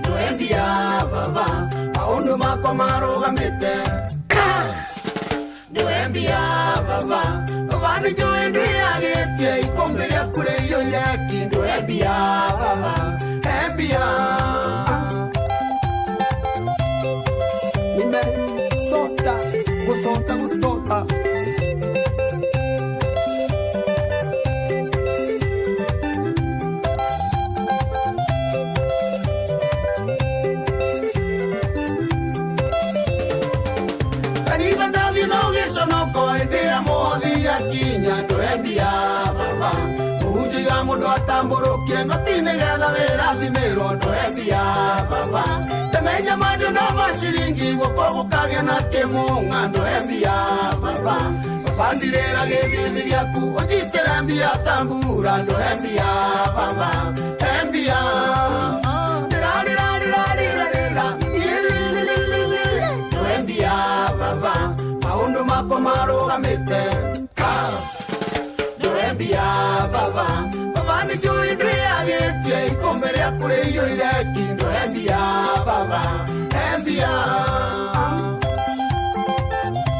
ndũhembia baba maũndũ makwa marũgamĩte ndũhembia baba baba nĩnjũĩ ndwĩagĩtie ikũmbĩ rĩaku rĩiyũire ki ndũhembia baba hembia. Nimesota gusota gusota. Kanitha ndathiĩ no gĩconoko hĩndĩ ya mũhothi yakinya ndũhembia baba mũhunjia mũndũ atambũrũkie no ti nĩgetha wĩrathimĩrwo ndũhembia baba ndamenya mandũ no maciringi guoko gũkagĩa na kĩmũng'a ndũhembia baba baba ndirĩra gĩthithi gĩaku ũnjitĩre mbia ta mbura ndũhembia baba hembia ndĩrarĩrarĩrarĩrarĩra ndũhembia baba maũndũ makwa marũgamĩte ka ndũhembia baba baba nĩnjũĩ ndwĩagĩtie ikũmbĩ rĩaku rĩiyũire ki ndũhembia baba hembia.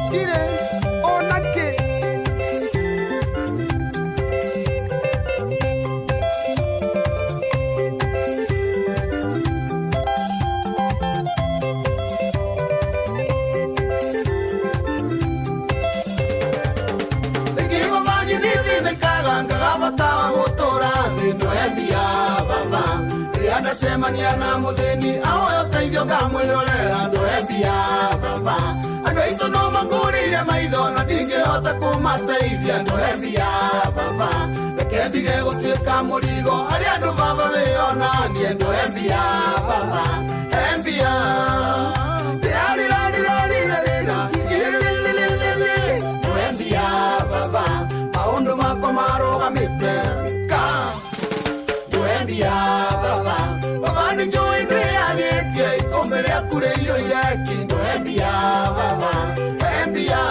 Ndirĩ ona kĩ. Rĩngĩ baba nĩthĩnĩkaga ngaga bata wa gũtũra thĩ ndũhembia baba rĩrĩa ndacemania na mũthĩni ahoya ũteithio ngamwĩrorera ndũhembia baba andũ aitũ no mangũrĩire maitho na ndingĩhota kũmateithia ndũhembia baba reke ndige gũtuĩka mũrigo harĩ andũ baba wĩonanie ndũhembia baba hembia ndĩrarĩrarĩrarĩrarĩra ndũhembia baba maũndũ makwa marũgamĩte ka ndũhembia baba baba nĩnjũĩ ndwĩagĩtie ikũmbĩ rĩaku rĩiyũire ki ndũhembia baba hembia.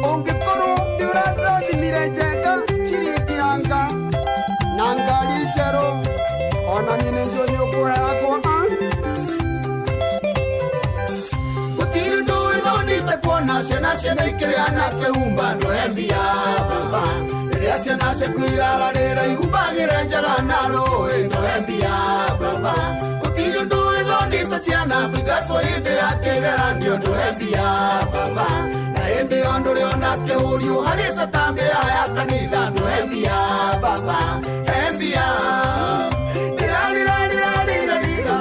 Ũngĩkorwo nĩũrathimire njenga ciringi yanga na ngari njerũ ona niĩ nĩnjũĩ nĩũkũheagwo gũtirĩ ũndũ wĩthonite kuona ciana ciana ikĩrĩa na kĩhumba ndũhembia baba rĩrĩa ciana ciaku irararĩra ihumbagĩre njaga na rũĩ ndũhembia baba gũtirĩ ũndũ wĩthonite ciana kũingatwo hĩndĩ ya kĩgeranio ndũhembia baba na hĩndĩ ĩyo ndũrĩ ona kĩhũriũ harĩ tatambĩa ya kanitha ndũhembia baba hembia ndĩrarĩrarĩrarĩrarĩra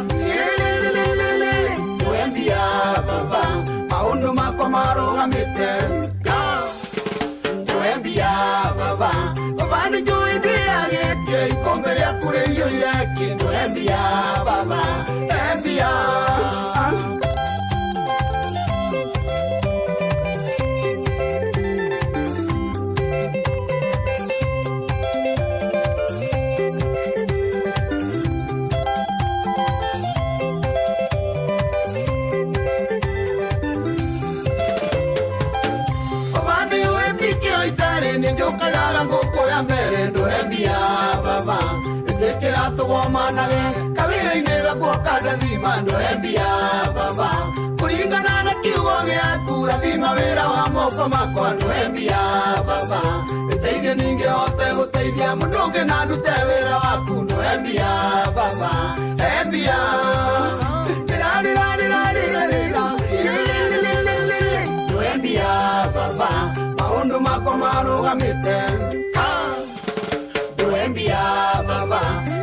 ndũhembia baba maũndũ makwa marũgamĩte ka ndũhembia baba baba nĩnjũĩ ndwĩagĩtie ikũmbĩ rĩaku rĩiyũire ki ndũhembia baba hembia. Baba nĩwĩtĩkio itarĩ nĩnjũkagaga ngũkũ ya mbere ndũhembia baba ĩtĩkĩra tũgomanage kawĩra-inĩ gakwa ka ndathima ndũhembia baba. gĩaku rathima wĩra wa moko makwa ndũhe mbia baba ndeithie ningĩ hote gũteithia mũndũ ũngĩ na ndute wĩra waku ndũhe mbia baba he mbia ndũhe mbia baba maũndũ makwa marũgamĩte ndũhe mbia baba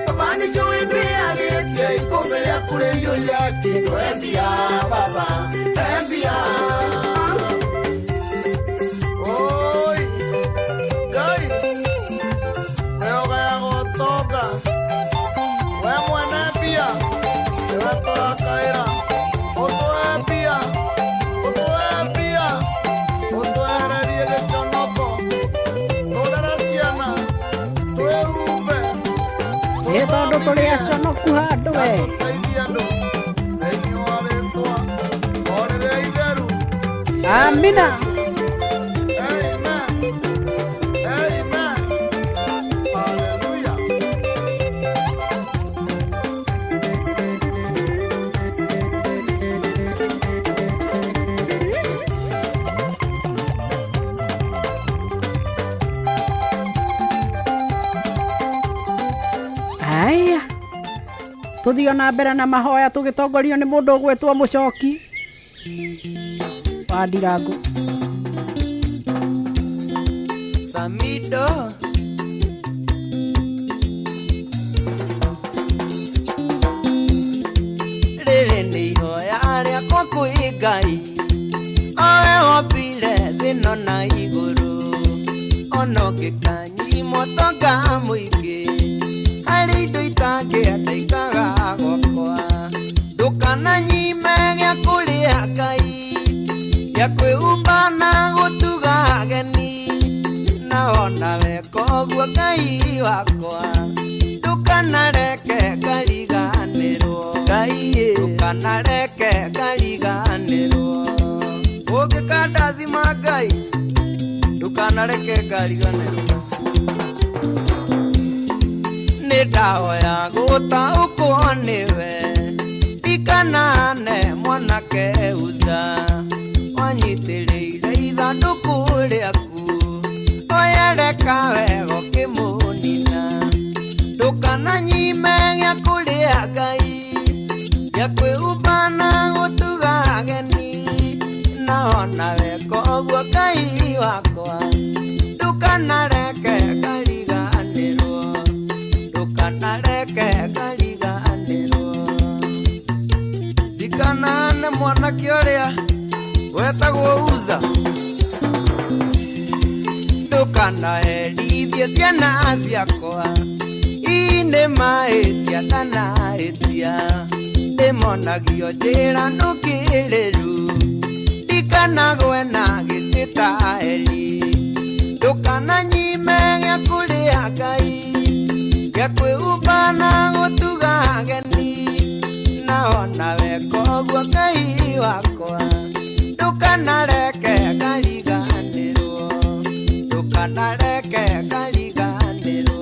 baba nĩnjũĩ ndwĩagĩtie ikũmbĩ rĩaku rĩiyũire kĩ ndũhe mbia baba he mbia. Oi, Ngai, we ũgayaga ũtonga, we mwene mbia, nĩwe tũrakaĩra, ũtũhe mbia, ũtũhe mbia, ũtwehererie gĩconoko, tũrere ciana, twĩhumbe, Ĩ tondũ tũrĩ aconoku handũ we. Tũteithie andũ thĩinĩ wa rĩtwa o rĩrĩa itheru. Amina. Amen. Amen. Hallelujah. Aya, tũthiĩ na mbere na mahoya tũgĩtongorio nĩ mũndũ ũgwĩtwo Mũcoki wa Ndirango. Samido rĩrĩ nĩ ihoya rĩakwa kwĩ Ngai owe wombire thĩ ĩno na igũrũ ona ũngĩkanyima ũtonga mũingĩ harĩ indo itangĩenda ikaga gwakwa ndũkananyime gĩa kũrĩa Ngai gĩa kwĩhumba na gũtuga ageni na ona weka ũguo Ngai wakwa ndũkanareke ngariganĩrwo Ngai ndũkanareke ngariganĩrwo ũngĩkandathima Ngai ndũkanareke ngariganĩrwo nĩ ndahoya gũtaũkwo nĩwe ndikanane mwanake Uza wanyitĩrĩire ithandũkũ rĩaku oyereka wega ũkĩmũnina ndũkananyime gĩa kũrĩa Ngai gĩa kwĩhumba na gũtuga ageni na ona weka ũguo Ngai wakwa ndũkanareke ngariganĩrwo ndũkanareke ngariganĩrwo ndikanane mwanake ũrĩa wetagwo Uza ndũkanaherithie ciana ciakwa ii nĩ mahĩtia ndanahĩtia ndĩmonagio njĩra ndũkĩrĩru ndikanagwe na gĩtĩ ta Eli ndũkananyime gĩa kũrĩa Ngai gĩa kwĩhumba na gũtuga ageni na ona weka ũguo Ngai wakwa ndũkanareke ngariganĩrwo ndũkanareke ngariganĩrwo.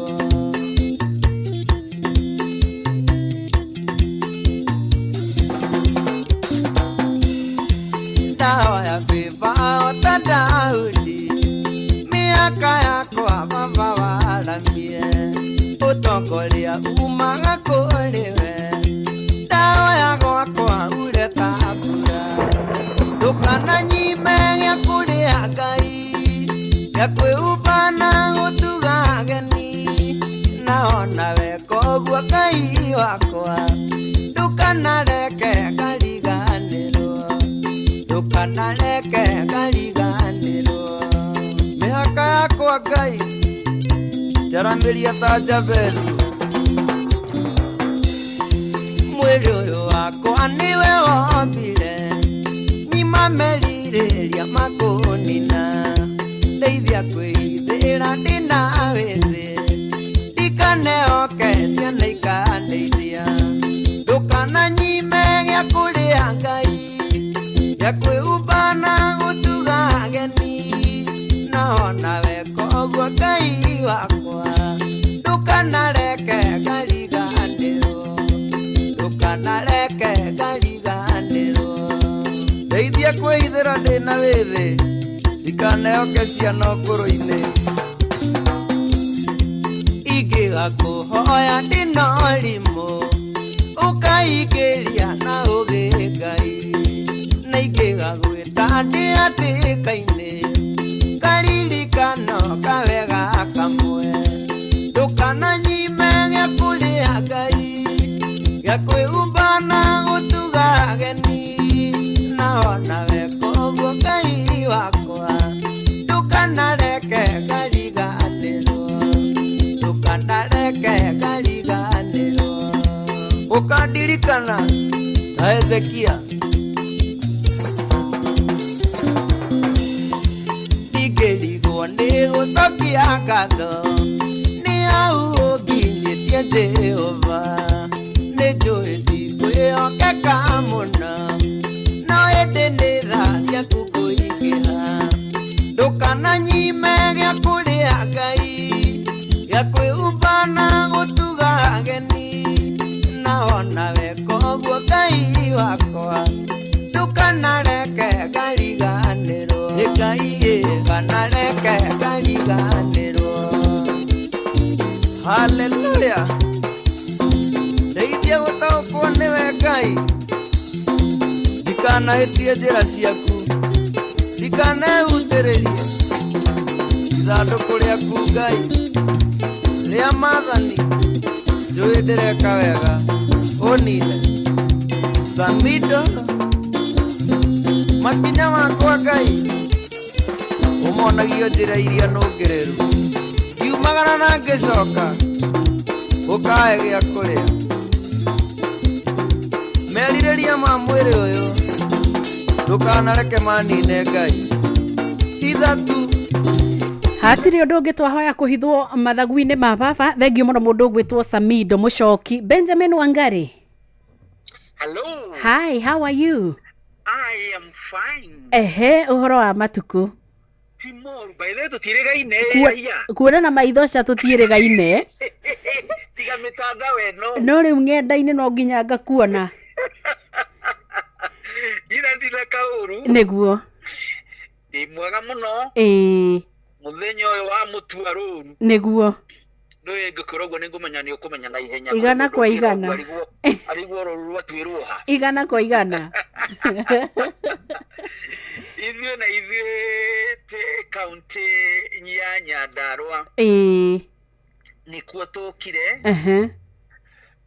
Ndahoya baba ota Daudi mĩaka yakwa baba waramie ũtongoria umaga kũrĩ we ndahoya gwakwa ure ta mbura ndũkananyime gĩa kũrĩa Ngai gĩa kwĩhumba na gũtuga ageni na ona weka ũguo Ngai wakwa ndũkanareke ngariganĩrwo ndũkanareke ngariganĩrwo mĩhaka yakwa Ngai njaramĩria ta Jabezu mwĩrĩ ũyũ wakwa nĩwe wombire nyima merirĩria makũnina ndeithia kwĩithĩra ndĩna wĩthĩ ndikaneoke ciana ikandeithia ndũkananyime gĩa kũrĩa Ngai gĩa kwĩhumba na gũtuga ageni na ona weka ũguo Ngai wakwa ndũkanareke ngariganĩrwo ndũkanareke ngariganĩrwo ndeithia kwĩithĩra. Kũhũthĩra ndĩna wĩthĩ ndikaneoke ciana ũkũrũ-inĩ. Ingĩgakũhoya ndĩna ũrimũ ũkaingĩria na ũgĩ Ngai, na ingĩgagwĩta ndĩ hatĩka-inĩ karirikano kawega kamwe. Ndũkananyime gĩa kũrĩa Ngai, gĩa kwĩhumba na gũtuga ageni, na ona weka ũguo Ngai wakwa ndũkanareke ngariganĩrwo, ndũkanareke ngariganĩrwo. Ũkandirikana ta Hezekia. Ndingĩrigwo nĩ gũcokia ngatho nĩ hau ũnginyĩtie Jehova, nĩ njũĩ ndikwĩhokeka mũno, no ĩndĩ nĩ tha ciaku kũingĩha. Ndũkananyime gĩa kũrĩa Ngai, gĩa kwĩhumba na gũtuga ageni, na ona weka ũguo Ngai wakwa ndũkanareke ngariganĩrwo. Ngai ndũkanareke ngariganĩrwo. Haleluya. Ndeithia gũtaũkwo nĩwe Ngai, ndikanahĩtie njĩra ciaku, ndikanehutĩrĩrie ithandũkũ rĩaku Ngai rĩa maathani, njũĩ ndĩreka wega ũnine. Samido makinya makwa Ngai ũmonagio njĩra iria nũngĩrĩru, ngiumagara na ngĩcoka ũkahe gĩa kũrĩa. Merirĩria ma mwĩrĩ ũyũ ndũkanareke manine Ngai. Ithatu Hatirĩ ũndũ ũngĩ twahoya kũhithwo mathagu-inĩ ma baba. Thengiũ mũno mũndũ ũgwĩtwo Samido Mũcoki. Benjamin Wangari. Hello. Hi, how are you? I am fine. Ehe, ũhoro wa matukũ? Timor, by the way, tũtiĩrĩgaine aya. Kuona na maitho ca tũtiĩrĩgaine. Tiga mĩtandao ĩno. No rĩu ng'enda-inĩ no nginya ngakuona. Ndina ndina kaũru. Nĩguo. Ndĩ mwega mũno. Ĩĩ. Mũthenya ũyũ wa mũtua rũru. Nĩguo. Ndũĩ ngĩkwĩra ũguo nĩngũmenya nĩ ũkũmenya na ihenya. Igana kwa igana. Arigwo rũru rwatuĩrwo ha. 100%. Ithuĩ na ithuĩ twĩ kaũntĩ ya Nyandarũa. Ĩĩ. Nĩkuo tũkire.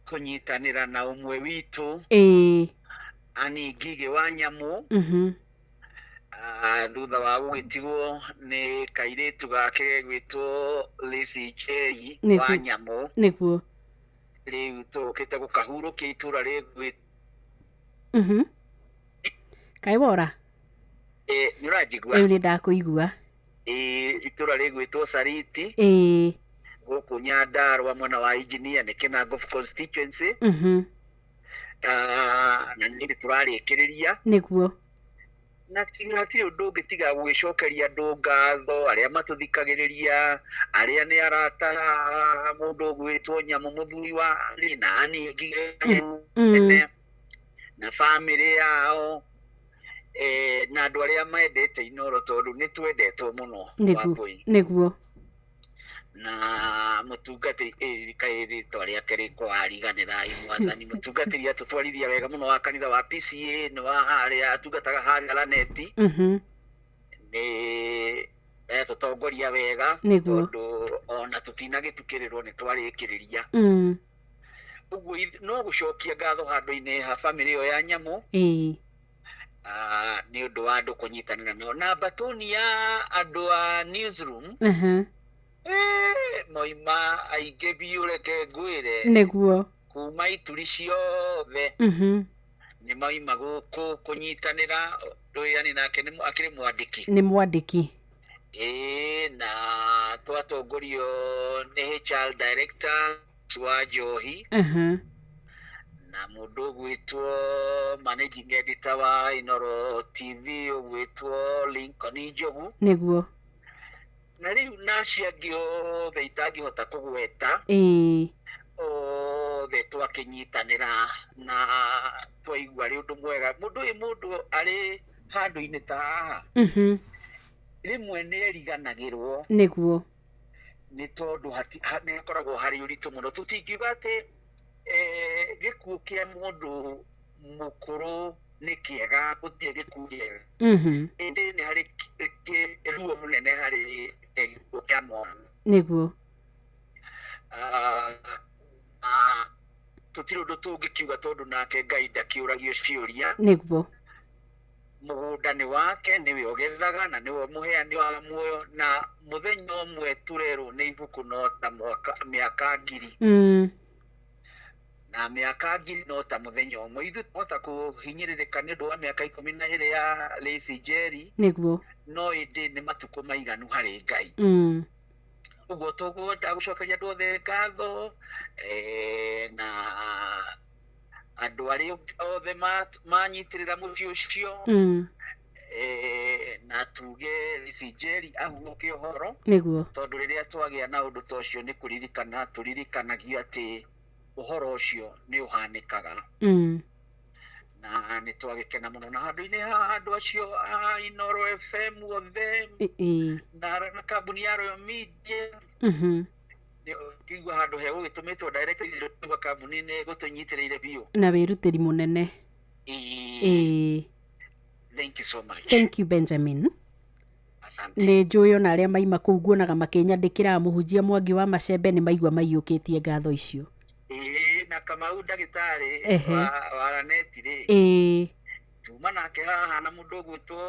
Kũnyitanĩra na ũmwe witũ. Ĩĩ. Ani Ngigĩ wa Nyamũ. Thutha wa gũgĩtigwo nĩ kairĩtu gake gegwĩtwo Lizzy Njeri wa Nyamũ. Nĩguo. Rĩu tũkĩte gũkahurũkia itũra rĩgwĩtwo. Kaĩ wora? Nĩ ũranjigua? Rĩu nĩ ndakũigua. Itũra rĩgwĩtwo Sariti. Ĩĩ. Gũkũ Nyandarũa mwena wa Engineer nĩ Kinangop constituency. Na nĩ tũrarĩkĩrĩria. Nĩguo. Na hatirĩ ũndũ ũngĩ tiga gũgĩcokeria andũ ngatho arĩa matũthikagĩrĩria, arĩa nĩ arata mũndũ ũgwĩtwo Nyamũ mũthuri wa na Ani Ngigĩ na bamĩrĩ yao, na andũ arĩa mendete Inooro tondũ nĩ twendetwo mũno. Nĩguo. Nĩguo. Na mũtungatĩri kaĩ rĩtwa rĩake rĩkwariganĩra mwathani, mũtungatĩri atũtwarithia wega mũno wa kanitha wa PCA nĩ wa harĩa atungataga harĩa Laneti. Nĩ etũtongoria wega tondũ ona tũtinagĩtukĩrĩrwo nĩ twarĩkĩrĩria. Ũguo no gũcokia ngatho handũ-inĩ ha bamĩrĩ ĩyo ya Nyamũ. Nĩ ũndũ wa andũ kũnyitanĩra nao na mbatũni ya andũ a newsroom. Moima aingĩ biũ reke ngwĩre. Nĩguo. Kuma ituri ciothe. Nĩ maima gũkũ kũnyitanĩra. Ndũĩ nake akĩrĩ mwandĩki. Nĩ mwandĩki. Ĩĩ, na twatongorio nĩ HR director wa Njohi. Na mũndũ ũgwĩtwo managing editor wa Inooro TV ũgwĩtwo Lincoln Njogu. Nĩguo. Na rĩu na acio angĩ othe itangĩhota kũgweta. Ĩĩ. Othe twakĩnyitanĩra na twaigua arĩ ũndũ mwega. Mũndũ ũyũ mũndũ arĩ Handũ-inĩ ta haha rĩmwe nĩ eriganagĩrwo Nĩguo. Nĩ tondũ nĩ hakoragwo harĩ ũritũ mũno. Tũtingiuga atĩ gĩkuũ kĩa mũndũ mũkũrũ nĩ kĩega, gũtirĩ gĩkuũ kĩega. Ĩndĩ nĩ harĩ ruo mũnene harĩ gĩkuũ kĩa mwana. Nĩguo. Tũtirĩ ũndũ tũngĩkiuga tondũ nake Ngai ndakĩũragio ciũria. Nĩguo. Mũgũnda nĩ wake, nĩwe ũgethaga na nĩwe mũheani wa muoyo, na mũthenya ũmwe tũrerwo nĩ ibuku no ta mĩaka 1000. Na mĩaka 1000 no ta mũthenya ũmwe. Ithuĩ twahota kũhinyĩrĩrĩka nĩ ũndũ wa mĩaka 12 ya Lacey Njeri. Nĩguo. No ĩndĩ nĩ matukũ maiganu harĩ Ngai. Ũguo tũgwenda gũcokeria andũ othe ngatho, na andũ arĩa othe manyitĩrĩra mũciĩ ũcio. Na tuge Lacey Njeri ahurũke ũhoro. Nĩguo. Tondũ rĩrĩa twagĩa na ũndũ ta ũcio nĩ kũririkana tũririkanagio atĩ ũhoro ũcio nĩ ũhanĩkaga. Na nĩ twagĩkena mũno na handũ-inĩ haha andũ acio a Inooro FM othe na kambuni ya Royal Media. Kĩigua handũ he gũgĩtũmĩtwo direct gwa kambuni nĩ gũtũnyitĩrĩire biũ. Na wĩrutĩri mũnene. Ĩĩ. Thank you so much. Thank you, Benjamin. Asante. Nĩ njũĩ ona arĩa maima kũu nguonaga makĩnyandĩkĩra mũhunjia Mwangi wa Macembe nĩ maigua maiyũkĩtie ngatho icio. Ĩĩ, na Kamau ndagĩtarĩ wa Raneti rĩ. Tuma nake haha na mũndũ ũgwĩtwo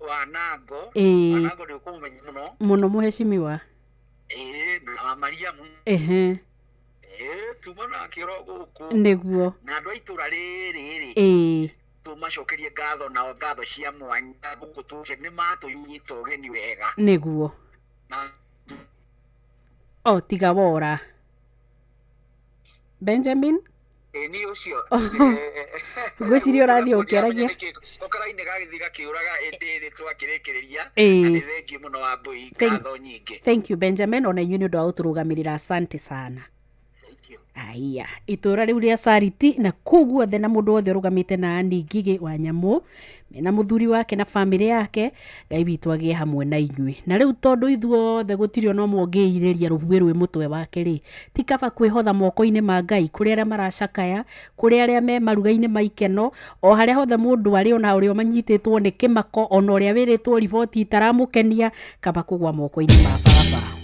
Wanango. Wanango nĩ ũkũmũmenya mũno. Mũno mũhecimiwa. Ĩĩ, na wa Mariamu. Ĩĩ, tuma nake oro gũkũ. Nĩguo. Na andũ a itũra rĩrĩ rĩ. Ĩĩ. Tũmacokerie ngatho nao ngatho cia mwanya gũkũ tũce nĩ matũnyita ũgeni wega. Nĩguo. O tiga wora. Benjamin? Nĩ ũcio. Ngwĩciria ũrathiĩ ũkĩaragia. Ũkarainĩ gagĩthiĩ gakĩũraga ĩndĩ ĩrĩ twakĩrĩkĩrĩria. Na nĩ thengiũ mũno Wambũi, ngatho nyingĩ. Thank you, Benjamin, ona inyuĩ nĩ ũndũ wa gũtũrũgamĩrĩra, asante sana. Aya, itũra rĩu rĩa Sariti na kũu guothe na mũndũ wothe ũrũgamĩte na Annie Ngigĩ wa Nyamũ mena mũthuri wake na bamĩrĩ yake, Ngai witũ agĩe hamwe na inyuĩ. Na rĩu tondũ ithuothe gũtirĩ ona ũmwe ũngĩirĩria rũhuĩ rwĩ mũtwe wake rĩ, ti kaba kwĩhotha moko-inĩ ma Ngai kũrĩ arĩa maracakaya, kũrĩ arĩa me maruga-inĩ ma ikeno, o harĩa hothe mũndũ arĩ, ona ũrĩa manyitĩtwo nĩ kĩmako, ona ũrĩa wĩrĩtwo riboti itaramũkenia, kaba kũgwa moko-inĩ ma Baba.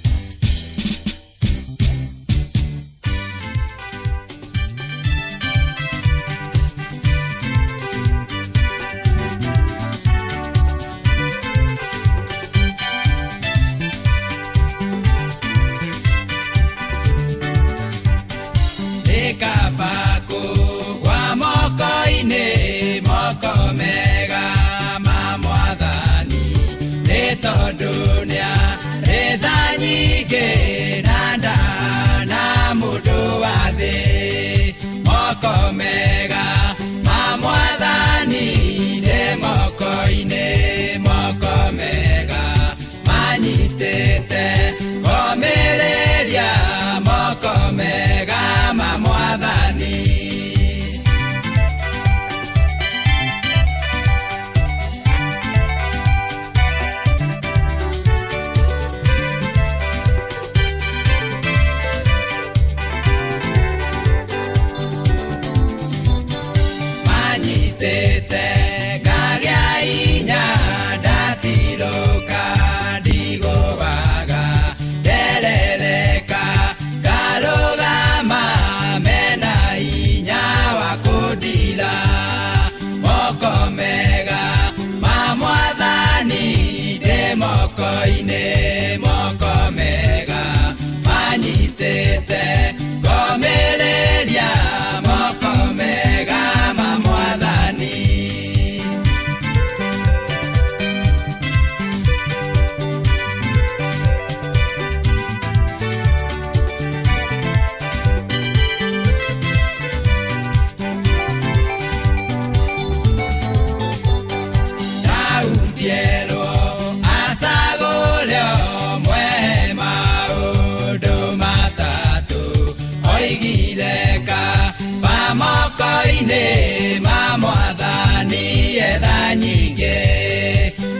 Mama. mwathani etha nyingĩ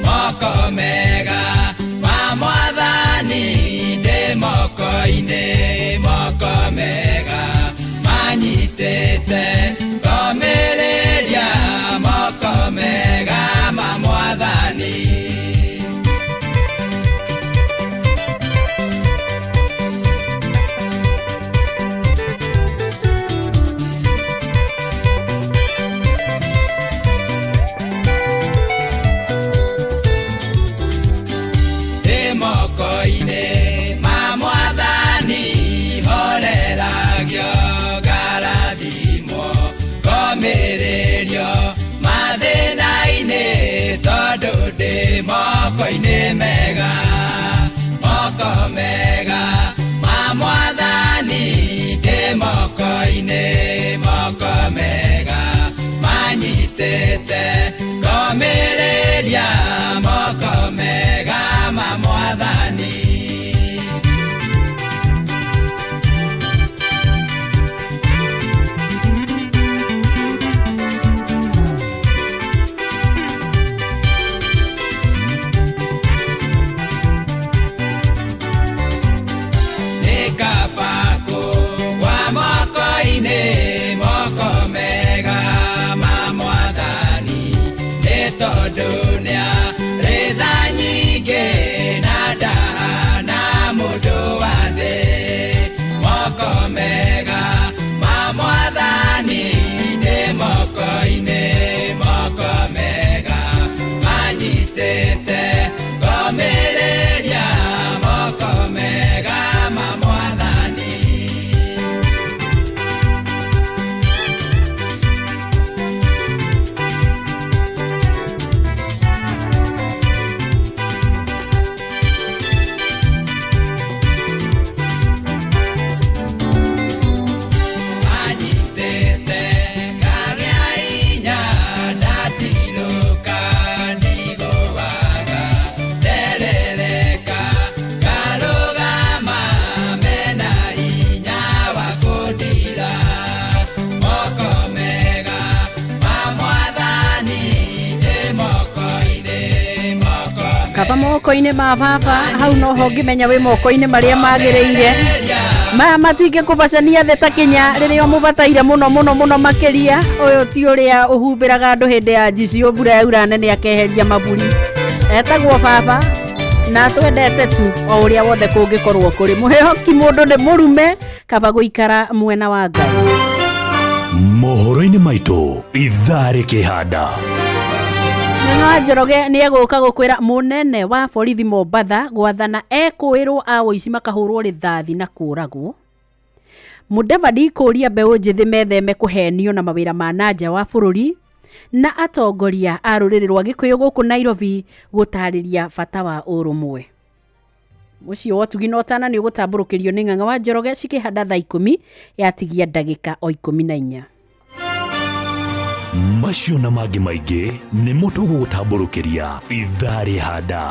moko mega ma mwathani ndĩ moko-inĩ moko mega manyitĩte ngomĩrĩria moko mega ma mwathani. Moko-inĩ mega moko mega ma mwathani ndĩ moko-inĩ moko mega manyitĩte ngomĩrĩria moko mega ma mwathani. Kaba moko-inĩ ma baba hau noho ngĩmenya wĩ moko-inĩ marĩa magĩrĩire maya matingĩkũbacania thĩ ta kinya rĩrĩa ũmũbataire mũno mũno mũno makĩria. Ũyũ ti ũrĩa ũhumbĩraga andũ hĩndĩ ya njicio mbura yaura nene akeheria maburi, etagwo baba na twendete tu o ũrĩa wothe kũngĩkorwo kũrĩ. Mũhehoki mũndũ nĩ mũrume, kaba gũikara mwena wa Ngai. Mohoro-inĩ maitũ ithaa rĩkĩhanda. Ng'ang'a wa Njoroge nĩ egũka gũkwĩra mũnene wa borithi Mombatha gwathana ekũĩrwo a ũici makahũrwo rithathi na kũragwo. Mudavadi kũria mbeũ njĩthĩ metheme kũhenio na mawĩra ma nanja wa bũrũri, na atongoria a rũrĩrĩ rwa Gĩkũyũ gũkũ Nairobi gũtarĩria bata wa ũrũmwe. Mũciĩ wa ũtugi na ũtana nĩ ũgũtambũrũkĩrio nĩ Ng'ang'a wa Njoroge cikĩhanda thaa 10 yatigia ndagĩka o 14. Macio na mangĩ maingĩ nĩmo tũgũgũtambũrũkĩria ithaa rĩhanda.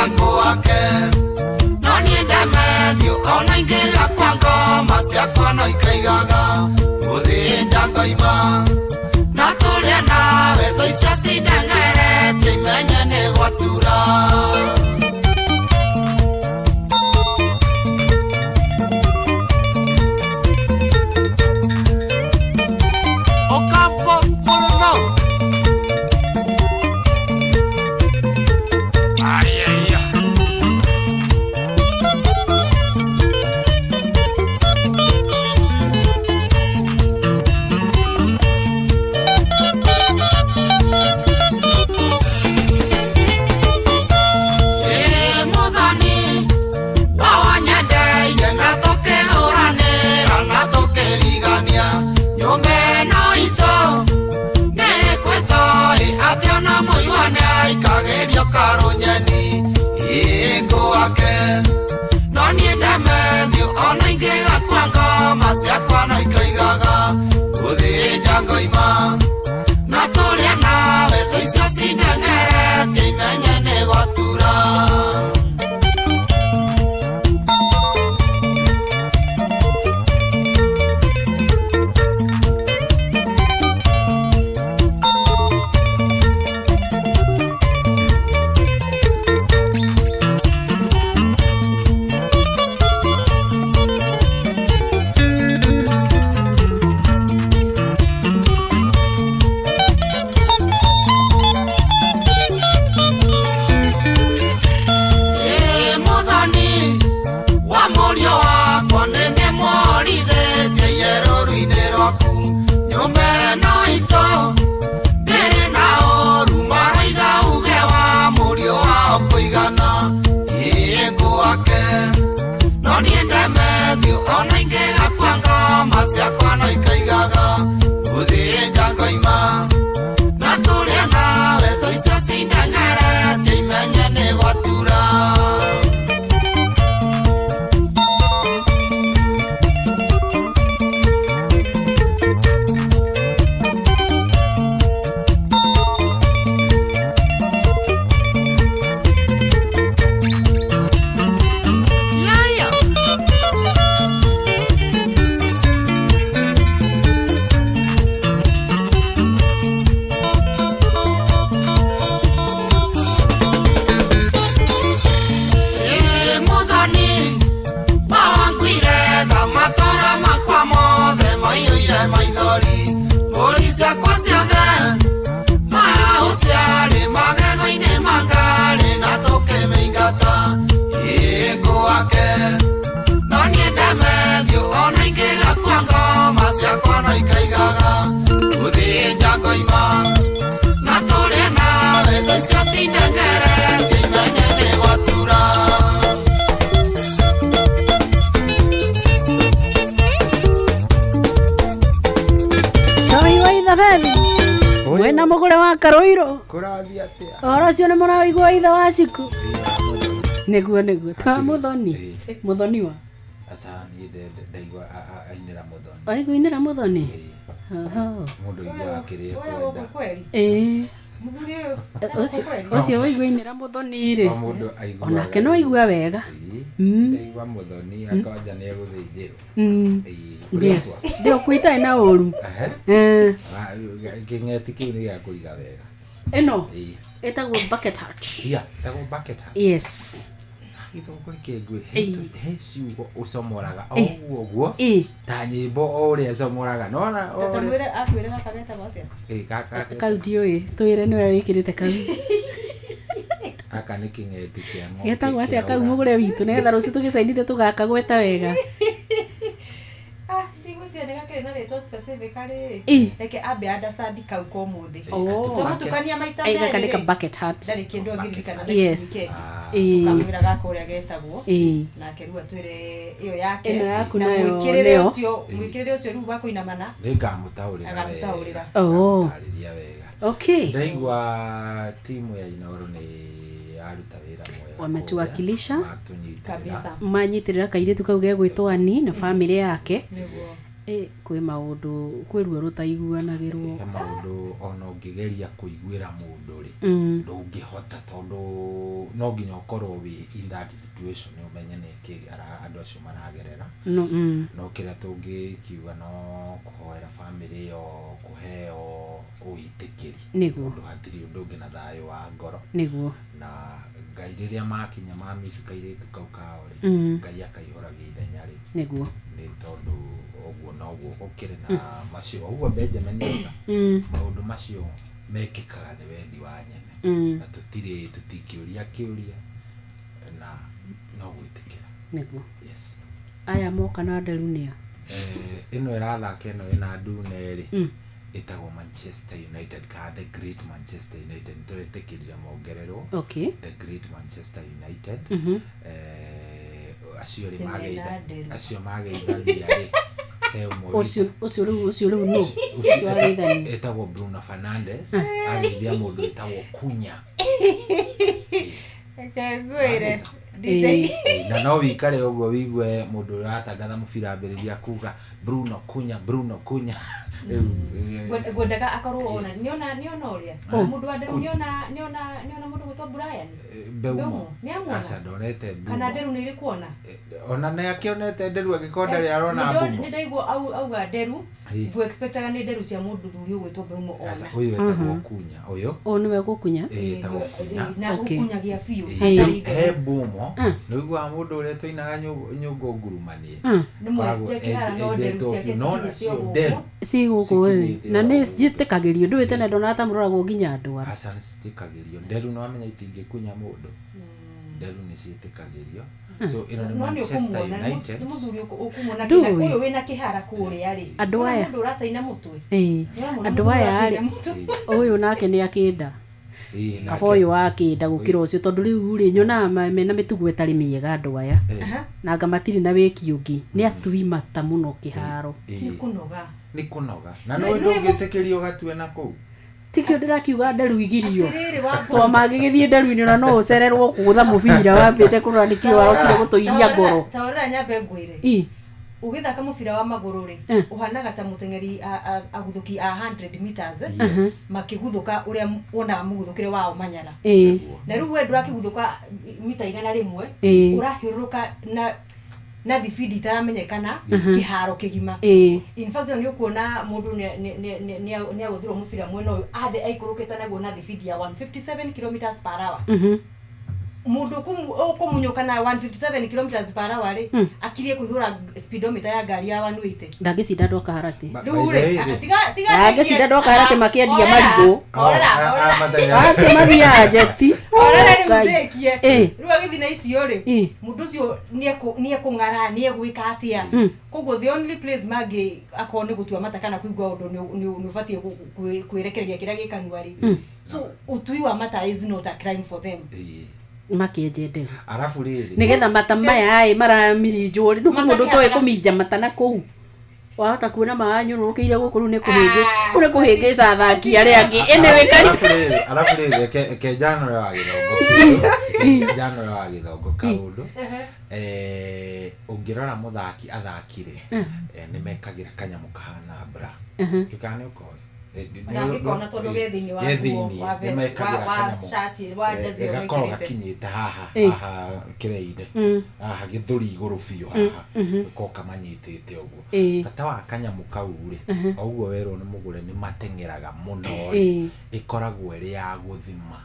ngwake no niĩ ndemethio ona ingĩgakua ngoma ciakwa no ikaigaga gũthĩnja ngoima na tũrĩe nawe tho icio cindengeretie imenye nĩ gwatura. Wena mugure wa Karoiro kurathi atia oro cio ni muraigua ithe wa ciku niguo niguo ta muthoni muthoni wa aca ni ndaigua ainira muthoni aigua inira muthoni oho mundu igua akiria kwenda eh ucio waigua inira muthoni ri onake no aigua wega ndaigua muthoni akonja ni eguthinjirwo yes ndio kuita ina uru eh king'eti kiu ni gĩa kũiga wega ĩno ĩtagwo bucket hat. Yeah, ĩtagwo bucket hat. Yes. Gĩthũngũ kĩngĩ he ciugo ũcomoraga o ũguo ũguo ta nyĩmbo o ũrĩa comoraga nona ta mwĩre akwĩre gaka getagwo atĩa gaka kau ndiũĩ twĩre nĩwe wĩkĩrĩte kau gaka nĩ kĩng'eti kĩa ng'ombe getagwo atĩa kau mũgũre witũ nĩgetha rũciũ tũgĩcainire tũgakagweta wega. Reke ambe understand kau ko muthi tumutukania maita mere gaka nĩ ka bucket hat ndarĩ kĩndũ angĩririkana. Yes. Tukamwĩra gaka ũrĩa getagwo nake rĩu atwĩre ĩyo yake ĩno yaku na nayo mwĩkĩrĩre ũcio mwĩkĩrĩre ũcio rĩu wa kũinamana nĩngamũtaũrĩra agatũtaũrĩra. Agatũtarĩria wega. Okay. Ndaigua timu ya Inooro nĩ yaruta wĩra mwega wametuwakilisha kabisa manyitirira kairitu kau gegwitwo Ani na family yake. Kwĩ maũndũ kwĩ ruo rũtaiguanagĩrwo. He maũndũ ona ũngĩgeria kũiguĩra mũndũ rĩ, ndũngĩhota tondũ no nginya ũkorwo wĩ in that situation ũmenye nĩkĩ andũ acio maragerera. No, No kĩrĩa tũngĩkiuga no kũhoera bamĩrĩ ĩyo kũheo ũitĩkĩri. Nĩguo. Tondũ hatirĩ ũndũ ũngĩ na thayũ wa ngoro. Nĩguo. Na Ngai rĩrĩa makinya ma miss kairĩtu kau kao rĩ, Ngai akaihũragia ithenya rĩ. Nĩguo. Nĩ tondũ ũguo noguo gũkĩrĩ na macio ũguo Benjamin auga, maũndũ macio mekĩkaga nĩ wendi wa nyene. Na tũtirĩ tũtingĩũria kĩũria na no gwĩtĩkĩra. Nĩguo. Yes. Aya moka na nderu nĩa? Ĩno ĩrathaka ĩno ĩna ndune rĩ, ĩtagwo Manchester United kana The Great Manchester United. Nĩtũretĩkĩrire mongererwo. Okay. The Great Manchester United. Acio rĩ Tene na nderu. acio mageithania rĩ, he ũmwe Ũcio ũcio rĩu ũcio rĩu nũ? Ũcio ageithania. Ĩtagwo Bruno Fernandes ageithia mũndũ wĩtagwo Kunya. Reke ngwĩre DJ. Na no wikare ũguo wĩigue mũndũ ũrĩa ũratangatha mũbira ambĩrĩria kuga Bruno Kunya, Bruno Kunya. Rĩu, Ngwendaga akorwo ona nĩona nĩona ũrĩa mũndũ wa nderu nĩona nĩona nĩona mũndũ gwĩtwo Brian Mbeumo. Nĩamuona? Aca ndonete Mbeumo. Kana nderu nĩ irĩ kuona? Ona nĩ akĩonete nderu angĩkorwo ndarĩ arona Mbeumo. Nĩ ndaigua auga nderu, Ĩĩ. ngũ expectaga nĩ nderu cia mũndũ thuri ũgwĩtwo Mbeumo ona. Aca ũyũ etagwo Kunya ũyũ. Ũyũ nĩwe gũkunya? Ĩĩ, etagwo Kunya. Na Okay. ũkunyagia biũ. Ĩĩ. He Mbeumo nĩ ũiguaga mũndũ ũrĩa tũinaga nyũngũ ngurumanie. Nĩ mwenje kĩhara no nderu Enjetwo ciake biũ no cikinyĩte nacio o gũkũ. nderu Ci gũkũ ĩ. Na nĩ ciĩtĩkagĩrio ndũĩ tene ndonaga ta mũroragwo nginya ndwara. Aca nĩ ciĩtĩkagĩrio nderu nĩ wamenya itingĩkunya mũndũ. Nderu nĩ ciĩtĩkagĩrio. So ĩno nĩ No nĩ Manchester ũkũmuona, nĩ United. nĩ mũthuri ũkũmuona Ndũĩ. kĩna ũyũ wĩna kĩhara kũrĩa rĩ. Andũ Nĩwona aya. mũndũ ũracaina mũtwe. Ĩĩ. Nĩwamwona Andũ mũndũ aya rĩ ũracaina mũtwe? ũyũ nake nĩ akĩnda. Ĩĩ, Kaba nake- ũyũ wakĩnda gũkĩra ũcio tondũ rĩu rĩ nyonaga mena mĩtugo ĩtarĩ mĩega andũ aya. Na anga matirĩ na wĩki ũngĩ. Nĩ atui mata mũno kĩharo. Nĩ kũnoga. Nĩ kũnoga. Na Nĩ- no nĩ- ndũngĩtĩkĩrio ũgatue na kũu. Tikio ndĩrakiuga nderu igirio. Atĩrĩrĩ, Wambui. To mangĩgĩthiĩ nderu-inĩ na no ũcererwo kũgũtha mũbira wambĩte kũrora nĩkĩ warokire gũtũiria ngoro. Ta ũrora nyambe ngwĩre. Ĩ. Ũgĩthaka mũbira wa magũrũ rĩ, ũhanaga ta mũteng'eri aguthũki a 100 meters Yes. makĩguthũka ũrĩa wonaga mũguthũkĩre wao manyara. Ĩ. Na rĩu we ndũrakĩguthũka mita 100 Ĩ. ũrahiũrũrũka na thibindi itaramenyekana kĩharo kĩgima. Ĩ. In fact nĩ ũkuona mũndũ nĩ agũthirwo mũbira mwena ũyũ athe aikũrũkĩte naguo na thibindi ya 157 kilometers per hour. Mũndũ ũkũmunyũka na 157 kilometers per hour rĩ, akirie kũihũra speedometer ya ngari ya 180. Ndangĩcinda andũ a Kaharati. Rĩu rĩ, tiga tiga Ndangĩcinda andũ a Kaharati makĩendia marigũ. Orera, Acio mathiaga njeti. orera rĩu Ngai. ndĩkie. Ĩ. Rĩu agĩthiĩ na icio rĩ, Ĩ. mũndũ ũcio nĩekũng'ara, nĩegwĩka atĩa. Koguo the only place mangĩ akorwo nĩ gũtua mata kana kũigua ũndũ nĩ ũbatiĩ kwĩrekereria kĩrĩa gĩ kanua rĩ. So ũtui wa mata is not a crime for them. Makĩenje nderu. Arabu rĩrĩ. Nĩgetha mata maya ĩ maramirinjwo rĩ, rĩu kwĩ mũndũ ũtoĩ kũminja mata na kũu. Wahota kuona maranyũrũrũkĩire gũkũ rĩu nĩ kũhĩngĩ, kũu nĩ kũhĩngĩca athaki arĩa angĩ. Anyway, kari- Arabu rĩrĩ, arabu rĩrĩ, reke njanũre wa gĩthongo kĩndũ. Njanũre wa gĩthongo kaũndũ. Ũngĩrora mũthaki athaki rĩ, nĩ mekagĩra kanyamũ kahana bra. Ndũkana nĩ ũkoĩ. Ndangĩkona tondũ ge thĩinĩ wa Ge nguo, thĩinĩ, wa nĩ vest, mekagĩra wa kanyamũ. shati, wa jezi ĩyo Gakoragwo mekĩrĩte. gakinyĩte haha, haha kĩrĩa-inĩ. Haha gĩthũri igũrũ biũ haha. Gakoragwo kamanyitĩte ũguo. Bata wa kanyamũ kau rĩ, o ũguo werwo nĩ mũgũre nĩ mateng'eraga mũno rĩ, ĩkoragwo ĩrĩ ya gũthima.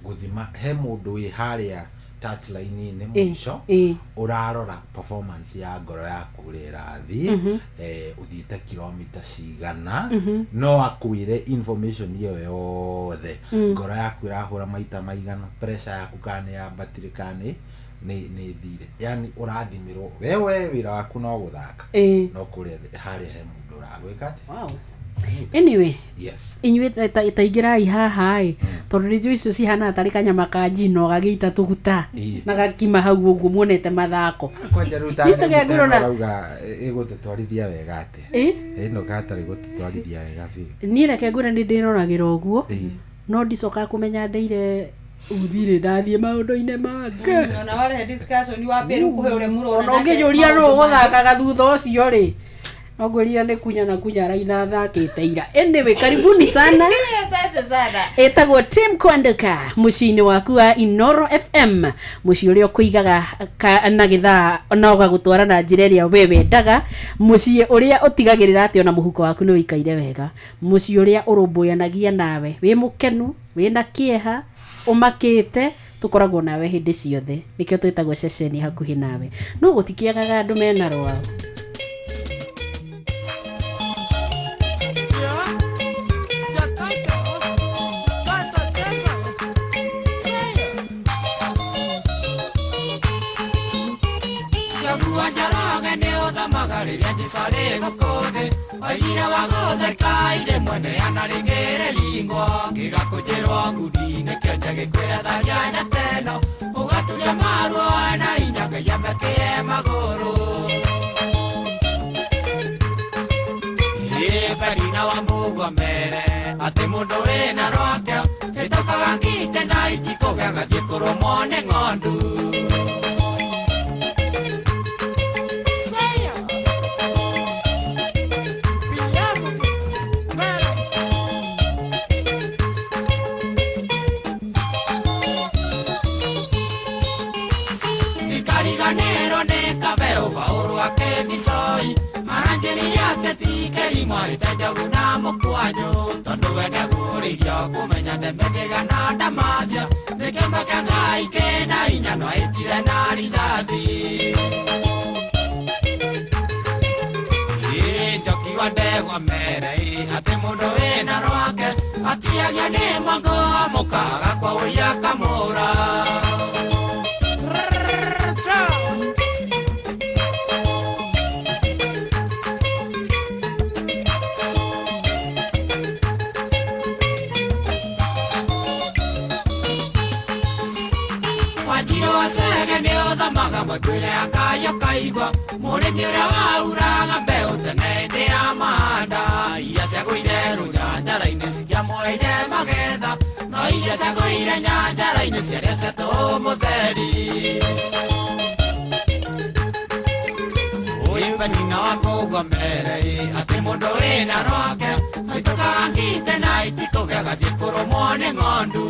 Gũthima he mũndũ wĩ harĩa touchline-inĩ mũico, ũrarora performance ya ngoro yaku ũrĩa ĩrathiĩ, ũthiĩte kilomita cigana, no akwĩre information ĩyo yothe. Ngoro yaku ĩrahũra maita maigana, pressure yaku kana nĩ yambatire kana nĩ ĩthire. Yani ũrathimĩrwo wewe wĩra waku no gũthaka. No kũrĩa harĩa he mũndũ ũragwĩka atĩa. Wow. Anyway, Yes. inyuĩ ta ingĩrai haha ĩ, tondũ nĩ njũĩ icio cihanaga tarĩ kanyama ka njino gagĩita tũguta na gakima hau ũguo muonete mathako. Kwanja rĩu ta Niĩ tũgĩa nyamũ ta ĩno ngũrona- ũrauga ĩgũtũtwarithia wega atĩa? Ĩ? Ĩno gatarĩ gũtũtwarithia wega biũ. Niĩ reke ngwĩre nĩ ndĩroragĩra ũguo, no ndicokaga kũmenya ndeire uthirĩ ndathiĩ maũndũ-inĩ mangĩ. Ona warehe discussion wambe rĩu kũhe ũrĩa mũrona Ona nake ũngĩnjũria nũ maũndũ mangĩ. ũgũthakaga thutha ũcio rĩ, No ngwĩrire nĩ kunya na kunya araina athakĩte ira. Anyway, karibuni sana. Asante sana. Ĩtagwo Tim Kwanduka mũciĩ-inĩ waku wa Inoro FM, mũciĩ ũrĩa ũkũigaga na gĩthaa na ũgagũtwara na njĩra ĩrĩa we wendaga, mũciĩ ũrĩa ũtigagĩrĩra atĩ ona mũhuko waku nĩ ũikaire wega, mũciĩ ũrĩa ũrũmbũyanagia nawe wĩ mũkenu, wĩna kĩeha, ũmakĩte, tũkoragwo nawe hĩndĩ ciothe. Nĩkĩo twĩtagwo ceceni hakuhĩ nawe. No gũtikĩagaga andũ mena rwao. Oigire wagũtheka mwene anarĩgĩrĩringwo gĩgakũnjĩrwo ngundi-inĩ kĩonje gĩkwĩre tharia nyateno ũgaturia maruo na hinya Ngai amekĩe magũrũ. Ĩ Penina wa mũguo mere atĩ mũndũ wĩna rwake ĩtokaga ngite na itikũgĩa gathiĩ kũrũmwo nĩ ng'ondu. Tondu wende gũrĩithio kũmenya ndemegĩga na ndamathia nĩkĩamba kĩa Ngai kĩna hinya no aitire na rithathi. Ĩ Njoki wa ndegwa mere atĩ mũndũ wĩna rwake atiagio nĩ mwango amũkaga kwa ũiya akamũra. Mwĩkwĩre akayo kaigua mũrĩmi ũrĩa wauraga mbeũ tene hĩndĩ ya mahanda iria ciagũire rũnyanjara-inĩ citiamũheire magetha no iria ciagũire nyanjara-inĩ ciarecetwo mũtheri. Ũyũ Penina wa mũguo mere atĩ mũndũ wĩna rwake aitũkaga ngite na itikũgĩa gathiĩ kũrũmwo nĩ ng'ondu.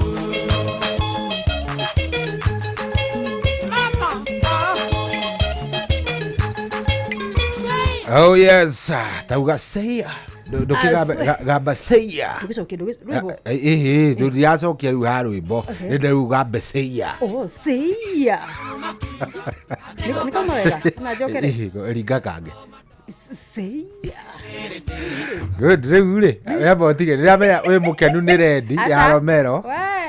Oh yes, tauga seia. Ndũkĩgamba seia. Ndũgĩcokia rwĩmbo. Ĩhĩ, ndũracokia rĩu ha rwĩmbo. Nĩ ndĩrauga seia. Oh, seia. Nĩ kama wega. Na njokere. Ĩhĩ, ringa kangĩ. Seia. Good, rĩu rĩ, wamba ũtige. Ndĩramenya wĩ mũkenu nĩ rendi ya Romero.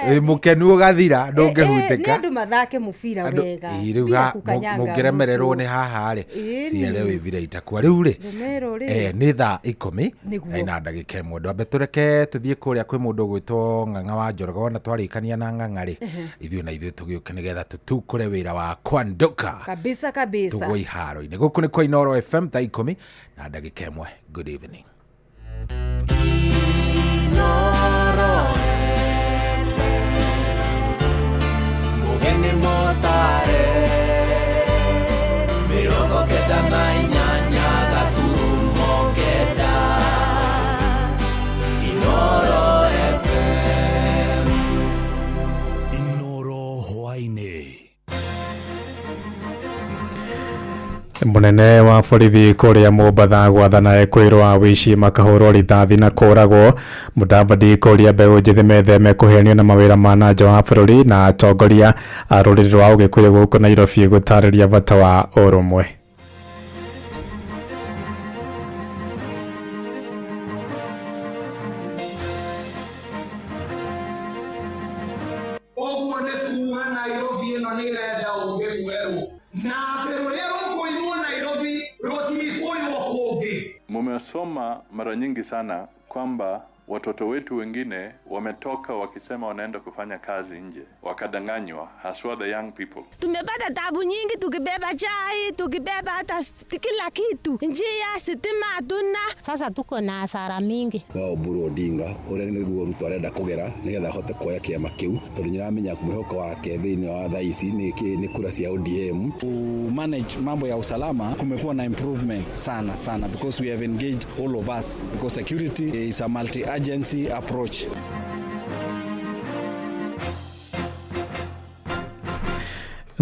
Wĩ mũkenu ũgathira ndũngĩhutĩka. Nĩ andũ mathake mũbira wega. Rĩu mũngĩremererwo nĩ haha rĩ, ciere wĩ vira itakua. Rĩu rĩ, nĩ thaa 10 na ndagĩka 1. Ndwambe tũreke tũthiĩ kũrĩa kwĩ mũndũ ũgwĩtwo Ng'ang'a wa Njoroge. Wona twarĩkania na Ng'ang'a rĩ, ithuĩ na ithuĩ tũgĩũke nĩgetha tũtukũre wĩra wa Kwanduka. Kabisa kabisa. Tũgwo iharo-inĩ. Gũkũ nĩ kwa Inoro FM thaa 10 na ndagĩka 1. Good evening. Inoro FM Mugeni motare 98.9 Inoro FM. Inoro hwaini. Munene wa borithi kuria Mombatha gwathana ekwirwo a wĩici makahũrwo rithathi na kũragwo. Mudavadi kũria mbeũ njĩthĩ metheme kũhenio na mawĩra ma na nja wa bũrũri na atongoria a rũrĩrĩ rwa Ũgĩkũyũ gũkũ Nairobi gũtarĩria bata wa ũrũmwe. Ũguo nĩ kuga Nairobi ĩno nĩ ĩrenda ũũgĩ mwerũ na atĩ rũrĩa rũkũinwo Nairobi rũtikũinwo kũngĩ. Mumesoma mara nyingi sana kwamba Watoto wetu wengine wametoka wakisema wanaenda kufanya kazi nje, wakadanganywa, haswa the young people. Tumepata tabu nyingi tukibeba chai, tukibeba hata kila kitu. Njia, sitima hatuna. Sasa tuko na hasara mingi. Wa Oburu Odinga uria niguo Ruto arenda kugera nigetha ahote kuoya kiama kiu tondu nyiramenya mwihoko wake thiini wa thaa ici ni kura cia ODM. Manage mambo ya usalama, kumekuwa na improvement sana sana because we have engaged all of us because security is a multi-agency approach.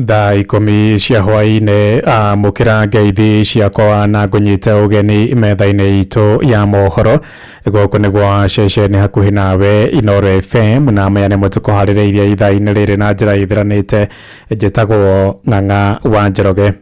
Thaa 10 cia hwaĩ-inĩ, amũkĩra ngeithi ciakwa na ngũnyite ũgeni metha-inĩ itũ ya mohoro. Gũkũ nĩ gwa ceceni hakuhĩ nawe Inooro FM, na maya nĩmo tũkũharĩrĩirie ithaa-inĩ rĩrĩ na njĩra ĩthiranĩte. Njĩtagwo Ng'ang'a wa Njoroge.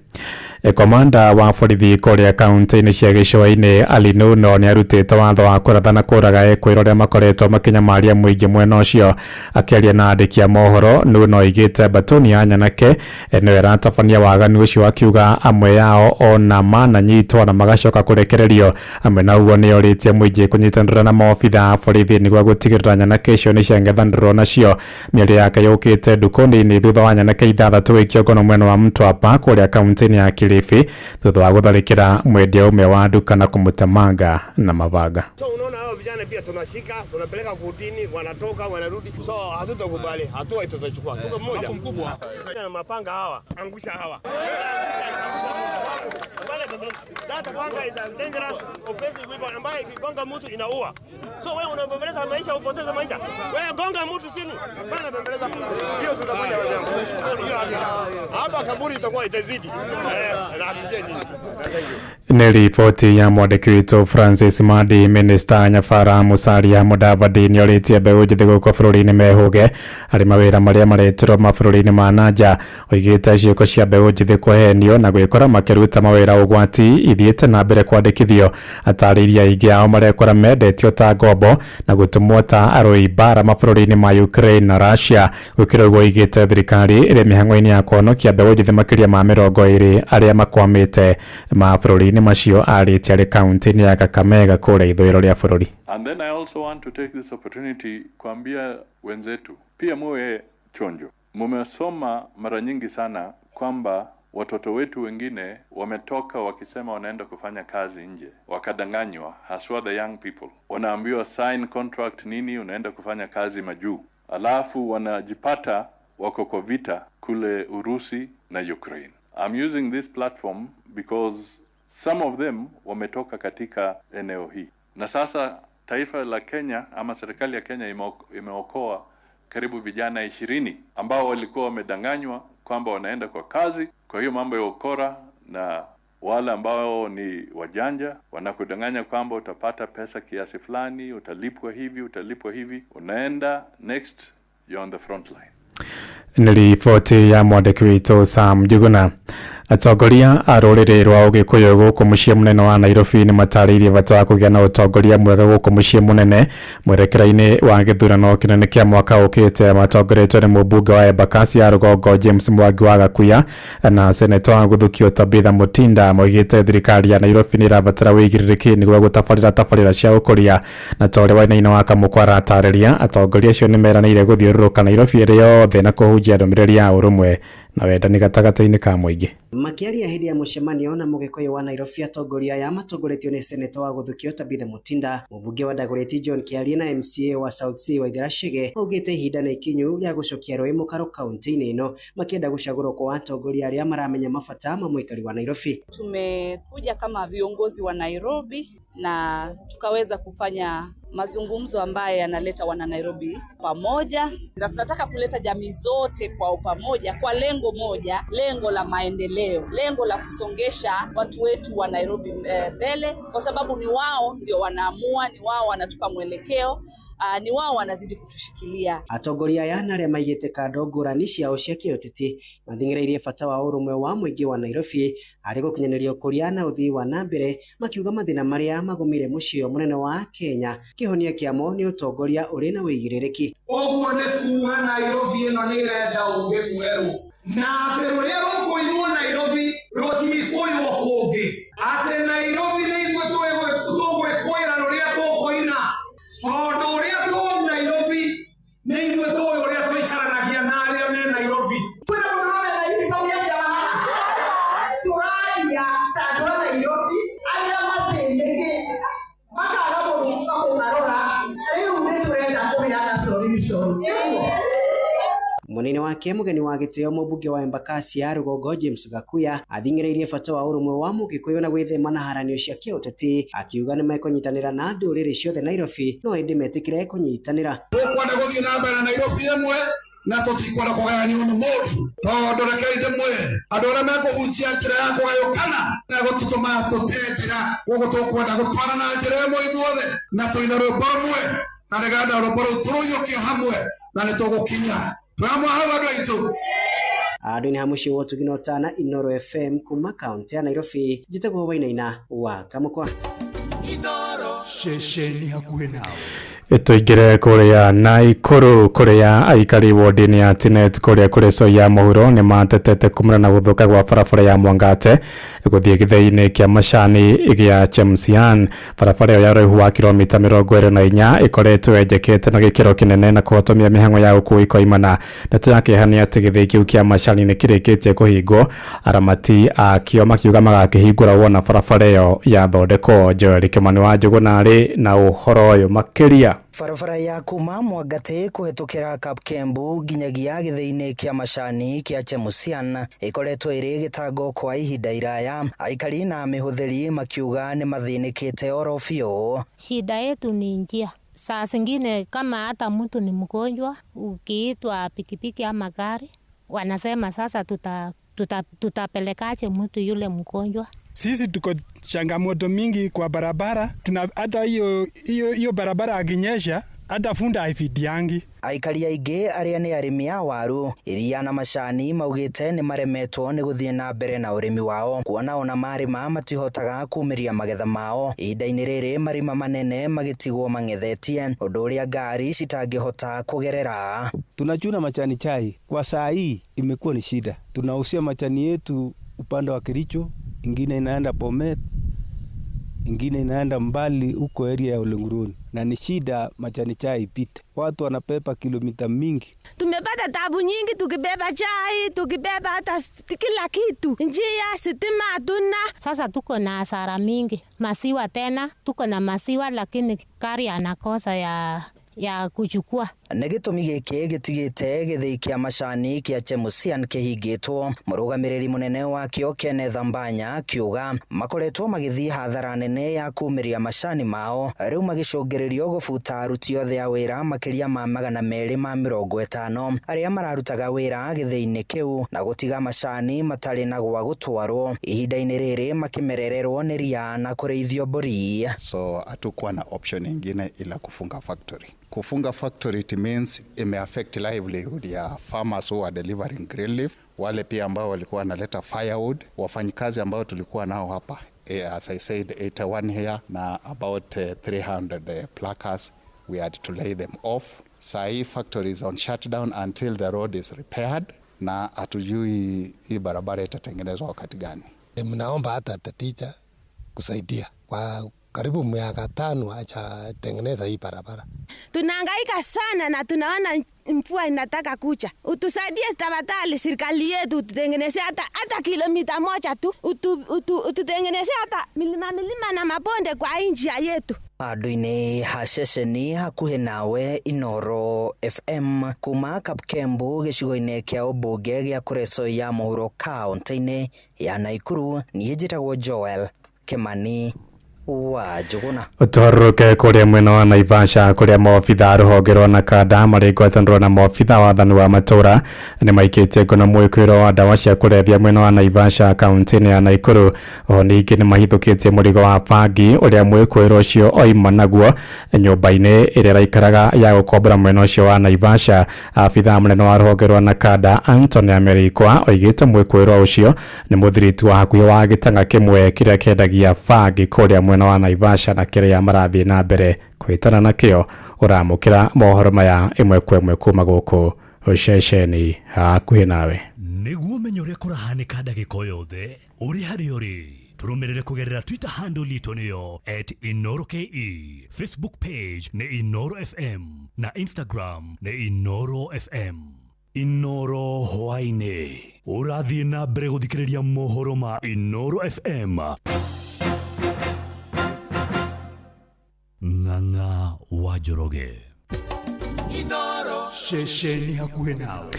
Komanda wa borithi kũrĩa kaunti-inĩ cia gĩcũa-inĩ Ali Nuno nĩ arutĩte watho wa kũratha na kũraga ekũĩrwo arĩa makoretwo makĩnyamaria mũingĩ mwena ũcio. Akĩaria na andĩki a mohoro, Nuno oigĩte mbatoni ya nyanake nĩyo ĩratabania waganu ũcio, akiuga amwe yao ona mananyitwo na magacoka kũrekererio. Amwe na ũguo nĩ orĩtie mũingĩ kũnyitanĩra na maobitha a borithi nĩguo gũtigĩrĩra nyanake icio nĩ ciang'ethanĩrwo nacio. Mĩario yake yũkĩte ndukũ-inĩ thutha wa nyanake 6 gũikio ngono mwena wa Mtwapa kũrĩa kaunti-inĩ ya Kilifi thutha wa gũtharĩkĩra mwendia ũmwe wa nduka na kũmũtemanga na mabanga. So unaona hao vijana pia tunashika, tunapeleka kotini, wanatoka wanarudi. So hatutakubali, hatua itachukua. Tuko mmoja mkubwa. Na mapanga hawa, angusha hawa. That panga is a dangerous offensive weapon ambaye ikigonga mtu inaua. So wewe unabembeleza maisha, upoteza maisha. Wewe gonga mtu chini. Bana bembeleza. Hiyo tutafanya wazee. Hiyo hapa kaburi itakuwa itazidi. Nĩ riboti ya mwandĩki witũ Francis Madi. Minista Nyabara Musalia Mudavadi nĩ orĩtie mbeũ njĩthĩ gũkũ bũrũri-inĩ mehũge harĩ mawĩra marĩa maretirwo mabũrũri-inĩ ma nanja. Oigĩte ciĩko cia mbeũ njĩthĩ kũhenio na gwĩkora makĩruta mawĩra ũgwati ithiĩte na mbere kwandĩkithio. Atarĩria aingĩ ao marekora mendetio ta ngombo na gũtũmwo ta arũi mbara mabũrũri-inĩ ma Ukraine na Russia. Gũkĩra ũguo oigĩte thirikari ĩrĩ mĩhang'o-inĩ ya kũhonokia mbeũ njĩthĩ makĩria ma 20 arĩa makwamĩte mabũrũri-inĩ macio arĩtie arĩ kaunti-inĩ ya Kakamega kũrĩa ithũĩro rĩa bũrũri. And then I also want to take this opportunity kuambia wenzetu pia muwe chonjo. Mumesoma mara nyingi sana kwamba watoto wetu wengine wametoka wakisema wanaenda kufanya kazi nje, wakadanganywa, haswa the young people. Wanaambiwa sign contract nini, unaenda kufanya kazi majuu, alafu wanajipata wako kwa vita kule Urusi na Ukraine. I'm using this platform because some of them wametoka katika eneo hii. Na sasa taifa la Kenya ama serikali ya Kenya imeokoa karibu vijana 20 ambao walikuwa wamedanganywa kwamba wanaenda kwa kazi. Kwa hiyo mambo ya ukora na wale ambao ni wajanja wanakudanganya kwamba utapata pesa kiasi fulani, utalipwa hivi, utalipwa hivi, unaenda next you're on the front line. Nĩ riboti ya mwandĩki witũ Sam Njuguna. Atongoria a rũrĩrĩ rwa Ũgĩkũyũ gũkũ mũciĩ mũnene wa Nairobi nĩ matarĩirie bata wa kũgĩa na ũtongoria mwega gũkũ mũciĩ mũnene mwerekera-inĩ wa gĩthurano kĩnene kĩa mwaka ũkĩte. Matongoretio nĩ mũmbunge wa Embakasi ya rũgongo James Mwangi wa Gakuya na seneta wa Gũthukio Tabitha Mutinda. Moigĩte thirikari ya Nairobi nĩ ĩrabatara wĩigĩrĩrĩki nĩguo gũtabarĩra tabarĩra cia ũkũria, na ta ũrĩa Wainaina wa Kamũkwa aratarĩria, atongoria acio nĩ meranĩire gũthiũrũrũka Nairobi ĩrĩ yothe na kũhunjia ndũmĩrĩri ya ũrũmwe na wendani gatagatĩ-inĩ ka mũingĩ. Makiaria hĩndĩ ya mũcemanio na Mũgĩkũyũ wa Nairobi, atongoria aya matongoretio nĩ seneta wa Gũthukio Tabitha Mutinda, mũmbunge wa Dagoretti John Kiarie na MCA wa South C Waithera Chege maugĩte ihinda nĩ ikinyu rĩa gũcokia rũĩ mũkaro kaunti-inĩ ĩno, makĩenda gũcagũrwo kwa atongoria arĩa maramenya mabata ma mũikari wa Nairobi. Tumekuja kama viongozi wa Nairobi na tukaweza kufanya mazungumzo ambayo yanaleta wana Nairobi pamoja, na tunataka kuleta jamii zote kwa pamoja kwa lengo moja, lengo la maendeleo, lengo la kusongesha watu wetu wa Nairobi mbele, kwa sababu ni wao ndio wanaamua, ni wao wanatupa mwelekeo, ni wao wanazidi kutushikilia. Atongoria aya na arĩa maigĩte kando ngũrani ciao cia kĩũteti mathing'ĩrĩirie bata wa ũrũmwe wa mũingĩ wa Nairobi harĩ gũkinyanĩria ũkũria na ũthii wa na mbere, makiuga mathĩna marĩa magũmĩire mũciĩ ũyũ mũnene wa Kenya kĩhonia kĩamo nĩ ũtongoria ũrĩ na wĩigĩrĩrĩki. Ũguo nĩ kuga Nairobi ĩno nĩ ĩrenda ũgĩ mwerũ, na atĩ rũrĩa rũkũinwo Nairobi rũtikũywo kũngĩ, atĩ Nairobi nĩ ithuĩ tũgwĩkũĩra rũrĩa tũkũina, tondũ Nake mũgeni wa gĩtĩo mũmbunge wa Embakasi ya rũgongo James Gakuya athing'ĩrĩirie bata wa ũrũmwe wa Mũgĩkũyũ na gwĩthema na haranio cia kĩũteti, akiuga nĩmekũnyitanĩra na ndũrĩrĩ ciothe Nairobi no ĩndĩ metĩkĩre kũnyitanĩra. Tũkwenda gũthiĩ na mbere na Nairobi ĩmwe na tũtikwenda kũgayanio nĩ mũndũ, tondũ rekei ndĩmwĩre andũ arĩa mekũhunjia njĩra ya kũgayũkana megũtũtũma tũte njĩra. Koguo tũkwenda gũtwarana na njĩra ĩmwe ithuothe na tũine rwĩmbo rũmwe, na nĩgetha rwĩmbo rũu tũrũiyũkie hamwe na nĩtũgũkinya twĩ hamwe hau andũ aitũ. Andũ-inĩ ha mũciĩ wa ũtugi na ũtana, Inooro FM kuma kaunti ya Nairobi, njĩtagwo Wainaina wa Kamũkwa. Ceceni hakuhĩ nawe. Tũingĩre kũrĩa Naikuru kũrĩa aikari wodi-inĩ ya Tinet kũrĩa kũrĩ ya mũhuro nĩ matetete kumana na gũthũka gwa barabara ya Mwangate gũthiĩ gĩthĩi-inĩ kĩa macani gĩa Chemsian. Barabara ĩyo ya ũraihu wa kilomita 24 ĩkoretwo yenjekete na gĩkĩro kĩnene na kũhotomia mĩhang'o ya ũkuui koimana. Ndeto ya kĩeha nĩ atĩ gĩthĩi kĩu kĩa macani nĩ kĩrĩkĩtie kũhingwo, aramati akĩo makiuga magakĩhingũra wona barabara ĩyo yathondekwo. Joel Kĩmani wa Njũgũna arĩ na ũhoro ũyũ makĩria. Barabara ya kuma Mwangate kũhetũkĩra Kapkembu nginyagia gĩthĩi-inĩ kĩa macani kĩa Chemusian ĩkoretwo ĩrĩ gĩtango kwa ihinda iraya, aikari na mĩhũthĩri makiuga nĩ mathĩnĩkĩte oro biũ. Shida yetu ni njia. Saa zingine kama hata mtu ni mgonjwa, ukiitwa pikipiki ama gari, wanasema sasa tutapelekaje mtu yule mgonjwa. Sisi tuko changamoto mingi kwa barabara, tuna hata hiyo barabara akinyesha hata funda haifidiangi. Aikari aingĩ arĩa nĩ arĩmi a waru, iria na macani maugĩte nĩ maremetwo nĩ gũthiĩ na mbere na ũrĩmi wao, kuona ona marĩma matihotaga kumĩria magetha mao. Ihinda-inĩ rĩrĩ marima manene magĩtigwo mang'ethetie, ũndũ ũrĩa ngari citangĩhota kũgerera. Tunachuna machani chai kwa saa hii imekuwa ni shida. Tunausia machani yetu upande wa Kericho, ingine inaenda Bomet, ingine inaenda mbali huko area ya Ulenguruni, na ni shida machani chai ipite. Watu wanapepa kilomita mingi. Tumepata tabu nyingi tukibeba chai, tukibeba hata kila kitu. Njia, sitima hatuna. Sasa tuko na hasara mingi. Masiwa tena, tuko na masiwa lakini gari anakosa ya kuchukua. Nĩ gĩtũmi gĩkĩ gĩtigĩte gĩthĩi kĩa macani kĩa Chemusian kĩhingĩtwo. Mũrũgamĩrĩri mũnene wakĩo Kenneth Ambanya akiuga makoretwo magĩthiĩ hathara nene ya kumĩria macani mao, rĩu magĩcũngĩrĩrio gũbuta aruti othe a wĩra makĩria ma 250 arĩa mararutaga wĩra gĩthĩi-inĩ kĩu na gũtiga macani matarĩ na gwa gũtwarwo. Ihinda-inĩ rĩrĩ makĩmerererwo nĩ ria na kũrĩithio mbũri. So hatukuwa na option ingine ila kufunga factory. Kufunga factory it means ime affect livelihood ya farmers who are delivering green leaf, wale pia ambao walikuwa wanaleta firewood, wafanyikazi ambao tulikuwa nao hapa, as I said 81 here na about 300 pluckers, we had to lay them off. Sai factory is on shutdown until the road is repaired, na hatujui hii barabara itatengenezwa wakati gani. Mnaomba hata taticha kusaidia kwa karibu miaka 5 hajatengeneza hii barabara. Tunahangaika sana na tunaona mvua inataka kucha. Utusaidie tafadhali serikali yetu, ututengenezee hata kilomita 1 tu, ututengenezee hata milima na mabonde kwa njia yetu. Handũ-inĩ ha ceceni hakuhĩ nawe Inooro FM kuma Kapkembu gĩcigo-inĩ kĩa ũmbunge gĩa Kuresoi ya mũhuro kaunti-inĩ ya Naikuru, niĩ njĩtagwo Joel Kimani wa Njũgũna. Tũharũrũke kũrĩa mwena wa Naivasha kũrĩa maobitha rũhonge rwa Nakada marĩ ngwatanĩro na maobitha wathani wa matũra nĩ maikĩtie ngono mwĩkũĩro wa ndawa cia kũrebia mwena wa Naivasha kaunti-inĩ ya Naikuru. Oho ningĩ nĩ mahithũkĩtie mũrigo wa bangi ũrĩa mwĩkũĩro ũcio oima naguo nyũmba-inĩ ĩrĩa ĩraikaraga ya gũkombora mwena ũcio wa Naivasha. Abithaa mũnene wa rũhonge rwa Nakada Anthony Amerikwa oigĩte mwĩkũĩro ũcio nĩ mũthiriti wa hakuhĩ wa gĩtanga kĩmwe kĩrĩa kĩendagia bangi kũrĩa mwena wa Naivasha na kĩrĩa marathiĩ na mbere kwĩtana nakĩo. Ũramũkĩra mohoro maya ĩmwe kwa ĩmwe kuma gũkũ ceceni hakuhĩ nawe. Nĩguo ũmenye ũrĩa kũrahanĩka ndagĩka o yothe ũrĩ harĩa ũrĩ, tũrũmĩrĩre kũgerera Twitter handle itũ nĩyo @InooroKE, Facebook page nĩ Inooro FM na Instagram nĩ Inooro FM. Inooro hwaĩ-inĩ ũrathiĩ na mbere gũthikĩrĩria mohoro ma Inooro FM. Ng'ang'a wa Njoroge. Inooro ceceni hakuhĩ nawe.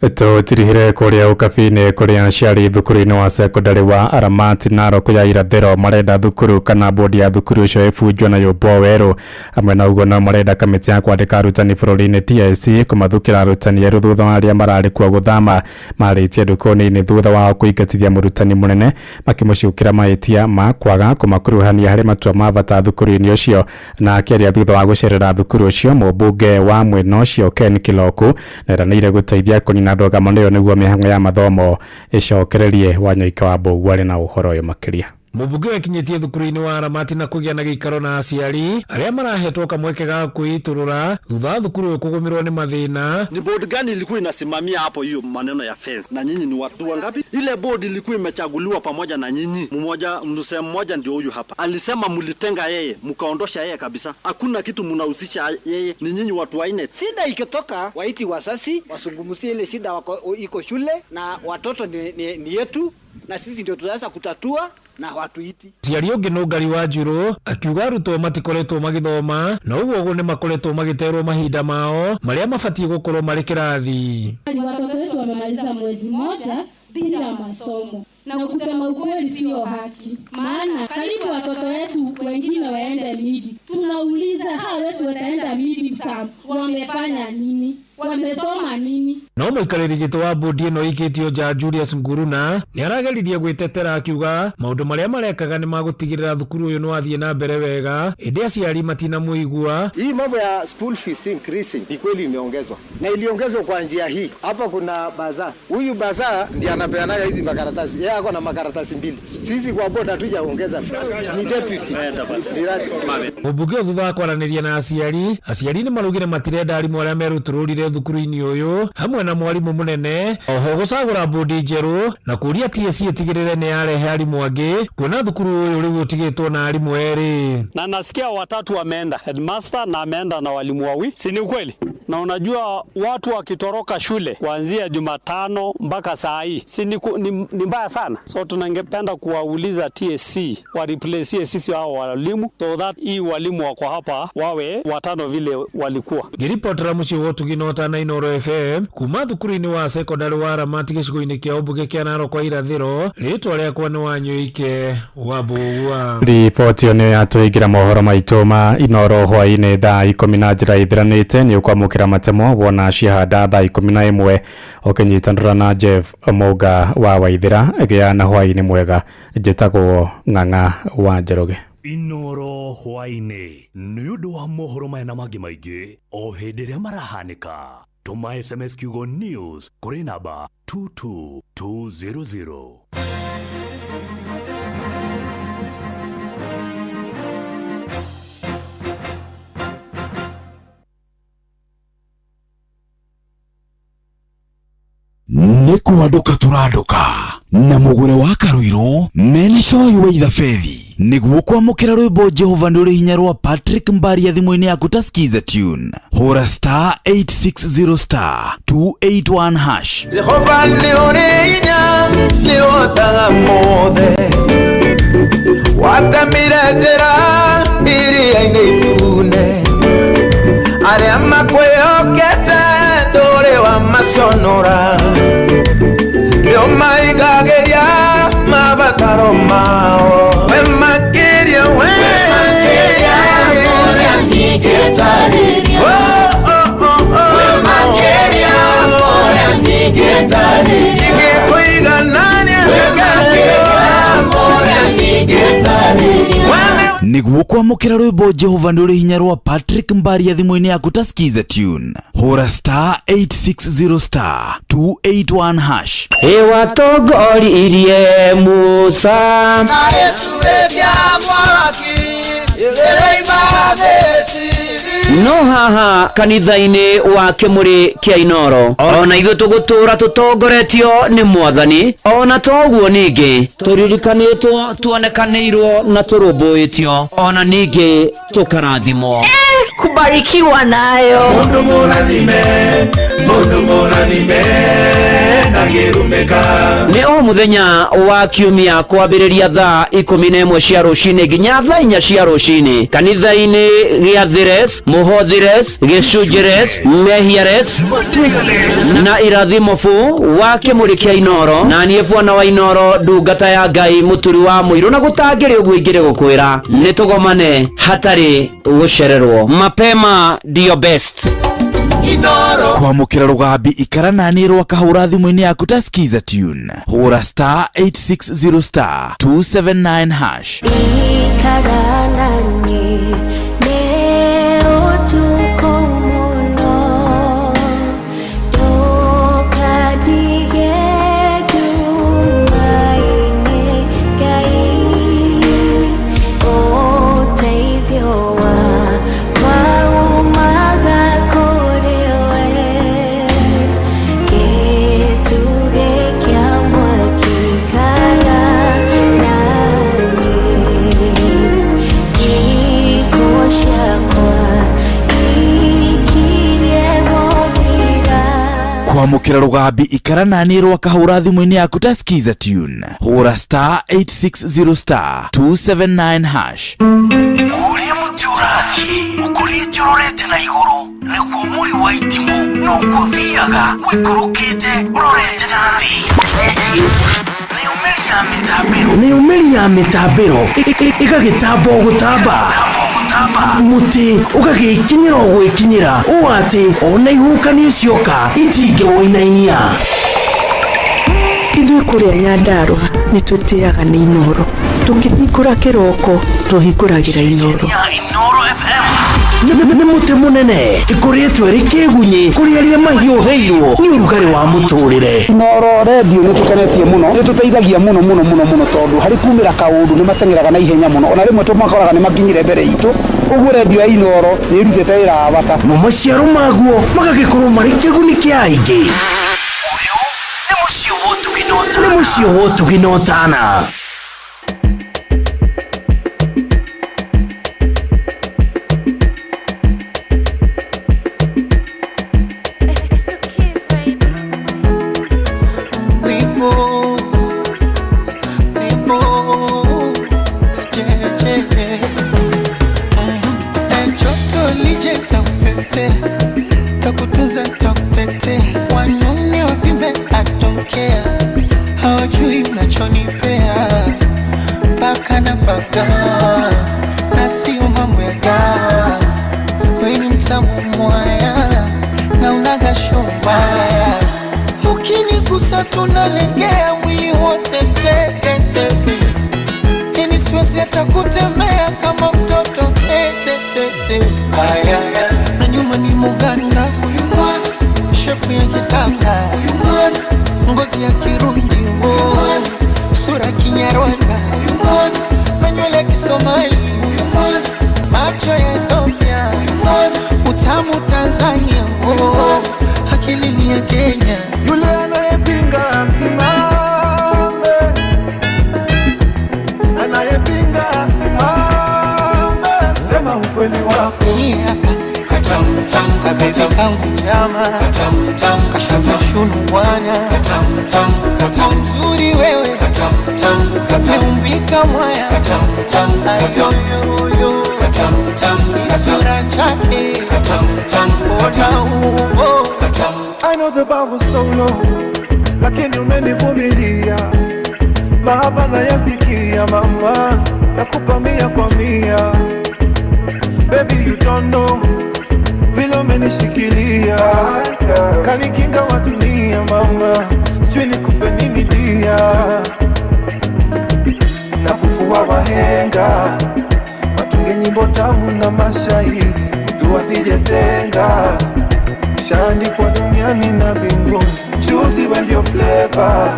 Tũtirihire kũrĩa ũkabi-inĩ kũrĩa aciari thukuru-inĩ wa sekondari wa Aramati Narok ya irathĩro marenda thukuru kana bodi ya thukuru ũcio ĩbunjwo na yũmbwo werũ. Hamwe na ũguo no marenda kamĩtĩ ya kwandĩka arutani bũrũri-inĩ TSC kũmathukĩra arutani erũ thutha wa arĩa mararĩ kuo gũthama. Marĩtie ndukũ nini thutha wao kũingatithia mũrutani mũnene makĩmũcukĩra mahĩtia ma kwaga kũmakuruhania harĩ matua ma bata thukuru-inĩ ũcio. Na akĩaria thutha wa gũcerera thukuru ũcio, mũmbunge wa mwena ũcio Ken Kiloku nĩeranĩire gũteithia kũnina ndũgamo ĩyo nĩguo mĩhang'o ya mathomo ĩcokererie. Wanyoike wa Mbũgua arĩ na ũhoro ũyũ makĩria. Mũmbunge wekinyĩtie thukuru-inĩ wa Aramati na kũgĩa na gĩikaro na aciari arĩa marahetwo kamweke ga kwĩitũrũra thutha wa thukuru ũyũ kũgũmĩrwo nĩ mathĩna. Ni board gani ilikuwa inasimamia hapo hiyo maneno ya fence? Na nyinyi ni watu wangapi? Ile board ilikuwa imechaguliwa pamoja na nyinyi. Mmoja msemo mmoja ndio huyu hapa. Alisema mlitenga yeye, mkaondosha yeye kabisa. Hakuna kitu mnahusisha yeye, ni nyinyi watu wanne. Shida ikitoka waiti wasasi wasungumzie ile shida wako iko shule na watoto ni yetu na sisi ndio tunaweza kutatua na watuiti. Mũciari ũngĩ Nũngari wa Njirũ akiuga arutwo matikoretwo magĩthoma na ũguo ũguo nĩ makoretwo magĩterwo mahinda mao marĩa mabatiĩ gũkorwo marĩ kĩrathi. Watoto wetu wamemaliza mwezi mmoja bila masomo, na kusema ukweli sio haki, maana karibu watoto wetu wengine waende midi. Tunauliza hawa wetu wataenda midi term, wamefanya nini? Wamesoma nini? No mũikarĩri gĩtĩ wa bodi ĩno ĩikĩtio nja Julius Nguruna nĩ arageririe gwĩtetera akiuga maũndũ marĩa marekaga nĩ magũtigĩrĩra thukuru ũyũ nĩ wathiĩ na mbere wega ĩndĩ aciari matinamũigua. Hii mambo ya school fees increasing ni kweli imeongezwa, na iliongezwa kwa njia hii. Hapa kuna bazaar, huyu bazaar ndiye anapeanaga hizi makaratasi, yeye ako na makaratasi mbili. Sisi kwa board hatujaongeza fees, ni deputy ni rati. Mũmbunge ũyũ thutha wa kwaranĩria na aciari, aciari nĩ maraugire matirenda arimũ arĩa merutũrũrire thukuru-inĩ ũyũ hamwe na mwarimũ mũnene, oho gũcagũra bodi njerũ na kũria TSC ĩtigĩrĩre nĩ yarehe arimũ angĩ kuona thukuru ũyũ rĩu ũtigĩtwo na arimũ erĩ. Na nasikia watatu wameenda, headmaster na ameenda na walimu wawili, si ni ukweli? Na unajua watu wakitoroka shule kuanzia Jumatano mpaka saa hii, si ni mbaya sana. So tunangependa kuwauliza TSC wa replace sisi hao walimu so that hii walimu wako hapa wawe watano vile walikuwa. Ngĩribotera mũciĩ wa Ũtugi na Ũtana Inooro FM kuma thukuru-inĩ wa sekondari wa Aramati gĩcigo-inĩ kĩa ũmbunge kĩa Narok kwa irathĩro, rĩtwa rĩakwa nĩ Wanyoike wa Mbũgua. Riboti ĩyo nĩyo yatũingĩra mohoro maitũ ma Inooro hwaĩ-inĩ thaa ikũmi na njĩra ithiranĩte. Nĩ ũkwamũkĩra matemo wona ciahanda thaa 11 ũkĩnyitanĩra na Jeff Mũnga wa Waithĩra. Gĩa na hwaĩ-inĩ mwega. Njĩtagwo Ng'ang'a wa Njoroge. Inooro hwaĩ-inĩ nĩ ũndũ wa mohoro maya na mangĩ maingĩ o hĩndĩ ĩrĩa marahanĩka. Tũma SMS kiugo news kũrĩ namba 22200. Nĩ kwandũka tũrandũka na mũgũre wa Karuiru mena coyi wa ithabethi nĩguo kwamũkĩra rwĩmbo Jehova nĩ ũrĩ hinya rwa Patrick Mbaria thimũ-inĩ yaku ta skiza tune. Hũra star 860 star 281 hash. Jehova nĩ ũrĩ hinya nĩ ũhotaga mothe, watemire njĩra iria-inĩ itune, arĩa makwĩhokete ndũrĩ wamaconora, nĩũmaigagĩria mabataro mao. We makĩria, we makĩria ũrĩa ningĩtarĩria, we makĩria ũrĩa ningĩtarĩria, ingĩkũiganania we makĩria ũrĩa ningĩtarĩria. Nĩguo kwamũkĩra rwĩmbo Jehova nĩ ũrĩ hinya rwa Patrick Mbaria thimũ-inĩ yaku ta skiza tune. Hũra star 860 star 281 hash. Ĩwatongoririe Musa na ĩtuĩkia mwaki ĩrĩima Misiri. No haha kanitha-inĩ wa Kĩmũrĩ kĩa Inooro ona ithuĩ tũgũtũra tũtongoretio nĩ Mwathani, ona toguo ningĩ tũririkanĩtwo, tuonekanĩirwo na tũrũmbũĩtio, ona ningĩ tũkarathimwo. Kubarikiwa nayo. Mundu mũrathime, Mundu murathime ndangirumika. Nĩ o mũthenya wa kiumia kwambĩrĩria thaa 11 cia rũcinĩ nginya thaa 4 cia rũcinĩ kanitha-inĩ gĩa Thires, Mũhothires, Gĩcunjĩres, Mehiares na Irathimo fu wa kĩmũrĩ kĩa Inoro na niĩ bwana wa Inoro ndungata ya Ngai mũturi wa mũirũ na gũtangĩrĩ ũguo ingĩrĩ gũkwĩra nĩ tũgomane hatarĩ gũcererwo. Mapema ndio best. Kwamũkĩra rũgambi ikara nani rwakahũra thimũ-inĩ yaku ta Skiza tune hũra star 860 star 279 hash. Ikara nani ne ũtukũ mũno ndũkandige nduma-inĩ Ngai ũteithio wakwa umaga kũrĩ we gĩtugĩ kĩa mwaki ikara nani thikũ ciakwa ikirie gũthira. Kwamũkĩra rũgambi ikara nani rwakahũra thimũ-inĩ yaku ta Skiza tune hũra star 860 star 279 hash. Ũrĩa mũtĩ ũrathiĩ ũkũrĩte ũrorete na igũrũ nĩguo mũri wa itimũ noguo ũthiaga ũikũrũkĩte ũrorete na thĩ. Nĩyo mĩri ya mĩtambĩro ĩgagĩtamba o gũtamba mũtĩ ũgagĩkinyĩra o gwĩkinyĩra ũũ atĩ ona ihuhũkanio cioka itingĩwũinainia. Ithuĩ kũrĩa Nyandarũa nĩ twĩtĩaga nĩ Inoro tũkĩhingũra kĩroko tũhingũragĩra Inoro. Nĩ mũtĩ mũnene ĩkũrĩtwo ĩrĩ kĩgunyĩ kũrĩ arĩa mahiũhĩirwo nĩ ũrugarĩ wa mũtũrĩre. Inoro redio nĩ tũkenetie mũno nĩ tũteithagia mũno mũno mũno mũno tondũ harĩ kumĩra kaũndũ nĩ mateng'eraga na ihenya mũno ona rĩmwe tũmakoraga nĩ makinyire mbere itũ ũguo redio ya Inoro nĩ ĩrutĩte wĩra wa bata. Mo maciaro maguo magagĩkorwo marĩ kĩguni kĩa aingĩ. Ũyũ nĩ mũciĩ wa ũtugi na ũtana. Nĩ mũciĩ wa ũtugi na ũtana. Takutunza, takutetea, wanune wavimbe, I don't care. Hawajui unachonipea mpaka na pagawa, na sio mambo ya dawa. Wewe ni mtamu mwaya na unaga shombaya, ukinigusa tunalegea mwili wote teke teke, yani siwezi hata kutembea kama mtoto tete tete. Aya, na nyuma ni Muganda huyu mwana, shepu ya kitanga huyu mwana, ngozi ya Kirundi mwana, sura Kinyarwanda huyu mwana, na nywele ya Kisomali huyu mwana, macho ya Ethiopia huyu mwana, utamu Tanzania oh, akili ni ya Kenya. Yule anayepinga asimame, anayepinga asimame, sema ukweli wako. Katamtam kangu chama katamtam kashunu bwana katamtam katam mzuri wewe katamtam kataumbika mwaya katamtam katamyoyo katamtam kisura chake katamtam katauo katam. I know the bar was so low, lakini umenivumilia. Mahaba nayasikia mama, nakupa mia kwa mia. Baby you don't know vile umenishikilia, kanikinga wa dunia mama, sijui nikupe nini dia. Nafufua wahenga, watunge nyimbo tamu na mashairi, mtu asijetenga. Shaandikwa duniani na mbinguni, juzi we ndio flavor.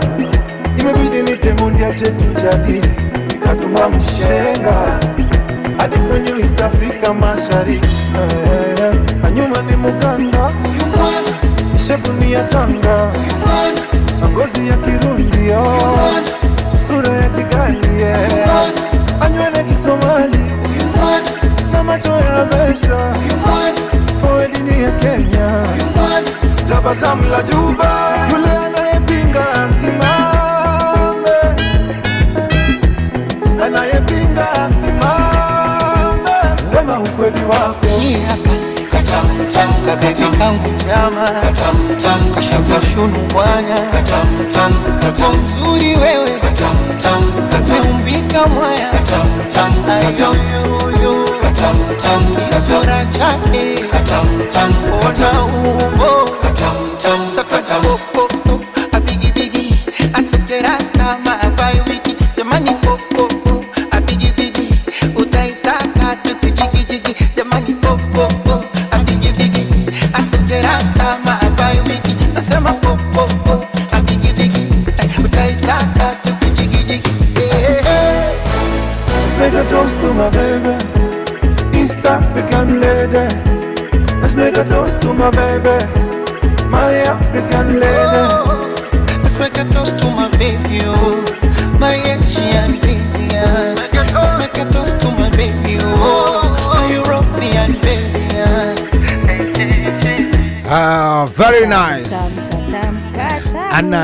Imebidi nitemundia chetu jadili, nikatuma mshenga hadi kwenye East Africa Mashariki. Na nyuma ni Muganda, shepu ni ya Tanga, ngozi ya Kirundi, sura ya Kigali, anywele Kisomali, na macho ya Habesha, forehead ni ya Kenya. Tabasamu la Juba, yule anayepinga asimame, anayepinga asimame, sema ukweli wako. Katamtam kangu chama katamtam kashakushunu bwana katamtam katam mzuri wewe katamtam kataumbika mwaya katamtam katamyoyo katamtam kisura chake katamtam ona umbo katamtam sakatam a bigi bigi asekerasta maavai wiki jamani popo a bigi bigi utaitaka tukijigijigi jamani popo a bigi bigi asekerasta maavai wiki nasema popo a bigi bigi utaitaka tukijigijigi. Let's make a toast to my baby, East African lady. Let's make a toast to my baby, my African lady. Let's make a toast to my baby, oh, my Asian baby. Yeah. Let's make a toast to my baby, oh, my European baby. Yeah. Ah, very nice. Anna